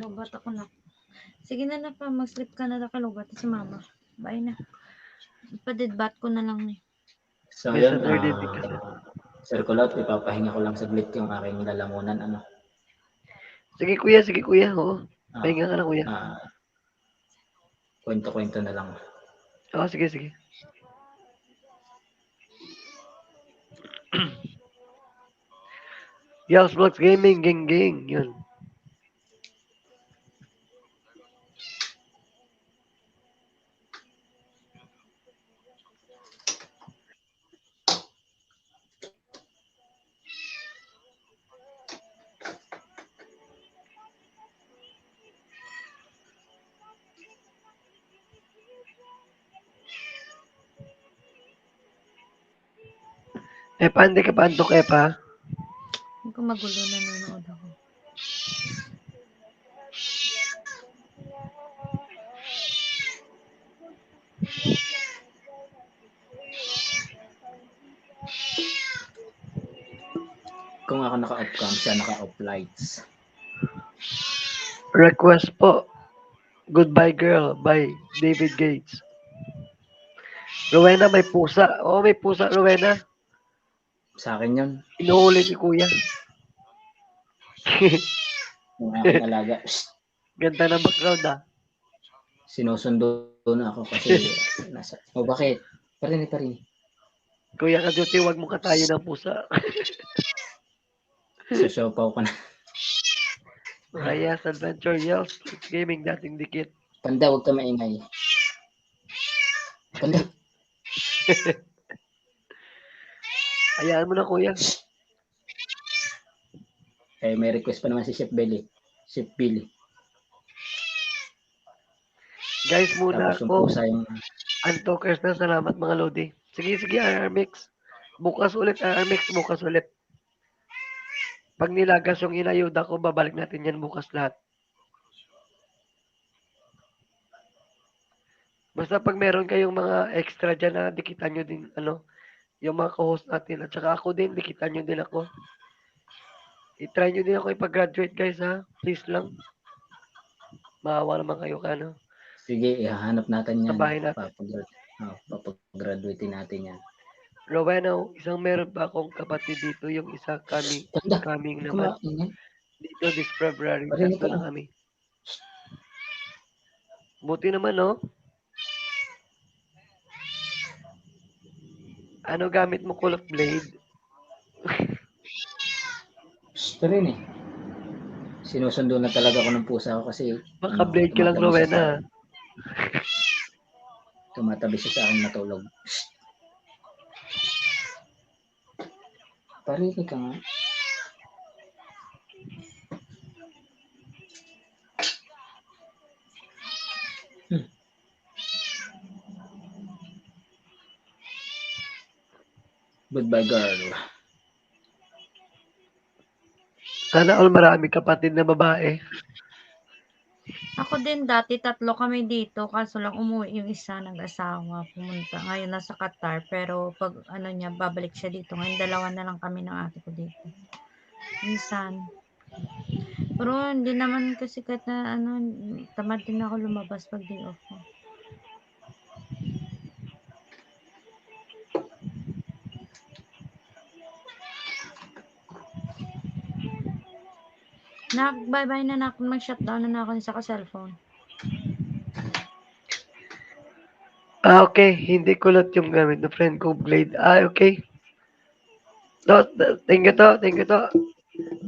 Lubat ako, nak. Sige na, nak, pa, mag-sleep ka na, nakalubat si mama. Bye na. Ipadidbat ko na lang ni. So, Yes, yun, sir. Pwede ah, din ka, sir. Sir Kulot, ipapahinga ko lang saglit yung aking lalamunan, ano. Sige, kuya, sige, kuya, oo. Ah, Pahinga ka na, kuya. ah, kwento-kwento na lang. Oo, sige, sige. Yas Vlogs Gaming, gang, gang, yun. Epa, hindi ka pa antok, Epa? Hindi ko magulo, nanonood ako. Kung ako naka-off cam, siya naka-off lights. Request po. Goodbye Girl by David Gates. Rowena, may pusa. Oo, may pusa, Rowena. Sa akin yun. Inuuli ni Kuya. Yung aking alaga. Psst. Ganda ng background, ah. Sinusundo na ako kasi nasa, oh, bakit? Parini, parini. Kuya Kajuti, wag mo katayin ang pusa. Susiopaw ka na. Rayas Adventure, Yels Gaming, dating dikit. Panda, huwag ka maingay. Panda. Hayaan mo na, kuya. Eh, may request pa naman si Chef Billy. Chef Billy. Guys, muna Tapos yung ako. pusa yung Antukers na, salamat, mga lodi. Sige, sige, R R Mix. Bukas ulit, R R Mix, bukas ulit. Pag nilagas yung inayuda ko, babalik natin yan bukas lahat. Basta pag meron kayong mga extra dyan na dikitan nyo din, ano, yung mga co-host natin. At saka ako din, dikitan nyo din ako. I-try nyo din ako ipag-graduate, guys, ha? Please lang. Maawa naman kayo ka, no? Sige, ihahanap natin yan. Sa bahay natin. Papag-, oh, papag-graduate natin yan. Rowena, isang meron pa akong kapatid dito, yung isa kami, Tanda. Kaming naman. Kumain yan. Dito this February, Parinig tatlo ka lang na. kami. Buti naman, no? Ano gamit mo, kulot blade? Psst, rin eh. Sinusundo na talaga ako ng pusa ko kasi Maka-blade ka lang, tumatangis siya sa Rowena. Tumatabi siya sa akin matulog. Psst. Parili ka nga. Hmm. Goodbye, girl. Sana all marami kapatid na babae. Ako din, dati tatlo kami dito, kaso lang umuwi yung isa, nag-asawa, pumunta. Ngayon nasa Qatar, pero pag ano niya, babalik siya dito. Ngayon dalawa na lang kami ng ate ko dito. Minsan. Pero hindi naman kasi kahit na ano, tamad din ako lumabas pag day off ko. Nak, bye-bye na, nak. Mag-shutdown na, na ako sa ka-cellphone. Ah, okay. Hindi kulot yung gamit ng friend ko, blade. Ah, okay. To, thank you to, thank you to.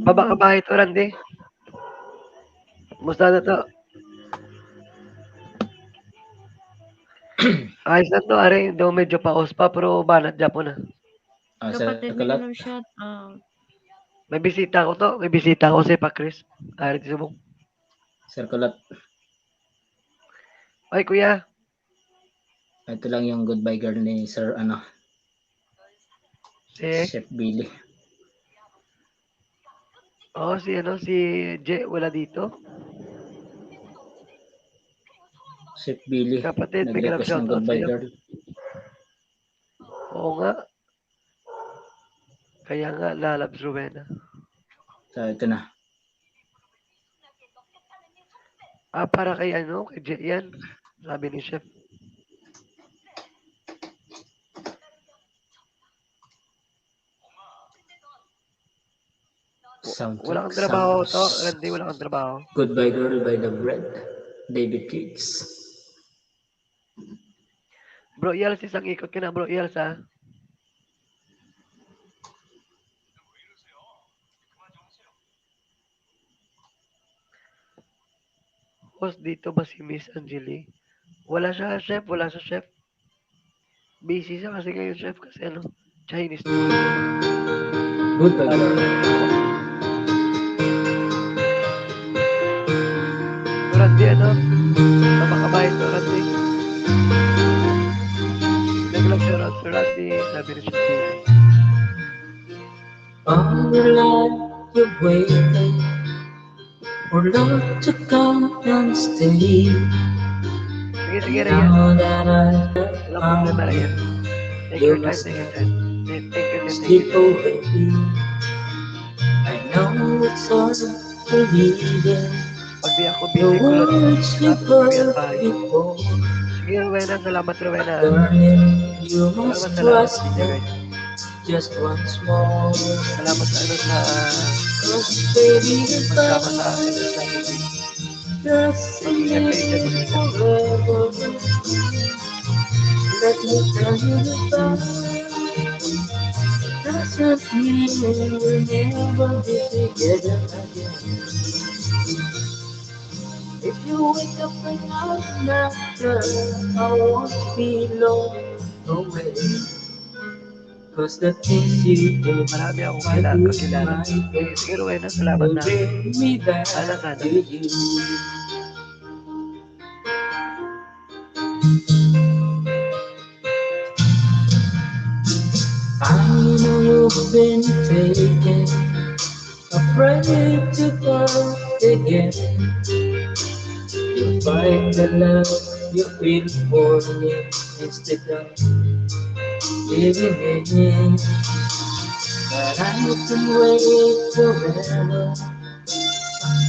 Baba ka bahay to, Randy. Kumusta na to? Ayos na to, are. Daw medyo paos pa, pero banat dyan po na. Ah, Sir Kapatid ni Kulot. Love shot, ah. May bisita ko to. May bisita ko si Pa Chris. Ari, subong. Sir Kulot. Ay, kuya. Ito lang yung goodbye girl ni Sir, ano, Si? Chef Billy. Oh, si ano, si Je, wala dito? Chef Billy, Kapatid, may nag-request ng goodbye girl. Oo nga. Kaya nga, lalabs Rowena. So, ito na. Ah, para kay ano, kay J yan. Sabi ni Chef. Sound Wala kang check, trabaho sound to, Randy, wala kang trabaho. Goodbye Girl by the Bread. David Cakes. Bro Yels, isang ikot ka na, Bro Yels, ha? Host dito ba si Miss Angeli? Wala siya, chef. Wala siya, chef. Busy siya kasi ngayon, chef, kasi ano, Chinese. Good ba? Randy, ano? Sa mga bahay to, Randy. Big love shout out to Randy. Sabi ni Chef. All your life you've waited for love to come and stay. Sige, sige, Rhea. Now that I Walang problema, Rhea. Take your time, take your time. Take, take your time, take sleep your time. away. I know it's hard to leave it. Pag di ako The busy, kulot. words you Lapit ko yan, heard bye. before. Sige, Rowena, salamat, Rowena. Learning you Salamat, must salamat. trust me just once more. Salamat sa ano, sa Cause baby, pagsama sa goodbye. akin sa Saturday. Doesn't mean forever. Let me tell you goodbye. Doesn't mean we'll never be together again. If you wake up and I'm not there, I won't be long away. Cause the things you do Marami akong might kailangan be kakilala. my best. Sige, Rowena, salamat Will na. bring me back Sana, sana. to you. I know you've been taken, afraid to go again. You fight the love you feel for me instead of giving in. But I can wait forever,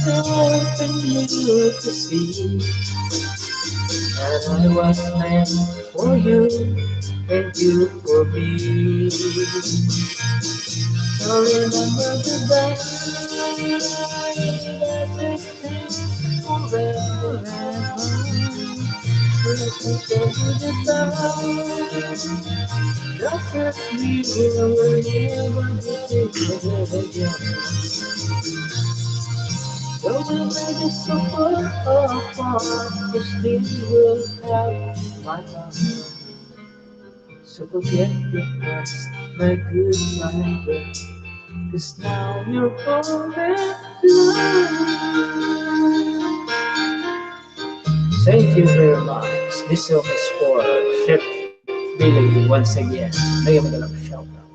hoping you to see that I was meant for you and you for me. So remember the day that we spent forever. Let me tell you the time. Just as we were never together again. Though we may be so far apart, you still will have my heart. So forget the past, my good friend. Cause now you're forever loved. Thank you very much. This song is for Chef Billy once again. May mga lang shout out.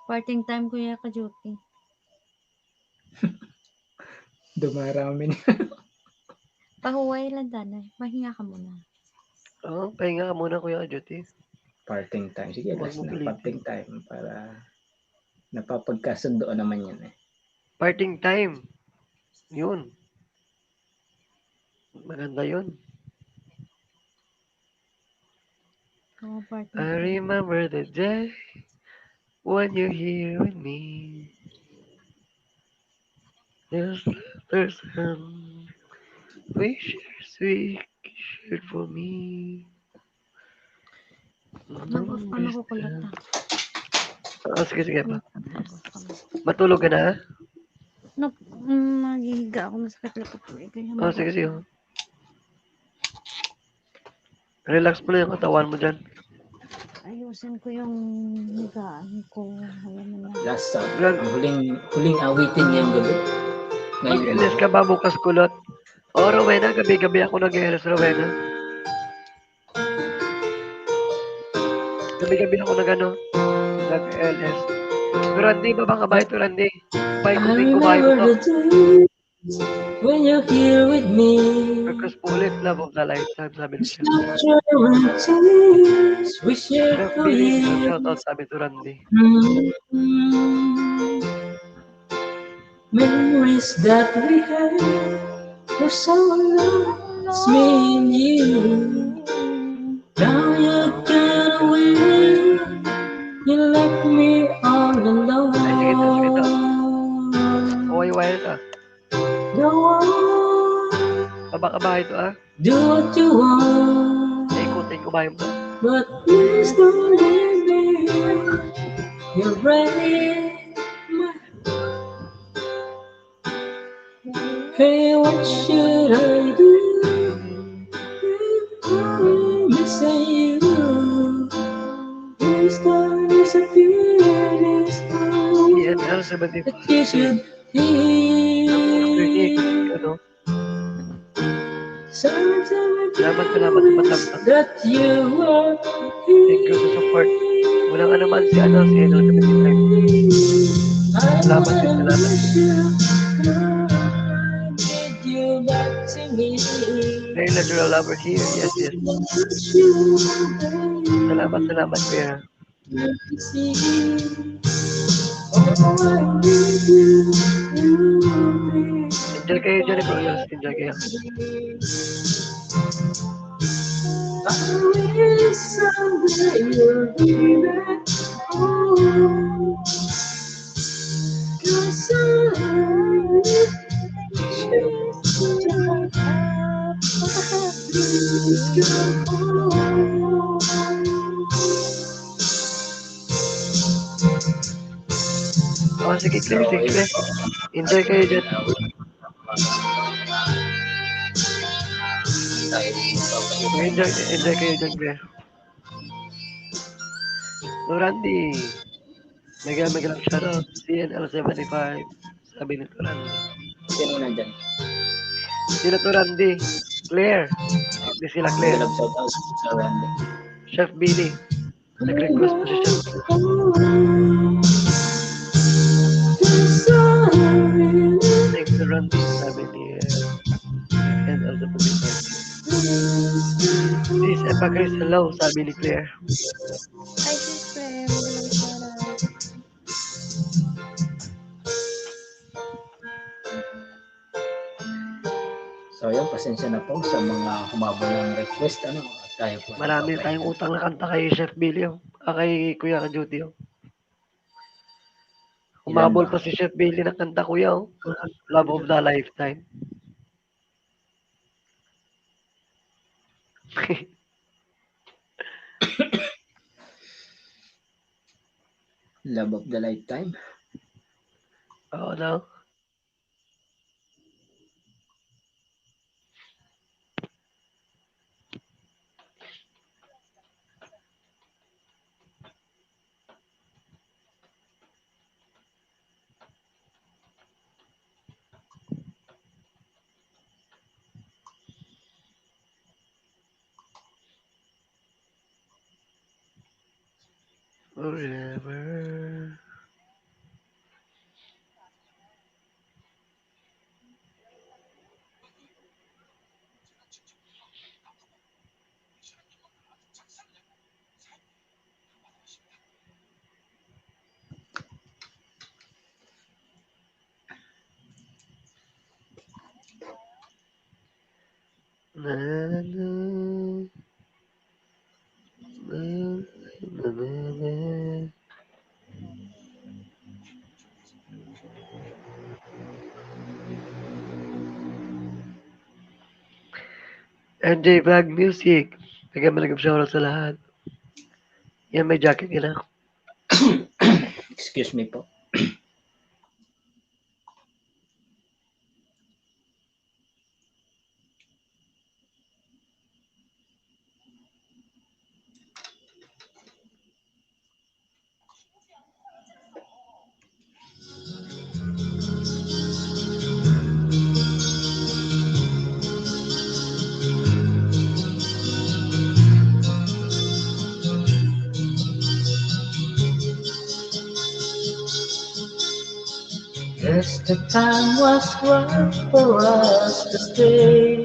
Parting time ko ya ka duty. Dumarami niya. Pahuway lang, Danay. Mahinga ka muna. Oo, pahinga ka muna, Kuya Juti. Parting time. Sige, Huwag last mo na. pilitin. Parting time para napapagkasundoan naman yan eh. Parting time. Yun. Maganda yun. Oo, parting I time. Remember the day when you're here with me. This person we share, we shared for me. Mag-off ka, makukulot na. Ah, sige, sige pa. Mag-off ka, mag-off ka. Matulog ka na? No, mm, maghihiga ako, masakit lang ko. Eh, kaya Oh, sige, sige. mag-off Relax mo na yung katawan mo dyan. Ayusin ko yung higaan ko. Ayan na lang. Last song. Well, Ang huling, huling awitin ngayong gabi. Ngayon. Mag-L S ka ba bukas, kulot? O, Rowena, gabi-gabi ako nag-L S, Rowena. Gabi-gabi ako nag-ano, nag-L S. Pero Randy, baba nga ba ito, Randy? Bay, kung di ko kayo to. When you're here with me, Request po ulit, Love of the Lifetime, sabi ni Chef. Laughter and tears we share Chef Billy, forever. Shout out, sabi to Randy. Mm. Memories that we had for so long, it's me and you. Now you got away, you left me all alone. Ay, sige to, sige to. Kaway-way to. Go on. Baba ka ba ito, ah? Do what you want. Ay, kuting ko ba yun? But please don't leave me. You're breaking my heart. Hey, what should I do? I'm missing you. Please don't disappear this time. Yes, L seventy-five. That you should Ano? Salamat, salamat, salamat. Thank you sa support. Walang ano man si ano, si Idol seventy-five. Salamat, salamat. Very natural lover here. Yes, yes. Salamat, salamat, Kuya. Enjoy kayo dyan, Kuya. Enjoy kayo. Oh, sige, Claire, sige, Claire. Enjoy kayo dyan. Enjoy, enjoy kayo dyan, Claire. Randy. Mega, mega love shoutout. C N L seventy-five. Sabi ni Randy. Sino nandyan? Sila to, Randy. Claire. Hindi sila Claire. Mega love shoutout sa Randy. Chef Billy. Nag-request po si Chef. Thanks to Randy, sabi ni, uh, and also po si Francis. Please, Epa Chris, hello, sabi ni Claire. Hi, sister. Hello, Sarah. So, yun, pasensya na po sa mga humabol ng request, ano, at tayo po ay Marami tayong utang na kanta kay Chef Billy, oh. Ah, kay Kuya Kajuti, oh. Ilan Humabol na? pa si Chef Billy ng kanta, Kuya, oh. Love of the lifetime. Love of the lifetime? Oo, no? Forever. Na, na, na. Na, na, na, na. M J Vlog Music. Bigyan mo lang ng shoutout sa lahat. Yan, may jacket ka na. Excuse me po. The time was right for us to stay.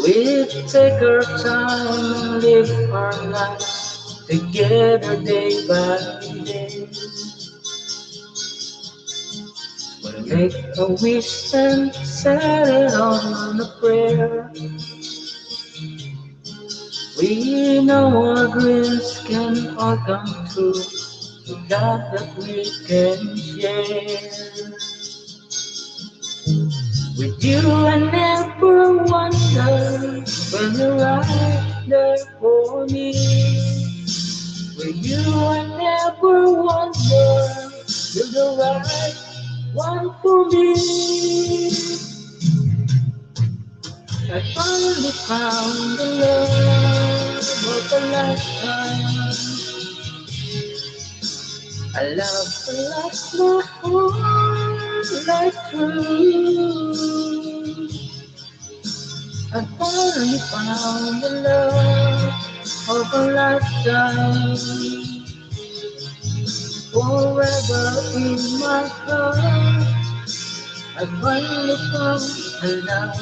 We take our time and live our lives together day by day. We'll make a wish and set it on a prayer. We know our dreams can all come true. The God that we can share. With you, I never wonder when you're right there for me. With you, I never wonder you're the right one for me. I finally found the love of a lifetime. A love that lasts my whole life through. I finally found the love of a lifetime. Forever in my heart, I finally found the love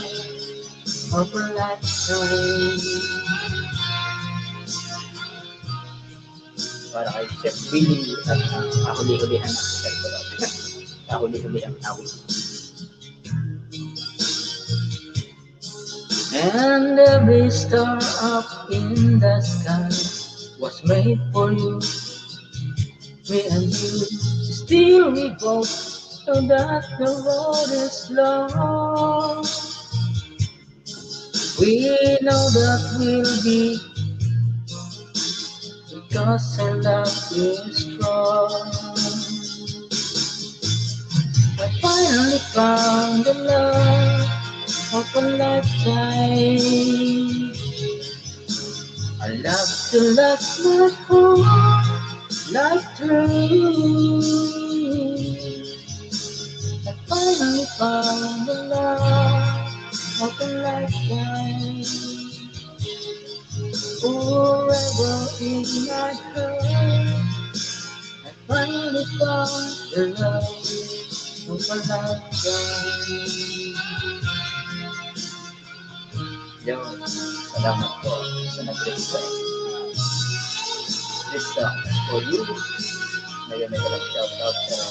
of a lifetime. Para kay Chef Willie at, ah, kahuli-hulihan na sa Kahuli-hulihan na awit. And every star up in the sky was made for you. Me and you still revolve, so that the road is long. We know that we'll be, because our love is strong. I finally found the love of a lifetime. A love to last my whole life through. I finally found the love of a lifetime. Forever in my heart, I finally found the love of a lifetime. Yun. Salamat po sa nag-request. This song is for you. Ngayon ay walang shoutout, pero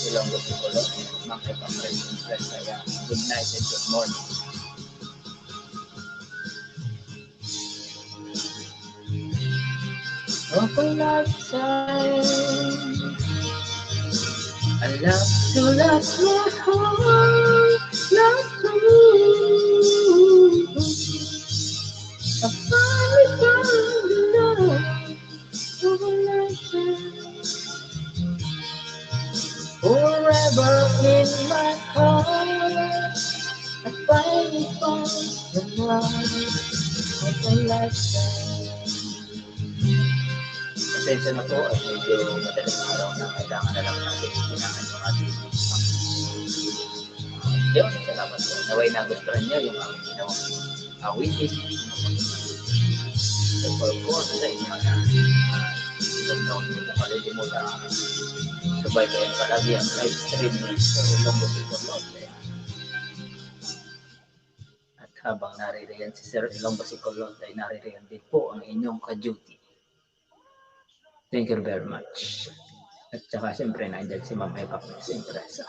ilang gusto ko lang. Mga kapatid, good night and good morning. Of a lifetime, a love to last my whole life through. I finally found the love of a lifetime. Forever in my heart, I finally found the love of a lifetime. Pasensya na po at medyo madaling araw na, kailangan na lang natin kailangan yung ating. Yun, salamat po. Naway nagustuhan niyo yung aming ginawang awitin. So, for course, sa inyo na, ah, huwag niyo po kalilimutan, subaybayan palagi ang live stream ni Sir Ilonggo Sicolot. At habang naririyan si Sir Ilonggo Sicolot, ay naririyan din po ang inyong ka-duty. Thank you very much. At saka, siyempre, nandyan si Ma'am Eva, siyempre, sa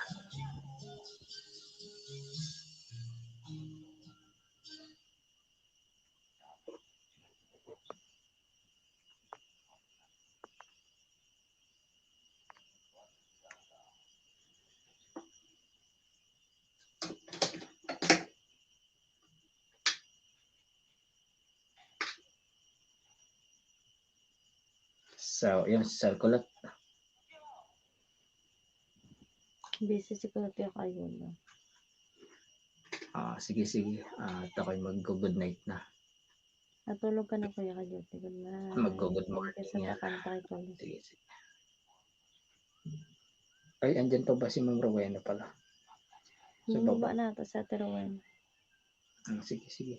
So, yun, si Sir Kulot. Busy si Kuya Pio kayo, no? Ah, sige, sige. Ah, at ako'y mag-good night na. Natulog ka na, Kuya Kajote. Good night. Mag-good morning niya. Sige, sige. Ay, andyan pa ba si Ma'am Rowena pala? Sa baba na ata sa Ate Rowena. Ah, sige, sige.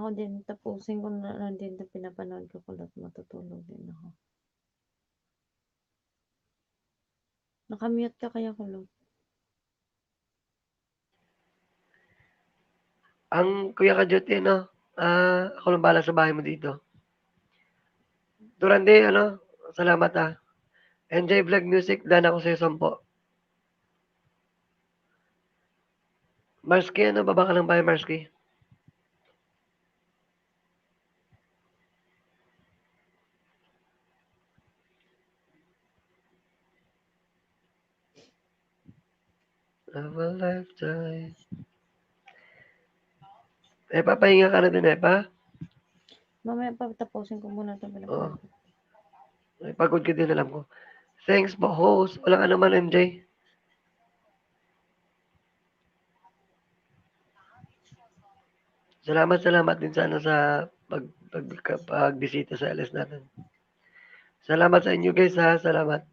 Din tapusin ko na lang din na pinapanood ko, kulot, matutulog din ako. Nakamute ka kaya, kulot? Ang Kuya Kadyot, eh, no? Ah, ako lang bahala sa bahay mo dito. Durante, ano, salamat, ah. Enjoy vlog music, daan ako sa'yo, sampo. Marsky, ano, baba ka lang ba, Marsky? Love a lifetime. Eh, papahinga ka na din, eh, pa? Mamaya pa, tapusin ko muna itong pinag- Oo. Ay, pagod ka din, alam ko. Thanks po, host. Walang ano man, M J. Salamat, salamat din sa, ano, sa pag-, pag-, pagbisita sa L S natin. Salamat sa inyo, guys, ha. Salamat.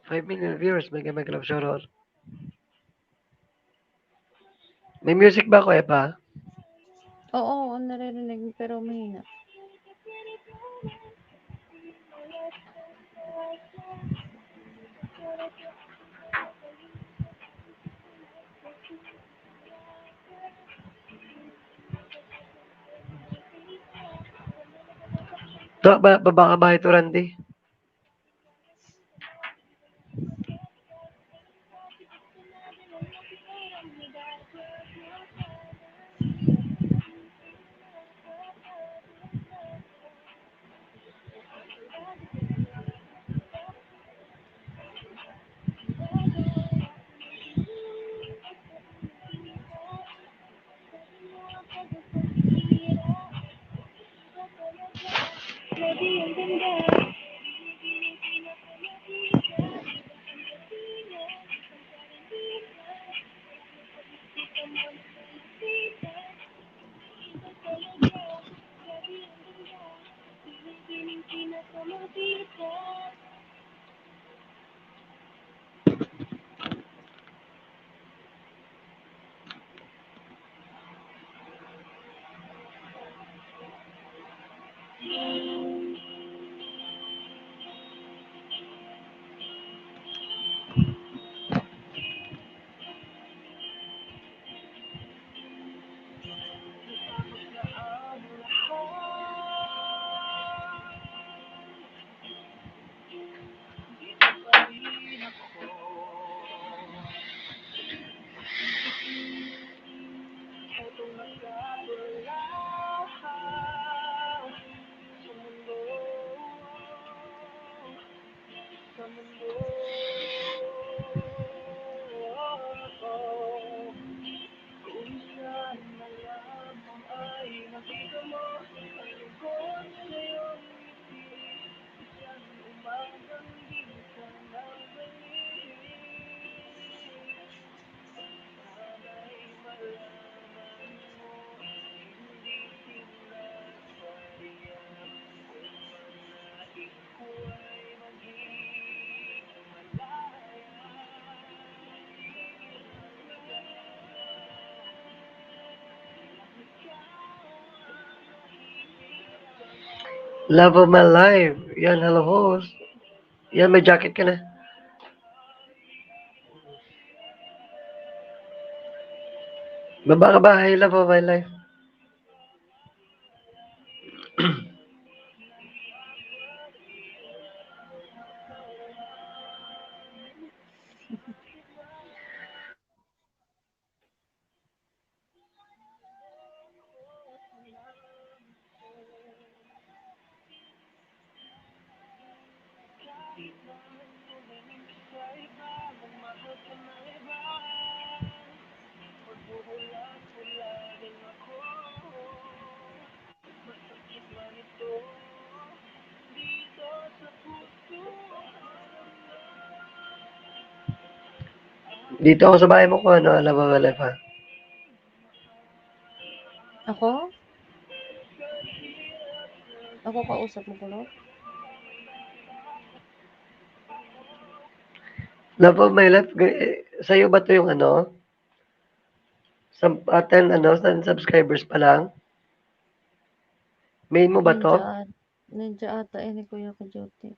Five million viewers, mega, mega love, shoutout. May music ba ako, Epa? Oo, oo, naririnig, pero mahina. To, ba, baba ka ba ito, Randy? Love of my life. Yan, hello, host. Yan, may jacket ka na. Baba ka ba? Hi, love of my life. Dito ako sa bahay mo ko, ano, alam mo, Malef, ha? Ako? Ako kausap mo, Kulot? Love of my life, g-, eh, sa'yo ba to yung ano? Sa atin, ano, sa subscribers pa lang? Main mo ba to? Ninja at-, ninja ata ini, Kuya Kajuti.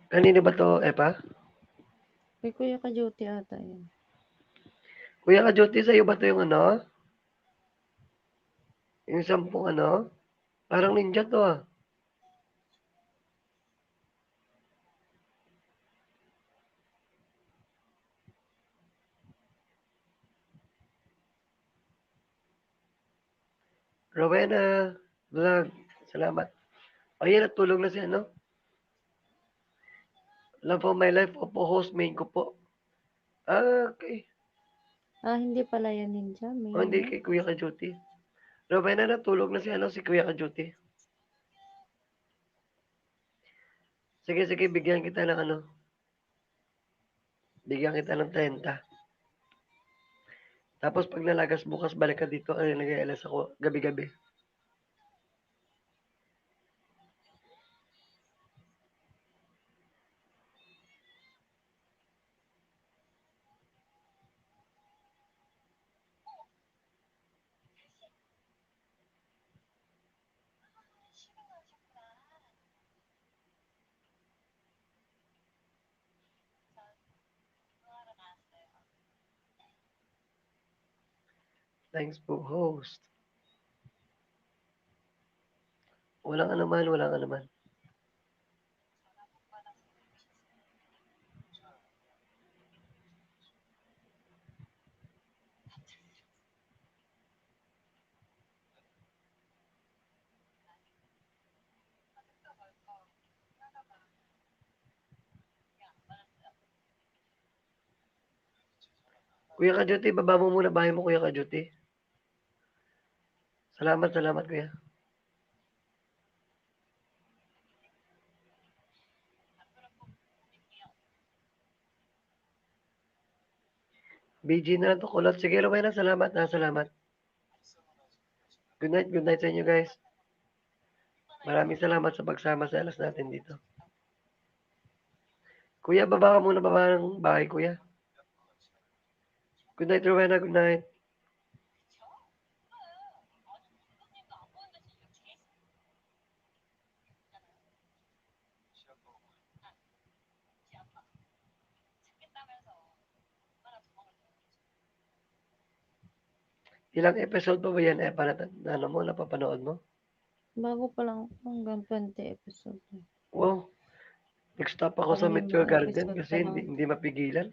Kanino ba to, Epa? Kay Kuya Kajuti ata yan. Kuya Kajuti, sa'yo ba to yung ano? Yung sampung ano? Parang ninja to, ah. Rowena Vlog, salamat. Ayan, natulog na si ano? Love of my life, opo, host, main ko po. Ah, okay. Ah, hindi pala yan ninja, main Oh, hindi, yan. Kay Kuya Kajuti. Rowena, natulog na si ano, si Kuya Kajuti. Sige, sige, bigyan kita ng ano. Bigyan kita ng treinta. Tapos pag nalagas bukas, balik ka dito. Ay, nag-A L S ako gabi-gabi. Thanks po, host. Walang anuman, walang anuman. Kuya Kajuti, baba mo muna bahay mo, Kuya Kajuti. Salamat, salamat, Kuya. B G na lang to, Kulot. Sige, Rowena, salamat, ha, salamat. Good night, good night sa inyo, guys. Maraming salamat sa pagsama sa alas natin dito. Kuya, baba ka muna, baba ng bahay, Kuya. Good night, Rowena. Good night. Ilang episode pa ba yan, eh, para ta-, ano mo, napapanood mo? Bago pa lang ako, hanggang twenty episode na. Wow. Nag-stop ako sa Parang Meteor yung Garden episode kasi pa hindi, lang. Hindi mapigilan.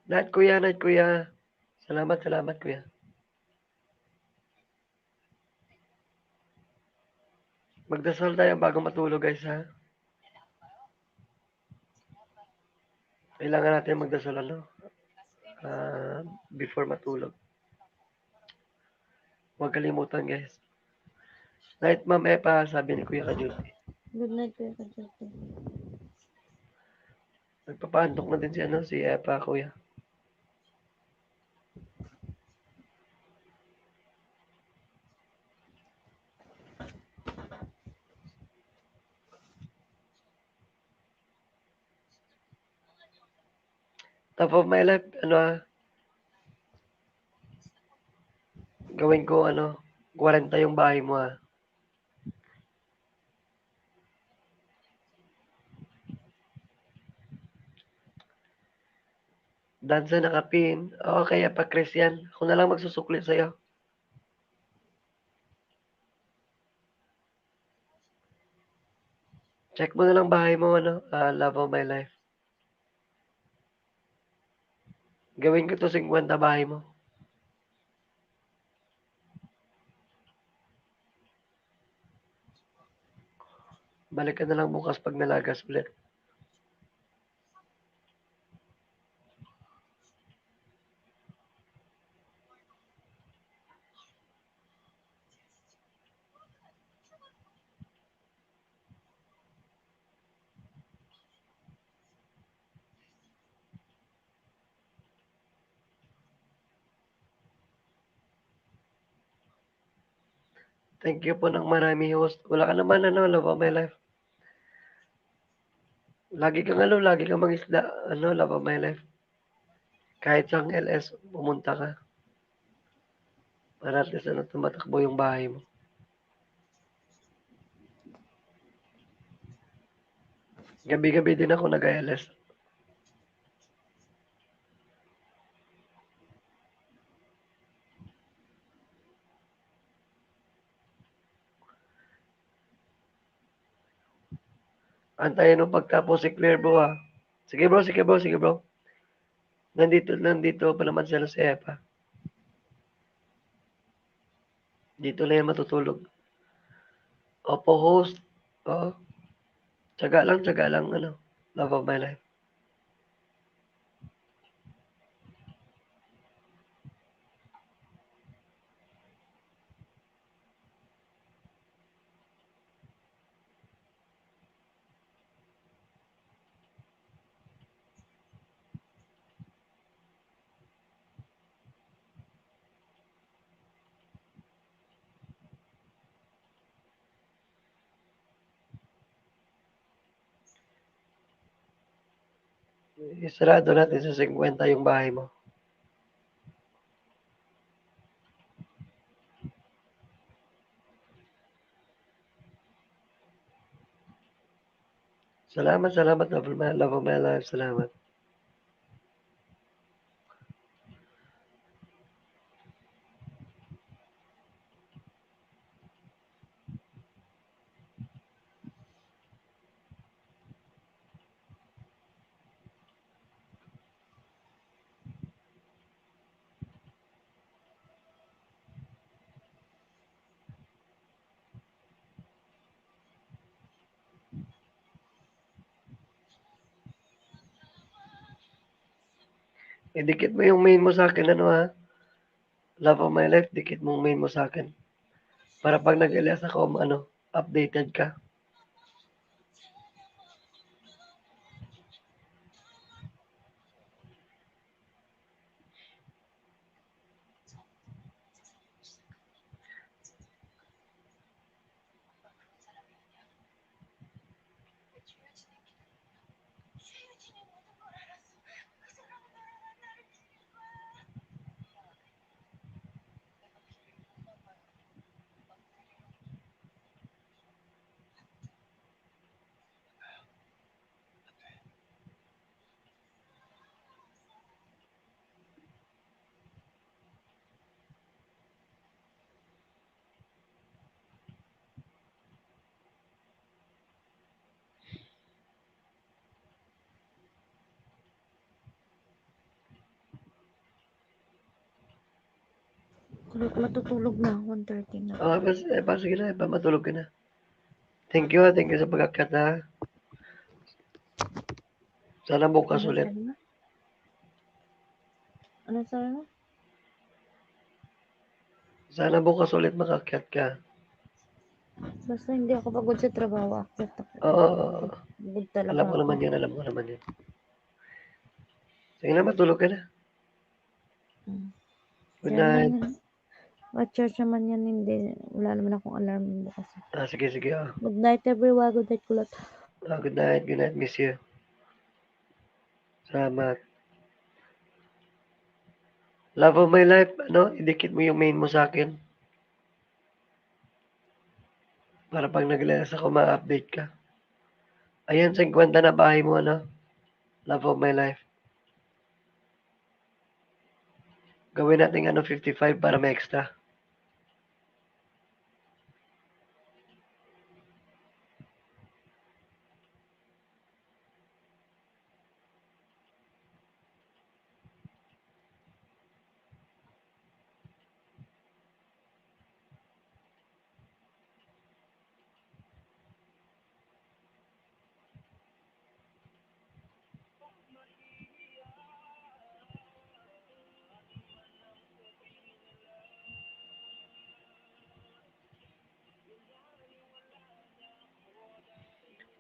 Night, Kuya, night, Kuya. Salamat, salamat, Kuya. Magdasal tayo bago matulog, guys, ha? Kailangan natin magdasal, ano? Ah, before matulog. Huwag kalimutan, guys. Night, Ma'am Epa, sabi ni Kuya Kajuti. Good night, Kuya Kajuti. Nagpapaantok na din si, ano, si Epa, Kuya. Top of my life, ano, ah, gawin ko, ano, kwarenta yung bahay mo, ah. Lanza nakapin. Okay, apa Christian. Ako na lang magsusukli sa'yo. Check mo na lang bahay mo, ano, ah, love of my life. Gawin ko to singkwenta bahay mo. Balik ka na lang bukas pag nalagas ulit. Thank you po ng marami, host. Wala ka naman, ano, love of my life. Lagi kang, ano, lagi kang mangisda, ano, love of my life. Kahit sa L S, pumunta ka. Para at least, ano, tumatakbo yung bahay mo. Gabi-gabi din ako nag-L S. Antayin mo pagtapos si Claire, bro, ha? Sige, bro, sige, bro, sige, bro. Nandito, nandito pa naman sila sa Epa. Dito na yan matutulog. Opo, host. Oh. Tsaga lang, tsaga lang, ano. Love of my life. Isarado natin sa singkwenta yung bahay mo. Salamat, salamat, love of my, love of my life. Salamat. Idikit mo yung main mo sa akin, ano, ha? Love of my life, dikit mong main mo sa akin. Para pag nag-L S ako, ano, updated ka. Kulot, matutulog na, one thirty na. Ah, pas-, eh, pa, sige na, pa, matulog ka na. Thank you, ah. Thank you sa pag-akyat, ha. Sana bukas Ano ulit. sabi mo? Ano sabi mo? Sana bukas ulit makaakyat ka. Basta hindi ako pagod sa trabaho, akyat ako. Oo. Pagod talaga Alam ko ako. naman yun, alam ko naman yun. Sige na, matulog ka na. Mm. Good Kaya night. naman, at church naman yan, hindi, wala naman akong alarm bukas. Ah, sige, sige, ah. Good night, everyone. Good night, kulot. Ah, good night, good night, miss you. Salamat. Love of my life, ano, idikit mo yung main mo sa akin. Para pag nag-L S ako, ma-update ka. Ayan, singkwenta na bahay mo, ano? Love of my life. Gawin natin, ano, fifty-five para may extra.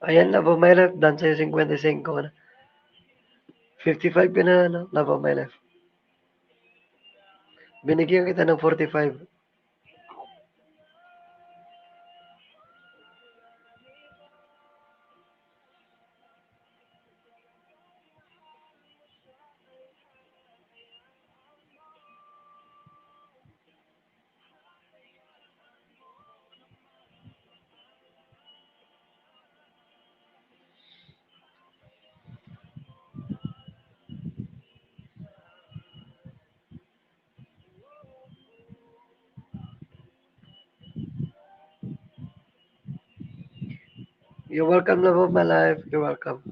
Ayan, love of my life, done sa'yo, singkwenta y singko na. Fifty-five ka na, ano, love of my life. Binigyan kita ng forty-five. You're welcome, love of my life. You're welcome.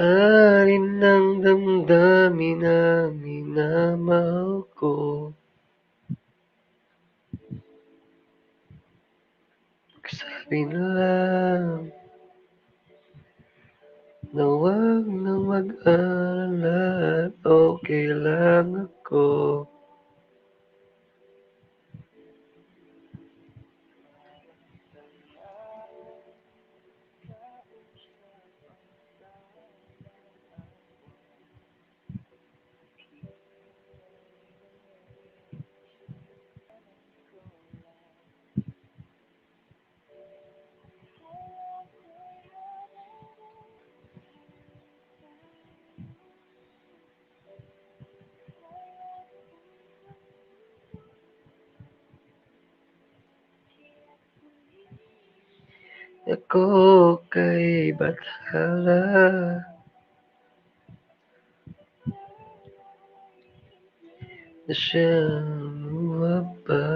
Ari ang damdamin na minamahal ko. Sabi na lang na wag na mag-alala, okay lang ako. Ako kay bathala na siya muha pa.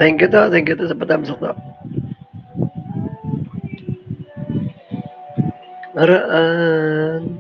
Thank you to, thank you to sa pa-thumbs up to. Araan.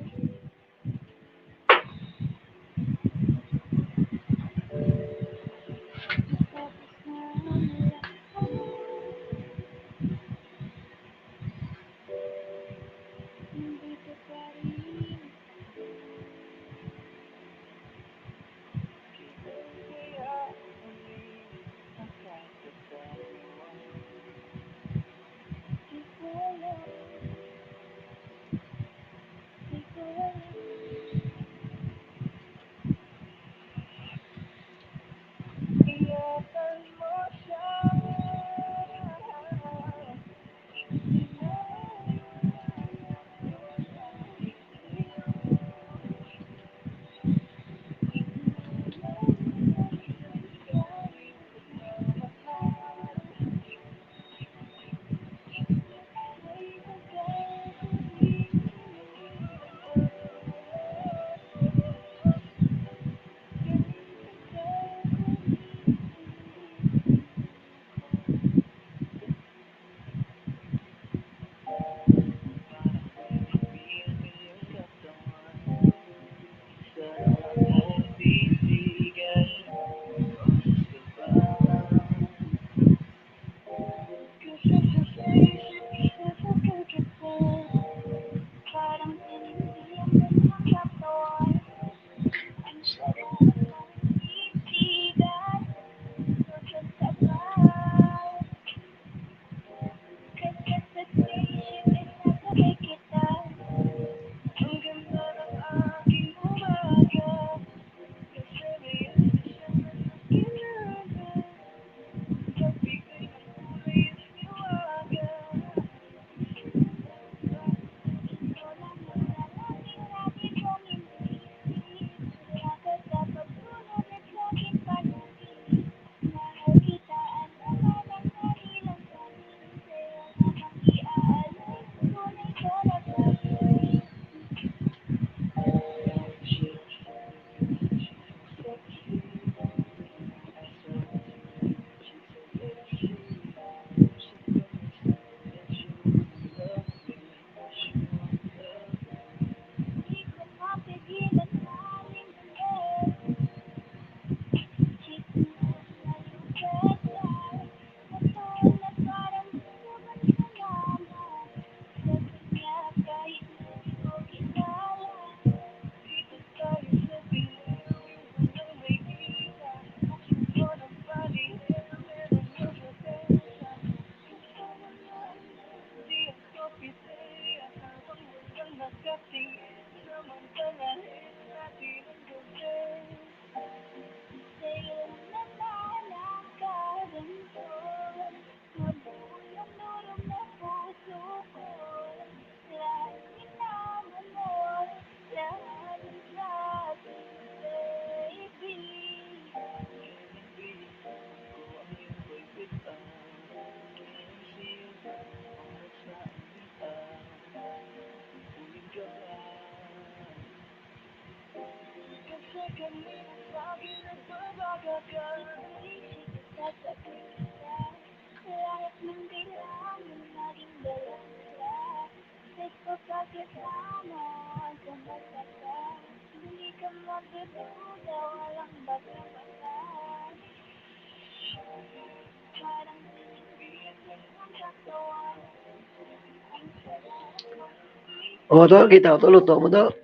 O, to, kita ko to, luto mo to.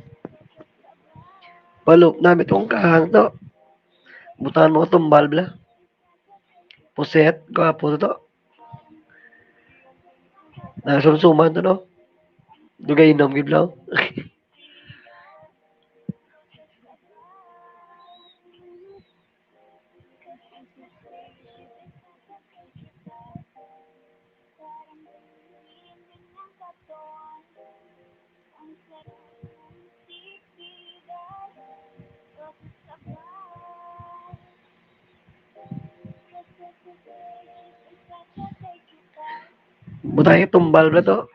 Palop na, may tong kahang to. Butangan mo tumbal, bla. Puset, gwapo to. Nasumsuman to, no? Dugay inom, gid, bla. Butang tumbal na to.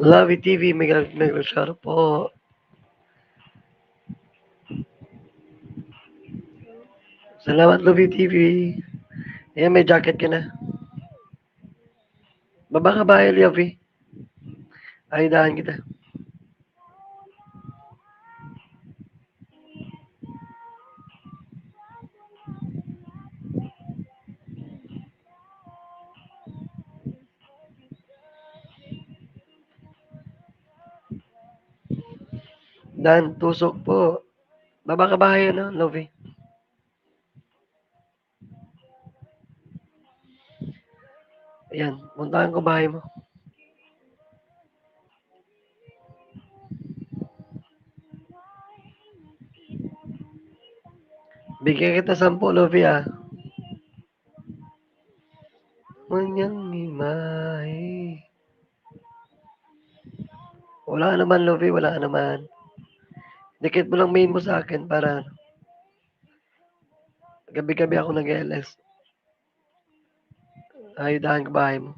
Lovey T V, mega, mega shout out po. Salamat, Lovey T V. Ayan, may jacket ka na. Baba ka ba, Lovey? Ay, dahan kita. Dan Tusok po. Baba ka bahay, ano, Lovey? Ayan, puntahan ko bahay mo. Bigyan kita sampu, Lovey, ah. Manyang imahe. Wala naman, Lovey, wala naman. Dikit mo lang main mo sa akin para gabi-gabi ako nag-L S. Ayudahan ko bahay mo.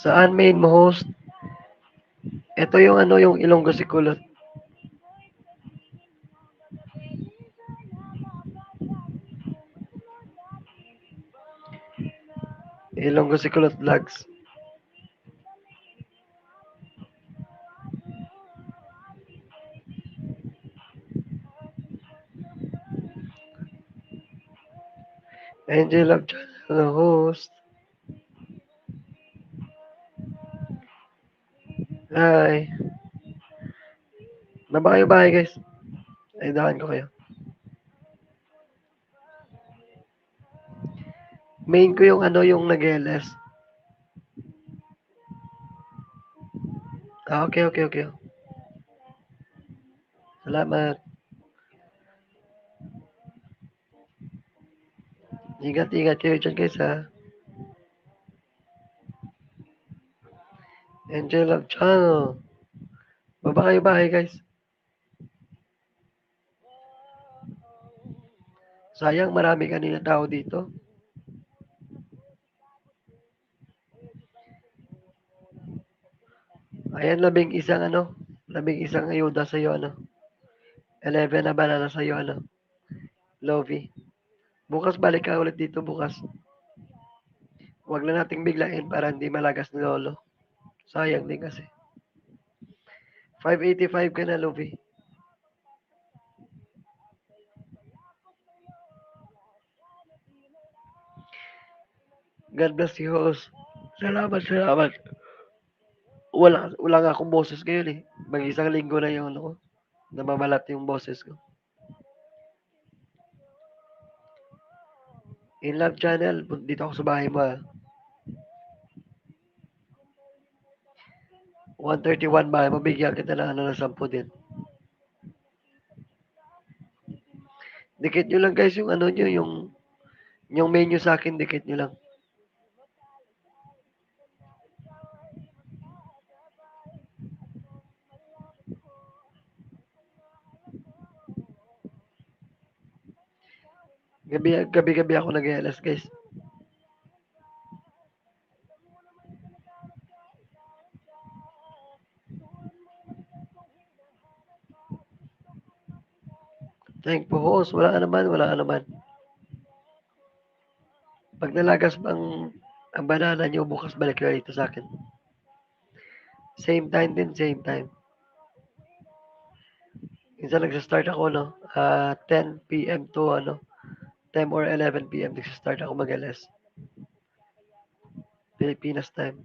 Saan main mo host? Ito yung ano, yung Ilonggo Sikulot. Ilonggo Sikulot Vlogs. Angel of Channel host. Hi. Naba kayo bahay, guys? Ay, dahan ko kayo. Main ko yung ano, yung nag-L S. Ah, okay, okay, okay. Salamat. Ingat, ingat kayo dyan, guys, ha. Angel of Channel. Baba kayo bahay, guys. Sayang, marami kanina tao dito. Ayan, labing isang ano, labing isang ayuda sa'yo, ano. Eleven na banana sa'yo, ano. Lovey. Bukas balik ka ulit dito, bukas. Huwag na nating biglain para hindi malagas ni Lolo. Sayang din kasi. Five eighty-five ka na, Lovey. God bless you, host. Salamat, salamat. Wala, wala nga akong boses ngayon eh. Mag-isang linggo na yung ano ko. Namamalat yung boses ko. In Love Channel, dito ako sa bahay mo, ah. One thirty-one ba? Mabigyan kita ng ano, ng sampu din. Dikit nyo lang, guys, yung ano nyo, yung, yung menu sa akin, dikit nyo lang. Gabi, gabi-gabi ako nag-L S, guys. Thank you, host. Wala ka naman, wala ka naman. Pag nalagas bang ang banana nyo, bukas balik kayo dito sa akin. Same time din, same time. Minsan nagsa-start ako, no? Ah, ten P M to, ano, ten or eleven P M nagsa-start ako mag-L S. Pilipinas time.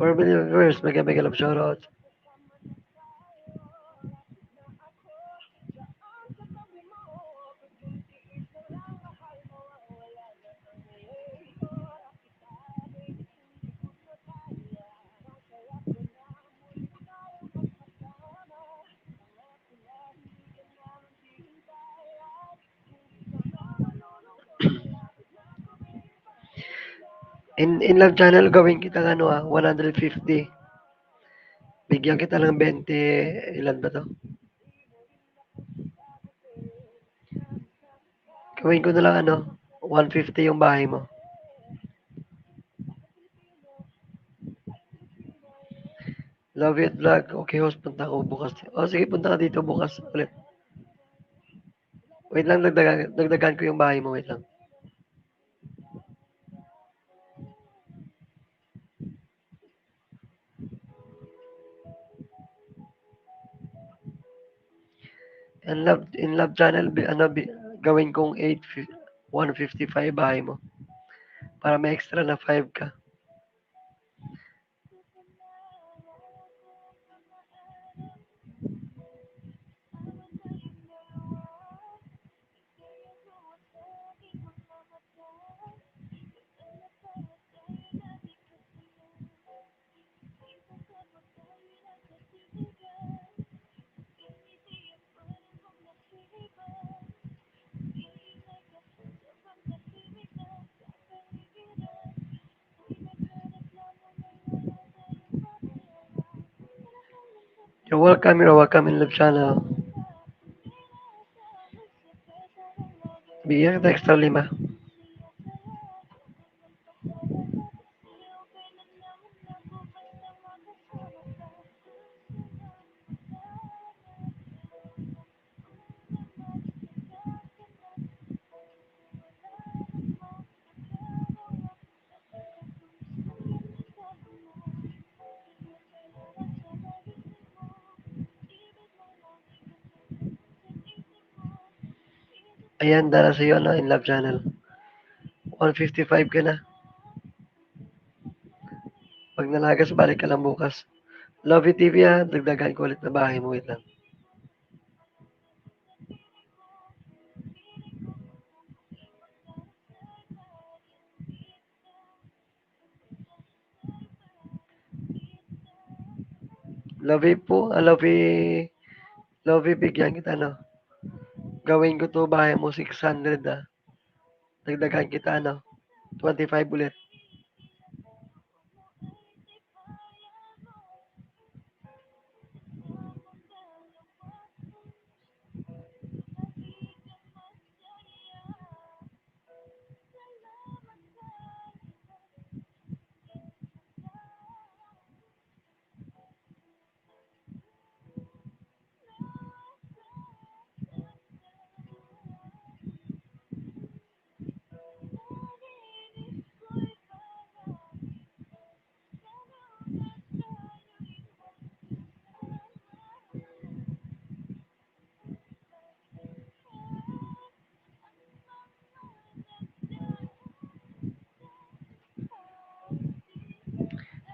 Four million viewers, mega, mega love shoutouts. In, in love channel, gawin kita ng ano, ah, one hundred fifty. Bigyan kita ng twenty, ilan ba to? Gawin ko na lang, ano, one fifty yung bahay mo. Love it vlog. Okay, host, punta ako bukas. Oh, sige, punta ka dito bukas ulit. Wait lang, dagdagan, dagdagan ko yung bahay mo. Wait lang. In love, in love channel, bi-, ano, bi-, gawin kong eight fif-, one fifty-five bahay mo. Para may extra na five ka. You're welcome, you're welcome in love channel. Bigyan kita extra lima. Ayan, dara sa iyo, ano, in love channel. One fifty-five ka na. Pag nalagas, balik ka lang bukas. Love you, T V, ha. Dagdagan ko ulit na bahay mo. Wait lang. Love you po, ah, love you, love you, bigyan kita, no? Gawin ko to, bahay mo, six hundred, ah. Dagdagan kita, no? Twenty-five ulit.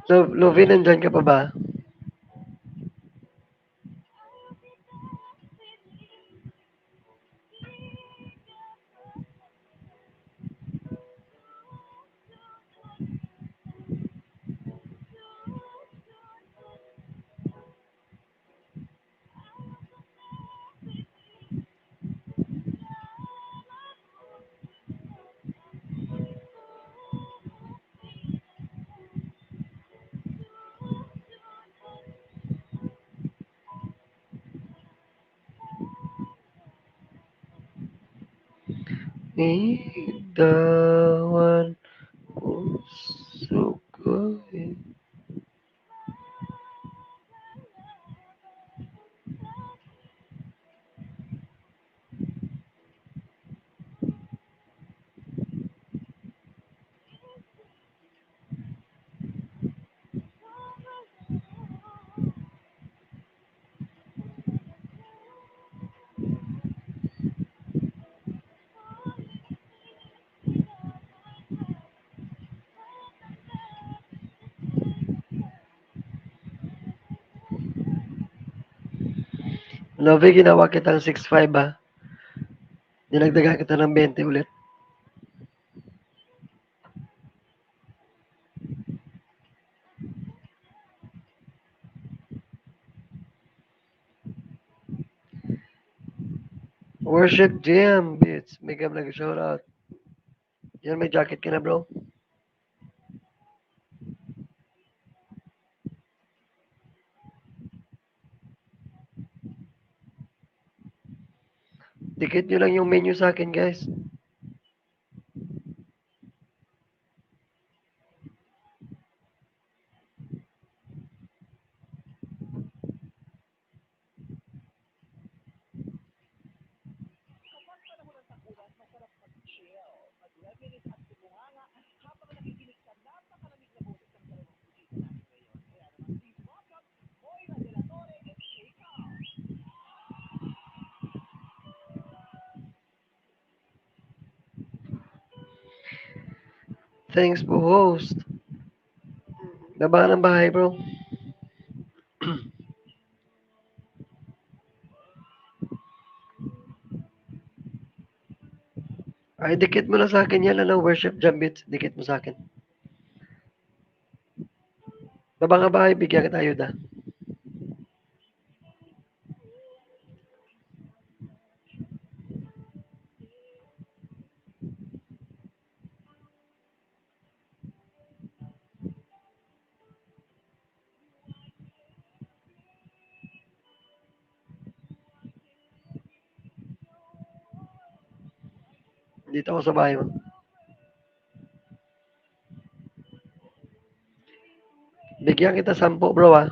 Lo-, Lovin, nandyan ka pa ba? Idawan ko sugay. Ano, Vic, ginawa kitang six five, ah. Dinagdagan kita ng twenty ulit. Worship Jam, bitch. Mega, mega shoutout. Yan, may jacket ka na, bro. Dikit nyo lang yung menu sa akin, guys. Thanks po, host. Baba ng bahay, bro. Ay, dikit mo lang sa akin yan, ano, Worship Jambit. Dikit mo sa akin. Baba nga bahay, bigyan kita ayuda. Dito ako sa bahay mo. Bigyan kita sampu, bro, ah.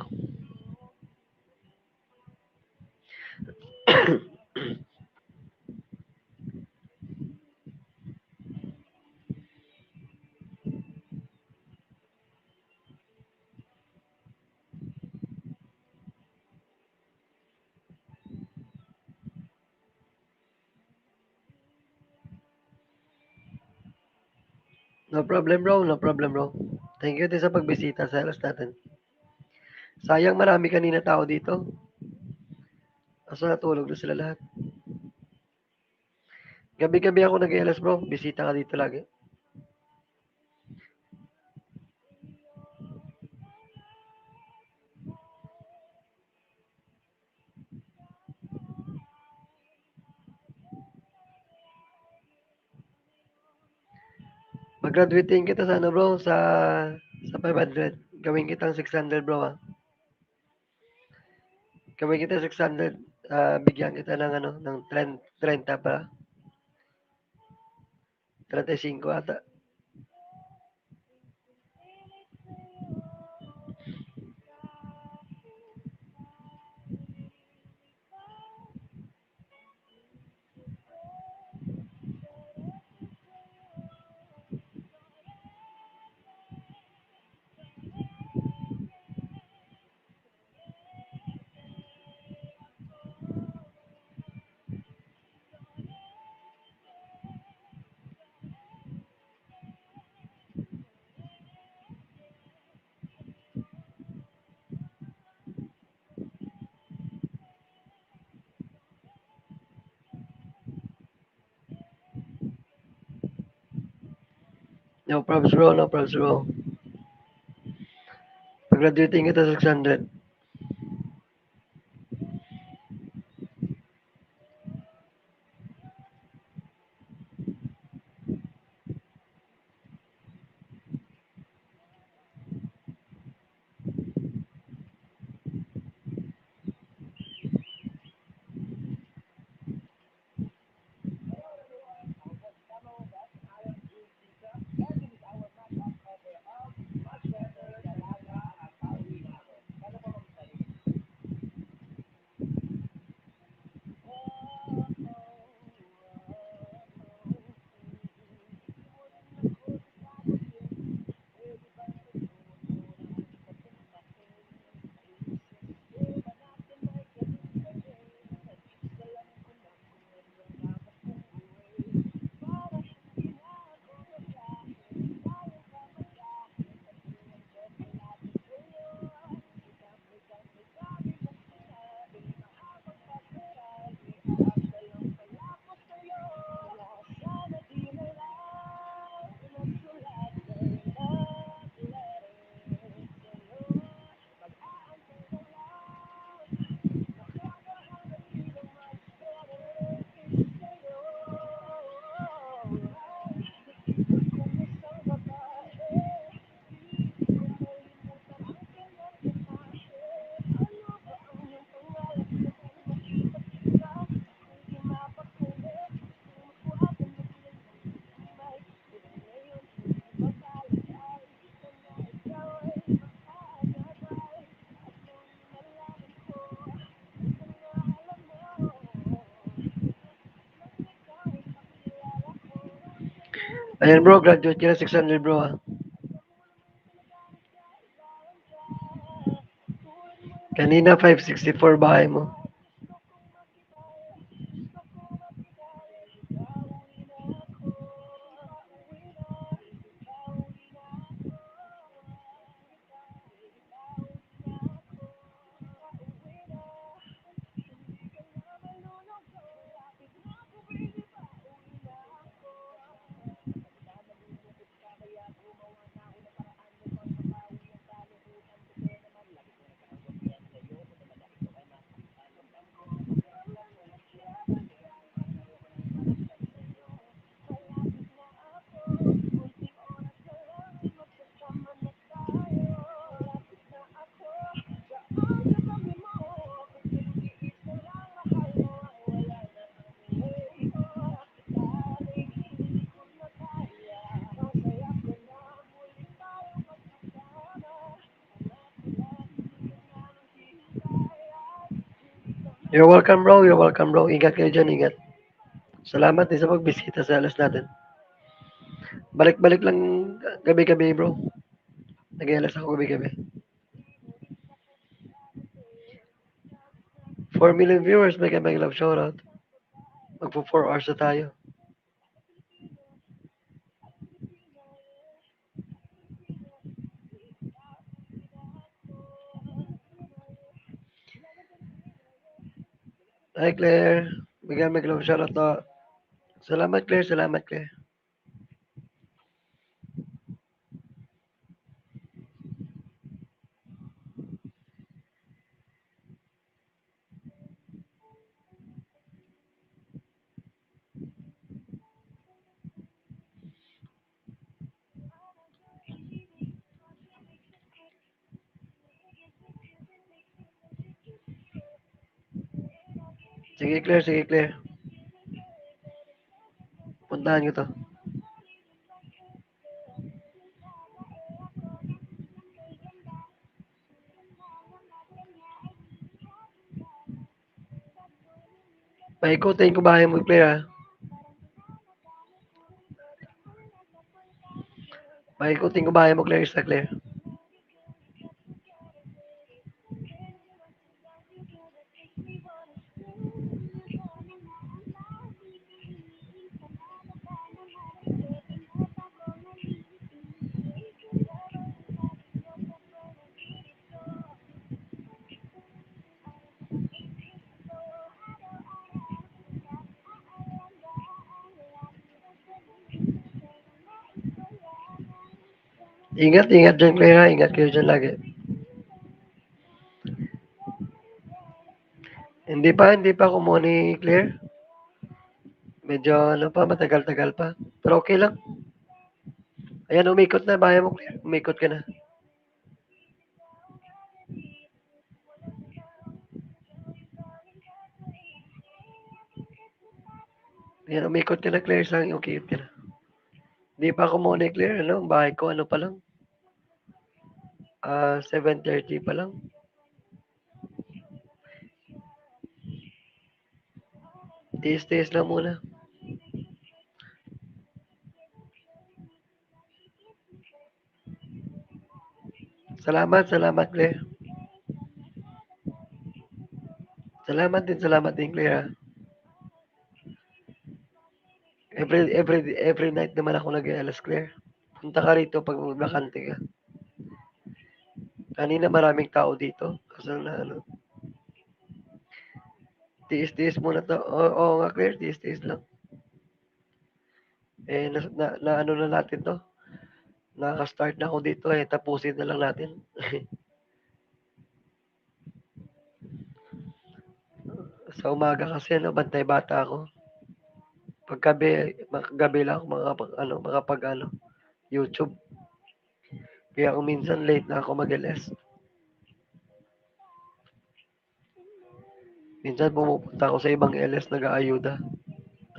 No problem, bro. No problem, bro. Thank you din sa pagbisita sa L S natin. Sayang, marami kanina tao dito. Asa, natulog na sila lahat? Gabi-gabi ako nag-L S, bro. Bisita ka dito lagi. Mag-graduating kita sa ano, bro, sa, sa five hundred. Gawin kitang six hundred, bro, ah. Gawin kita six hundred, ah, bigyan kita ng ano, ng tren-, treinta pa. Treinta y cinco ata. No probs, bro. No probs, bro. Pag-graduating kita sa six hundred. Ayan, bro, graduate ka na, six hundred, bro, ah. Kanina, five sixty-four bahay mo. You're welcome, bro. You're welcome, bro. Ingat kayo dyan, ingat. Salamat din sa pagbisita sa alas natin. Balik-balik lang gabi-gabi, bro. Nag-alas ako gabi-gabi. Four million viewers, mega, mega love shoutout. Magpo four hours na tayo. Hi, Claire. Mega, mega love shoutout to. Salamat, Claire. Salamat, Claire. Sige, Claire. Sige, Claire. Puntahan ko to. Paikutin ko bahay mo, Claire, ah. Paikutin ko bahay mo, Claire, sa Claire. Ingat, ingat dyan, Claire, ha? Ingat kayo dyan lagi. Hindi pa, hindi pa kumuha ni Claire. Medyo, ano pa, matagal-tagal pa. Pero okay lang. Ayan, umikot na, bahay mo, Claire. Umikot ka na. Ayan, umikot ka na, Claire, sa okay, okay na. Hindi pa ako muna, Claire, ano? Ang bahay ko, ano pa lang? Ah, seven thirty pa lang. Tiis-tiis lang muna. Salamat, salamat, Claire. Salamat din, salamat din, Claire, ha. Every, every, every night naman ako nag-alas, Claire. Punta ka rito pag bakante ka. Kanina maraming tao dito. Kaso na, ano, tiis-tiis muna to. Oo, oo nga, Claire, tiis-tiis lang. Eh, na, na, na ano na natin to. Naka-start na ako dito eh. Tapusin na lang natin. Sa umaga kasi, ano, bantay bata ako. Paggabi, gabi lang ako makapag, ano, makapag, ano, YouTube. Kaya kung minsan late na ako mag-L S. Minsan pumupunta ako sa ibang L S, nag-aayuda.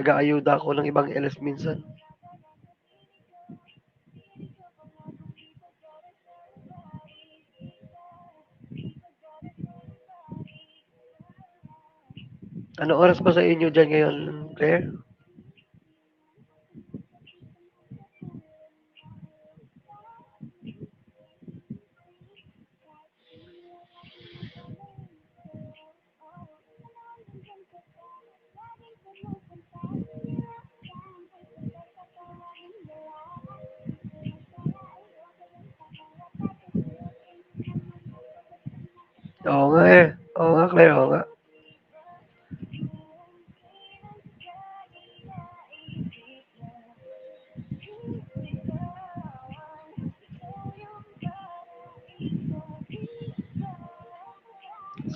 Nag-aayuda ako ng ibang L S minsan. Ano oras pa sa inyo dyan ngayon, Claire? Oo nga eh. Oo nga, Claire, oo nga.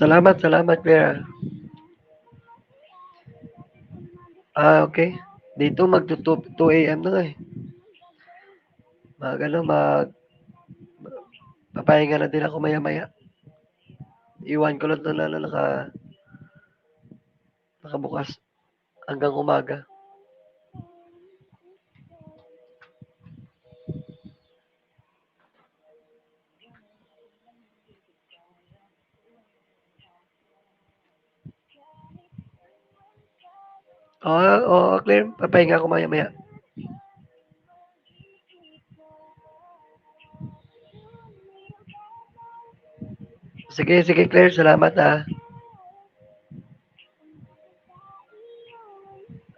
Salamat, salamat, Claire. Ah, okay. Dito mag two, two A M na nga eh. Mag ano, mag, papahinga na din ako maya-maya. Iwan ko lang to na, na naka, nakabukas hanggang umaga. Oo, oo, Claire. Papahinga ako maya-maya. Sige, sige, Claire. Salamat, ah.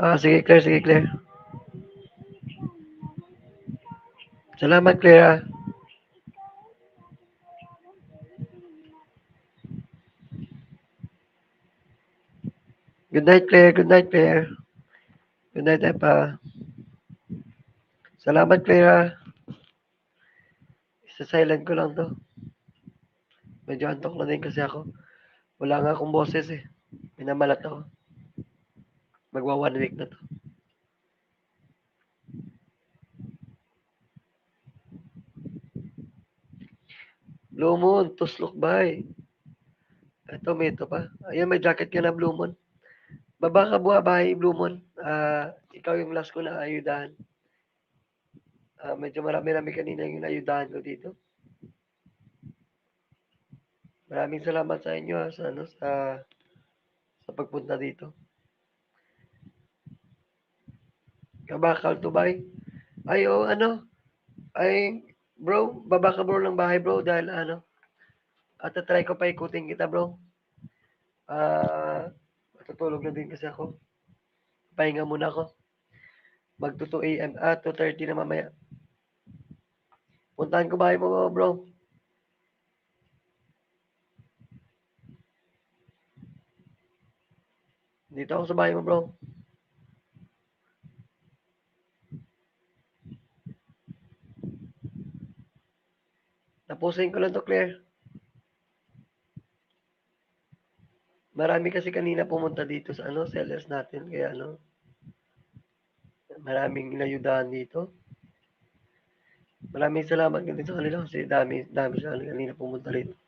Ah, sige, Claire, sige, Claire. Salamat, Claire, ah. Good night, Claire. Good night, Claire. Good night, Epa. Salamat, Claire, ah. Isa-silent ko lang to. Medyo antok na din kasi ako. Wala nga akong boses eh. Minamalat ako. Magwa one week na to. Blue Moon, tuslok bay. Ito, may ito pa. Ayan, may jacket ka na, Blue Moon. Baba ka buha, bay, Blue Moon. Ah, ikaw yung last ko na ayudahan. Ah, medyo marami-rami kanina yung ayudahan ko dito. Maraming salamat sa inyo, ah, sa, ano, sa, sa pagpunta dito. Kabakal to, bay. Ay, oo, ano? Ay, bro, baba ka, bro, ng bahay, bro, dahil, ano, at try ko pa ikutin kita, bro. Ah, matutulog na din kasi ako. Pahinga muna ako. Magto two A M, ah, two thirty na mamaya. Puntahan ko bahay mo, bro. Dito ako sa bahay mo, bro. Tapusin ko lang to, Claire. Marami kasi kanina pumunta dito sa, ano, sellers natin, kaya, ano, maraming inayudahan dito. Maraming salamat din sa kanila kasi dami, dami sila kanina pumunta rito.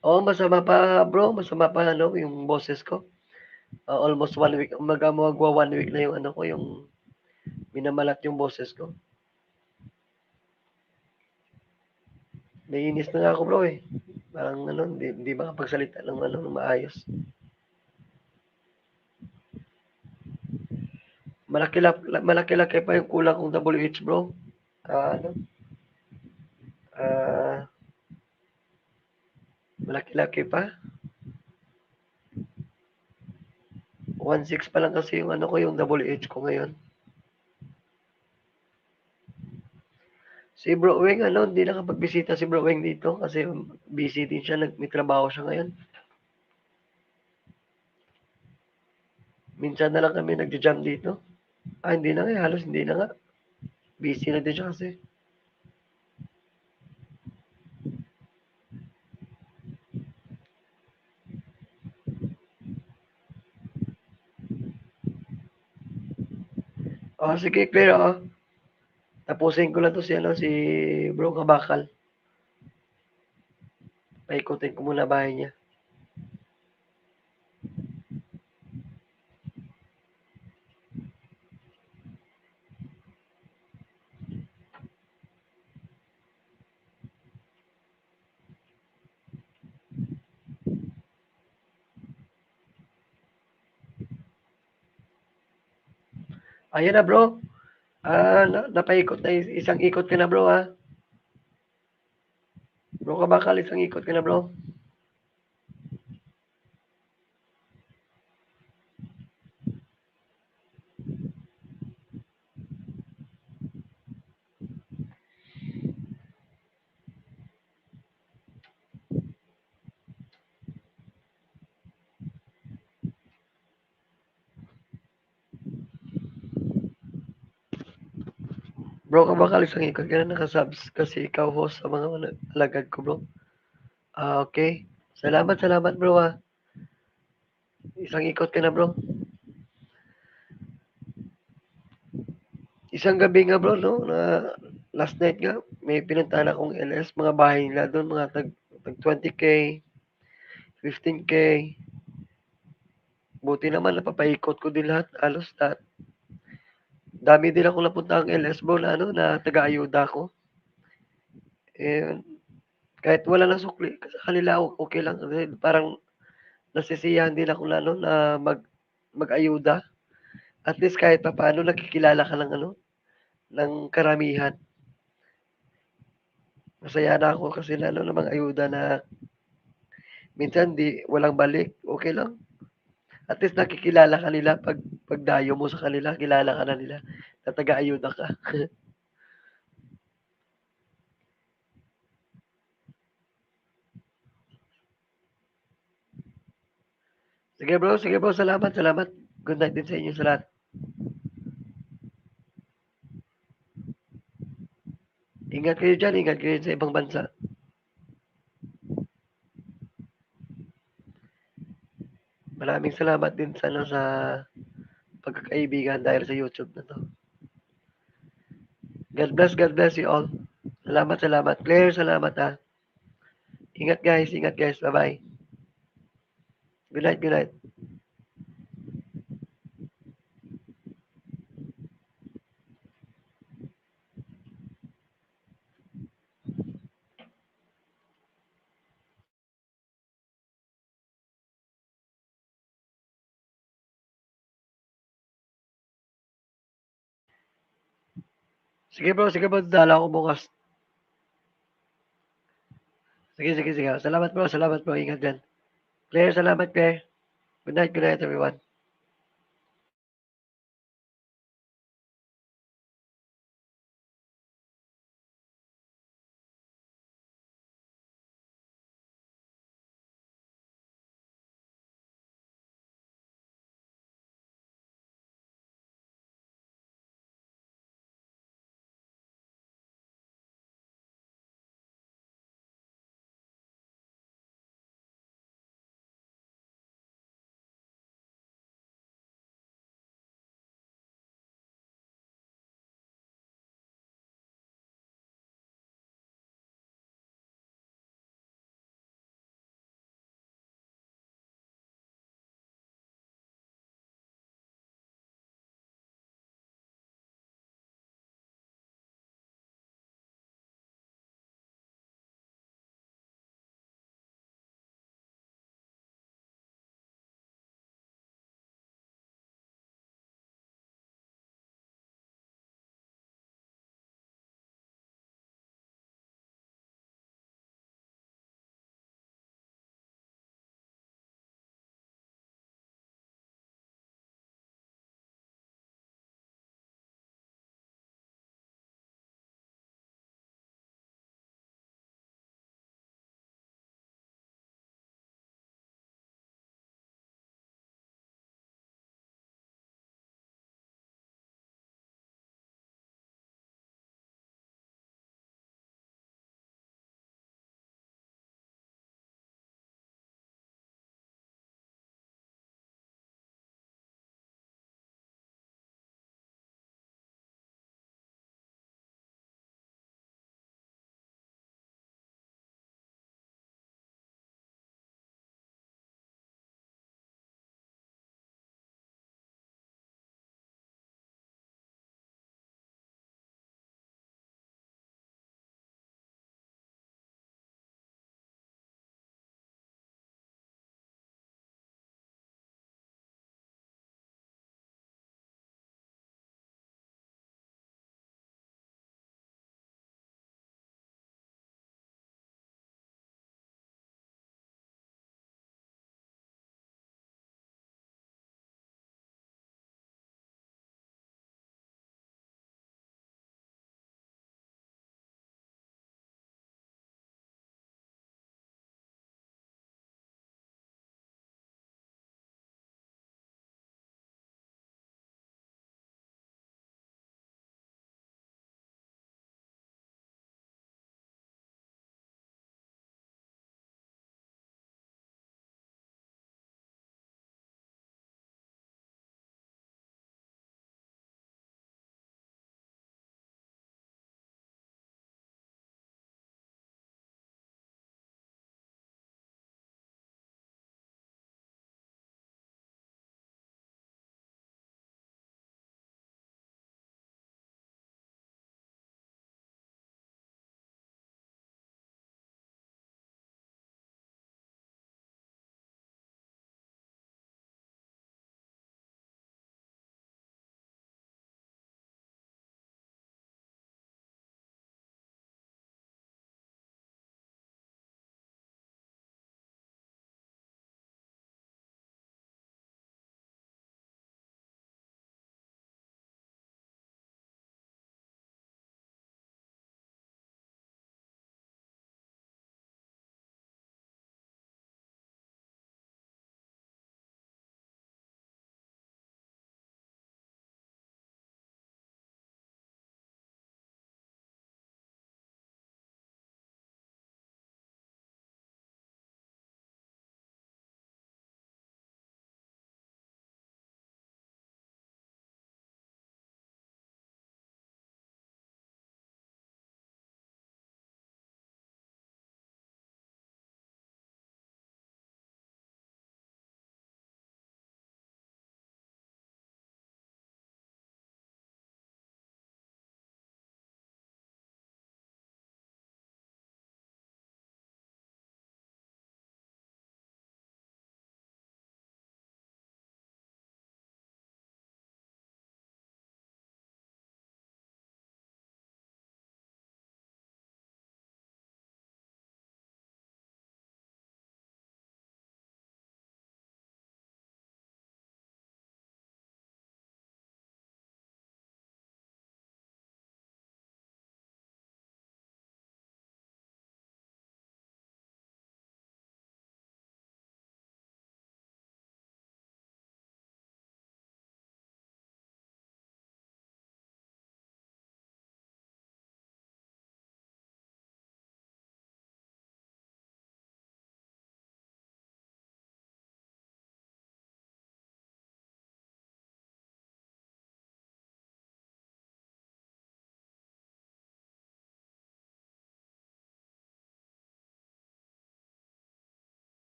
Oo, masama pa, bro. Masama pa, ano, yung boses ko. Ah, almost one week. Mag-, magwa one week na yung, ano ko, yung minamalat yung boses ko. Naiinis na nga ako, bro, eh. Parang, ano, di, di makapagsalita ng, ano, ng maayos. Malaki-lak-, malaki-laki pa yung kulang kong W H, bro. Ah, ano? Ah, malaki-laki pa. One six pa lang kasi yung, ano ko, yung W H ko ngayon. Si Bro Weng, ano, hindi nakapagbisita si Bro Weng dito kasi busy din siya, nag-, may trabaho siya ngayon. Minsan na lang kami nagja-jam dito. Ah, hindi na nga, eh, halos hindi na nga. Busy na din siya kasi. Oh, sige, Claire, oh. Tapusin ko lang to si, ano, si Bro Kabakal. Paikutin ko muna bahay niya. Ayan na, bro. Ah, na-, napaikot na is-, isang ikot ka na, bro, ha? Bro Kabakal, isang ikot ka na, bro. Bro, kabakal isang ikot ka na nakasubs kasi ikaw host sa mga ala-, alagad ko, bro. Ah, okay. Salamat, salamat, bro, ah. Isang ikot ka na, bro. Isang gabi nga, bro, no, na last night nga, may pinuntahan akong L S, mga bahay nila doon, mga tag, tag twenty K, fifteen K. Buti naman, napapaikot ko din lahat, halos lahat. Dami din akong napunta ang L S, bro, na, ano, na taga-ayuda ko. Eh, kahit wala lang sukli, sa kanila, o-, okay lang. Kasi parang nasisiyahan din ako na, ano, na mag-, mag-ayuda. At least kahit papaano, nakikilala ka ng, ano, ng karamihan. Masaya na ako kasi lalo na mga ayuda na minsan di, walang balik, okay lang. At least nakikilala ka nila pag, pagdayo mo sa kanila, kilala ka na nila na taga-ayuda ka. Sige, bro. Sige, bro. Salamat, salamat. Good night din sa inyo sa lahat. Ingat kayo dyan, ingat kayo sa ibang bansa. Maraming salamat din sa, ano, sa pagkakaibigan dahil sa YouTube na 'to. God bless, God bless you all. Salamat, salamat. Claire, salamat, ha. Ingat, guys, ingat, guys. Bye-bye. Good night, good night. Sige, bro. Sige, bro. Dala ako bukas. Sige, sige, sige. Salamat, bro. Salamat, bro. Ingat dyan. Claire, salamat, Claire. Good night, good night, everyone.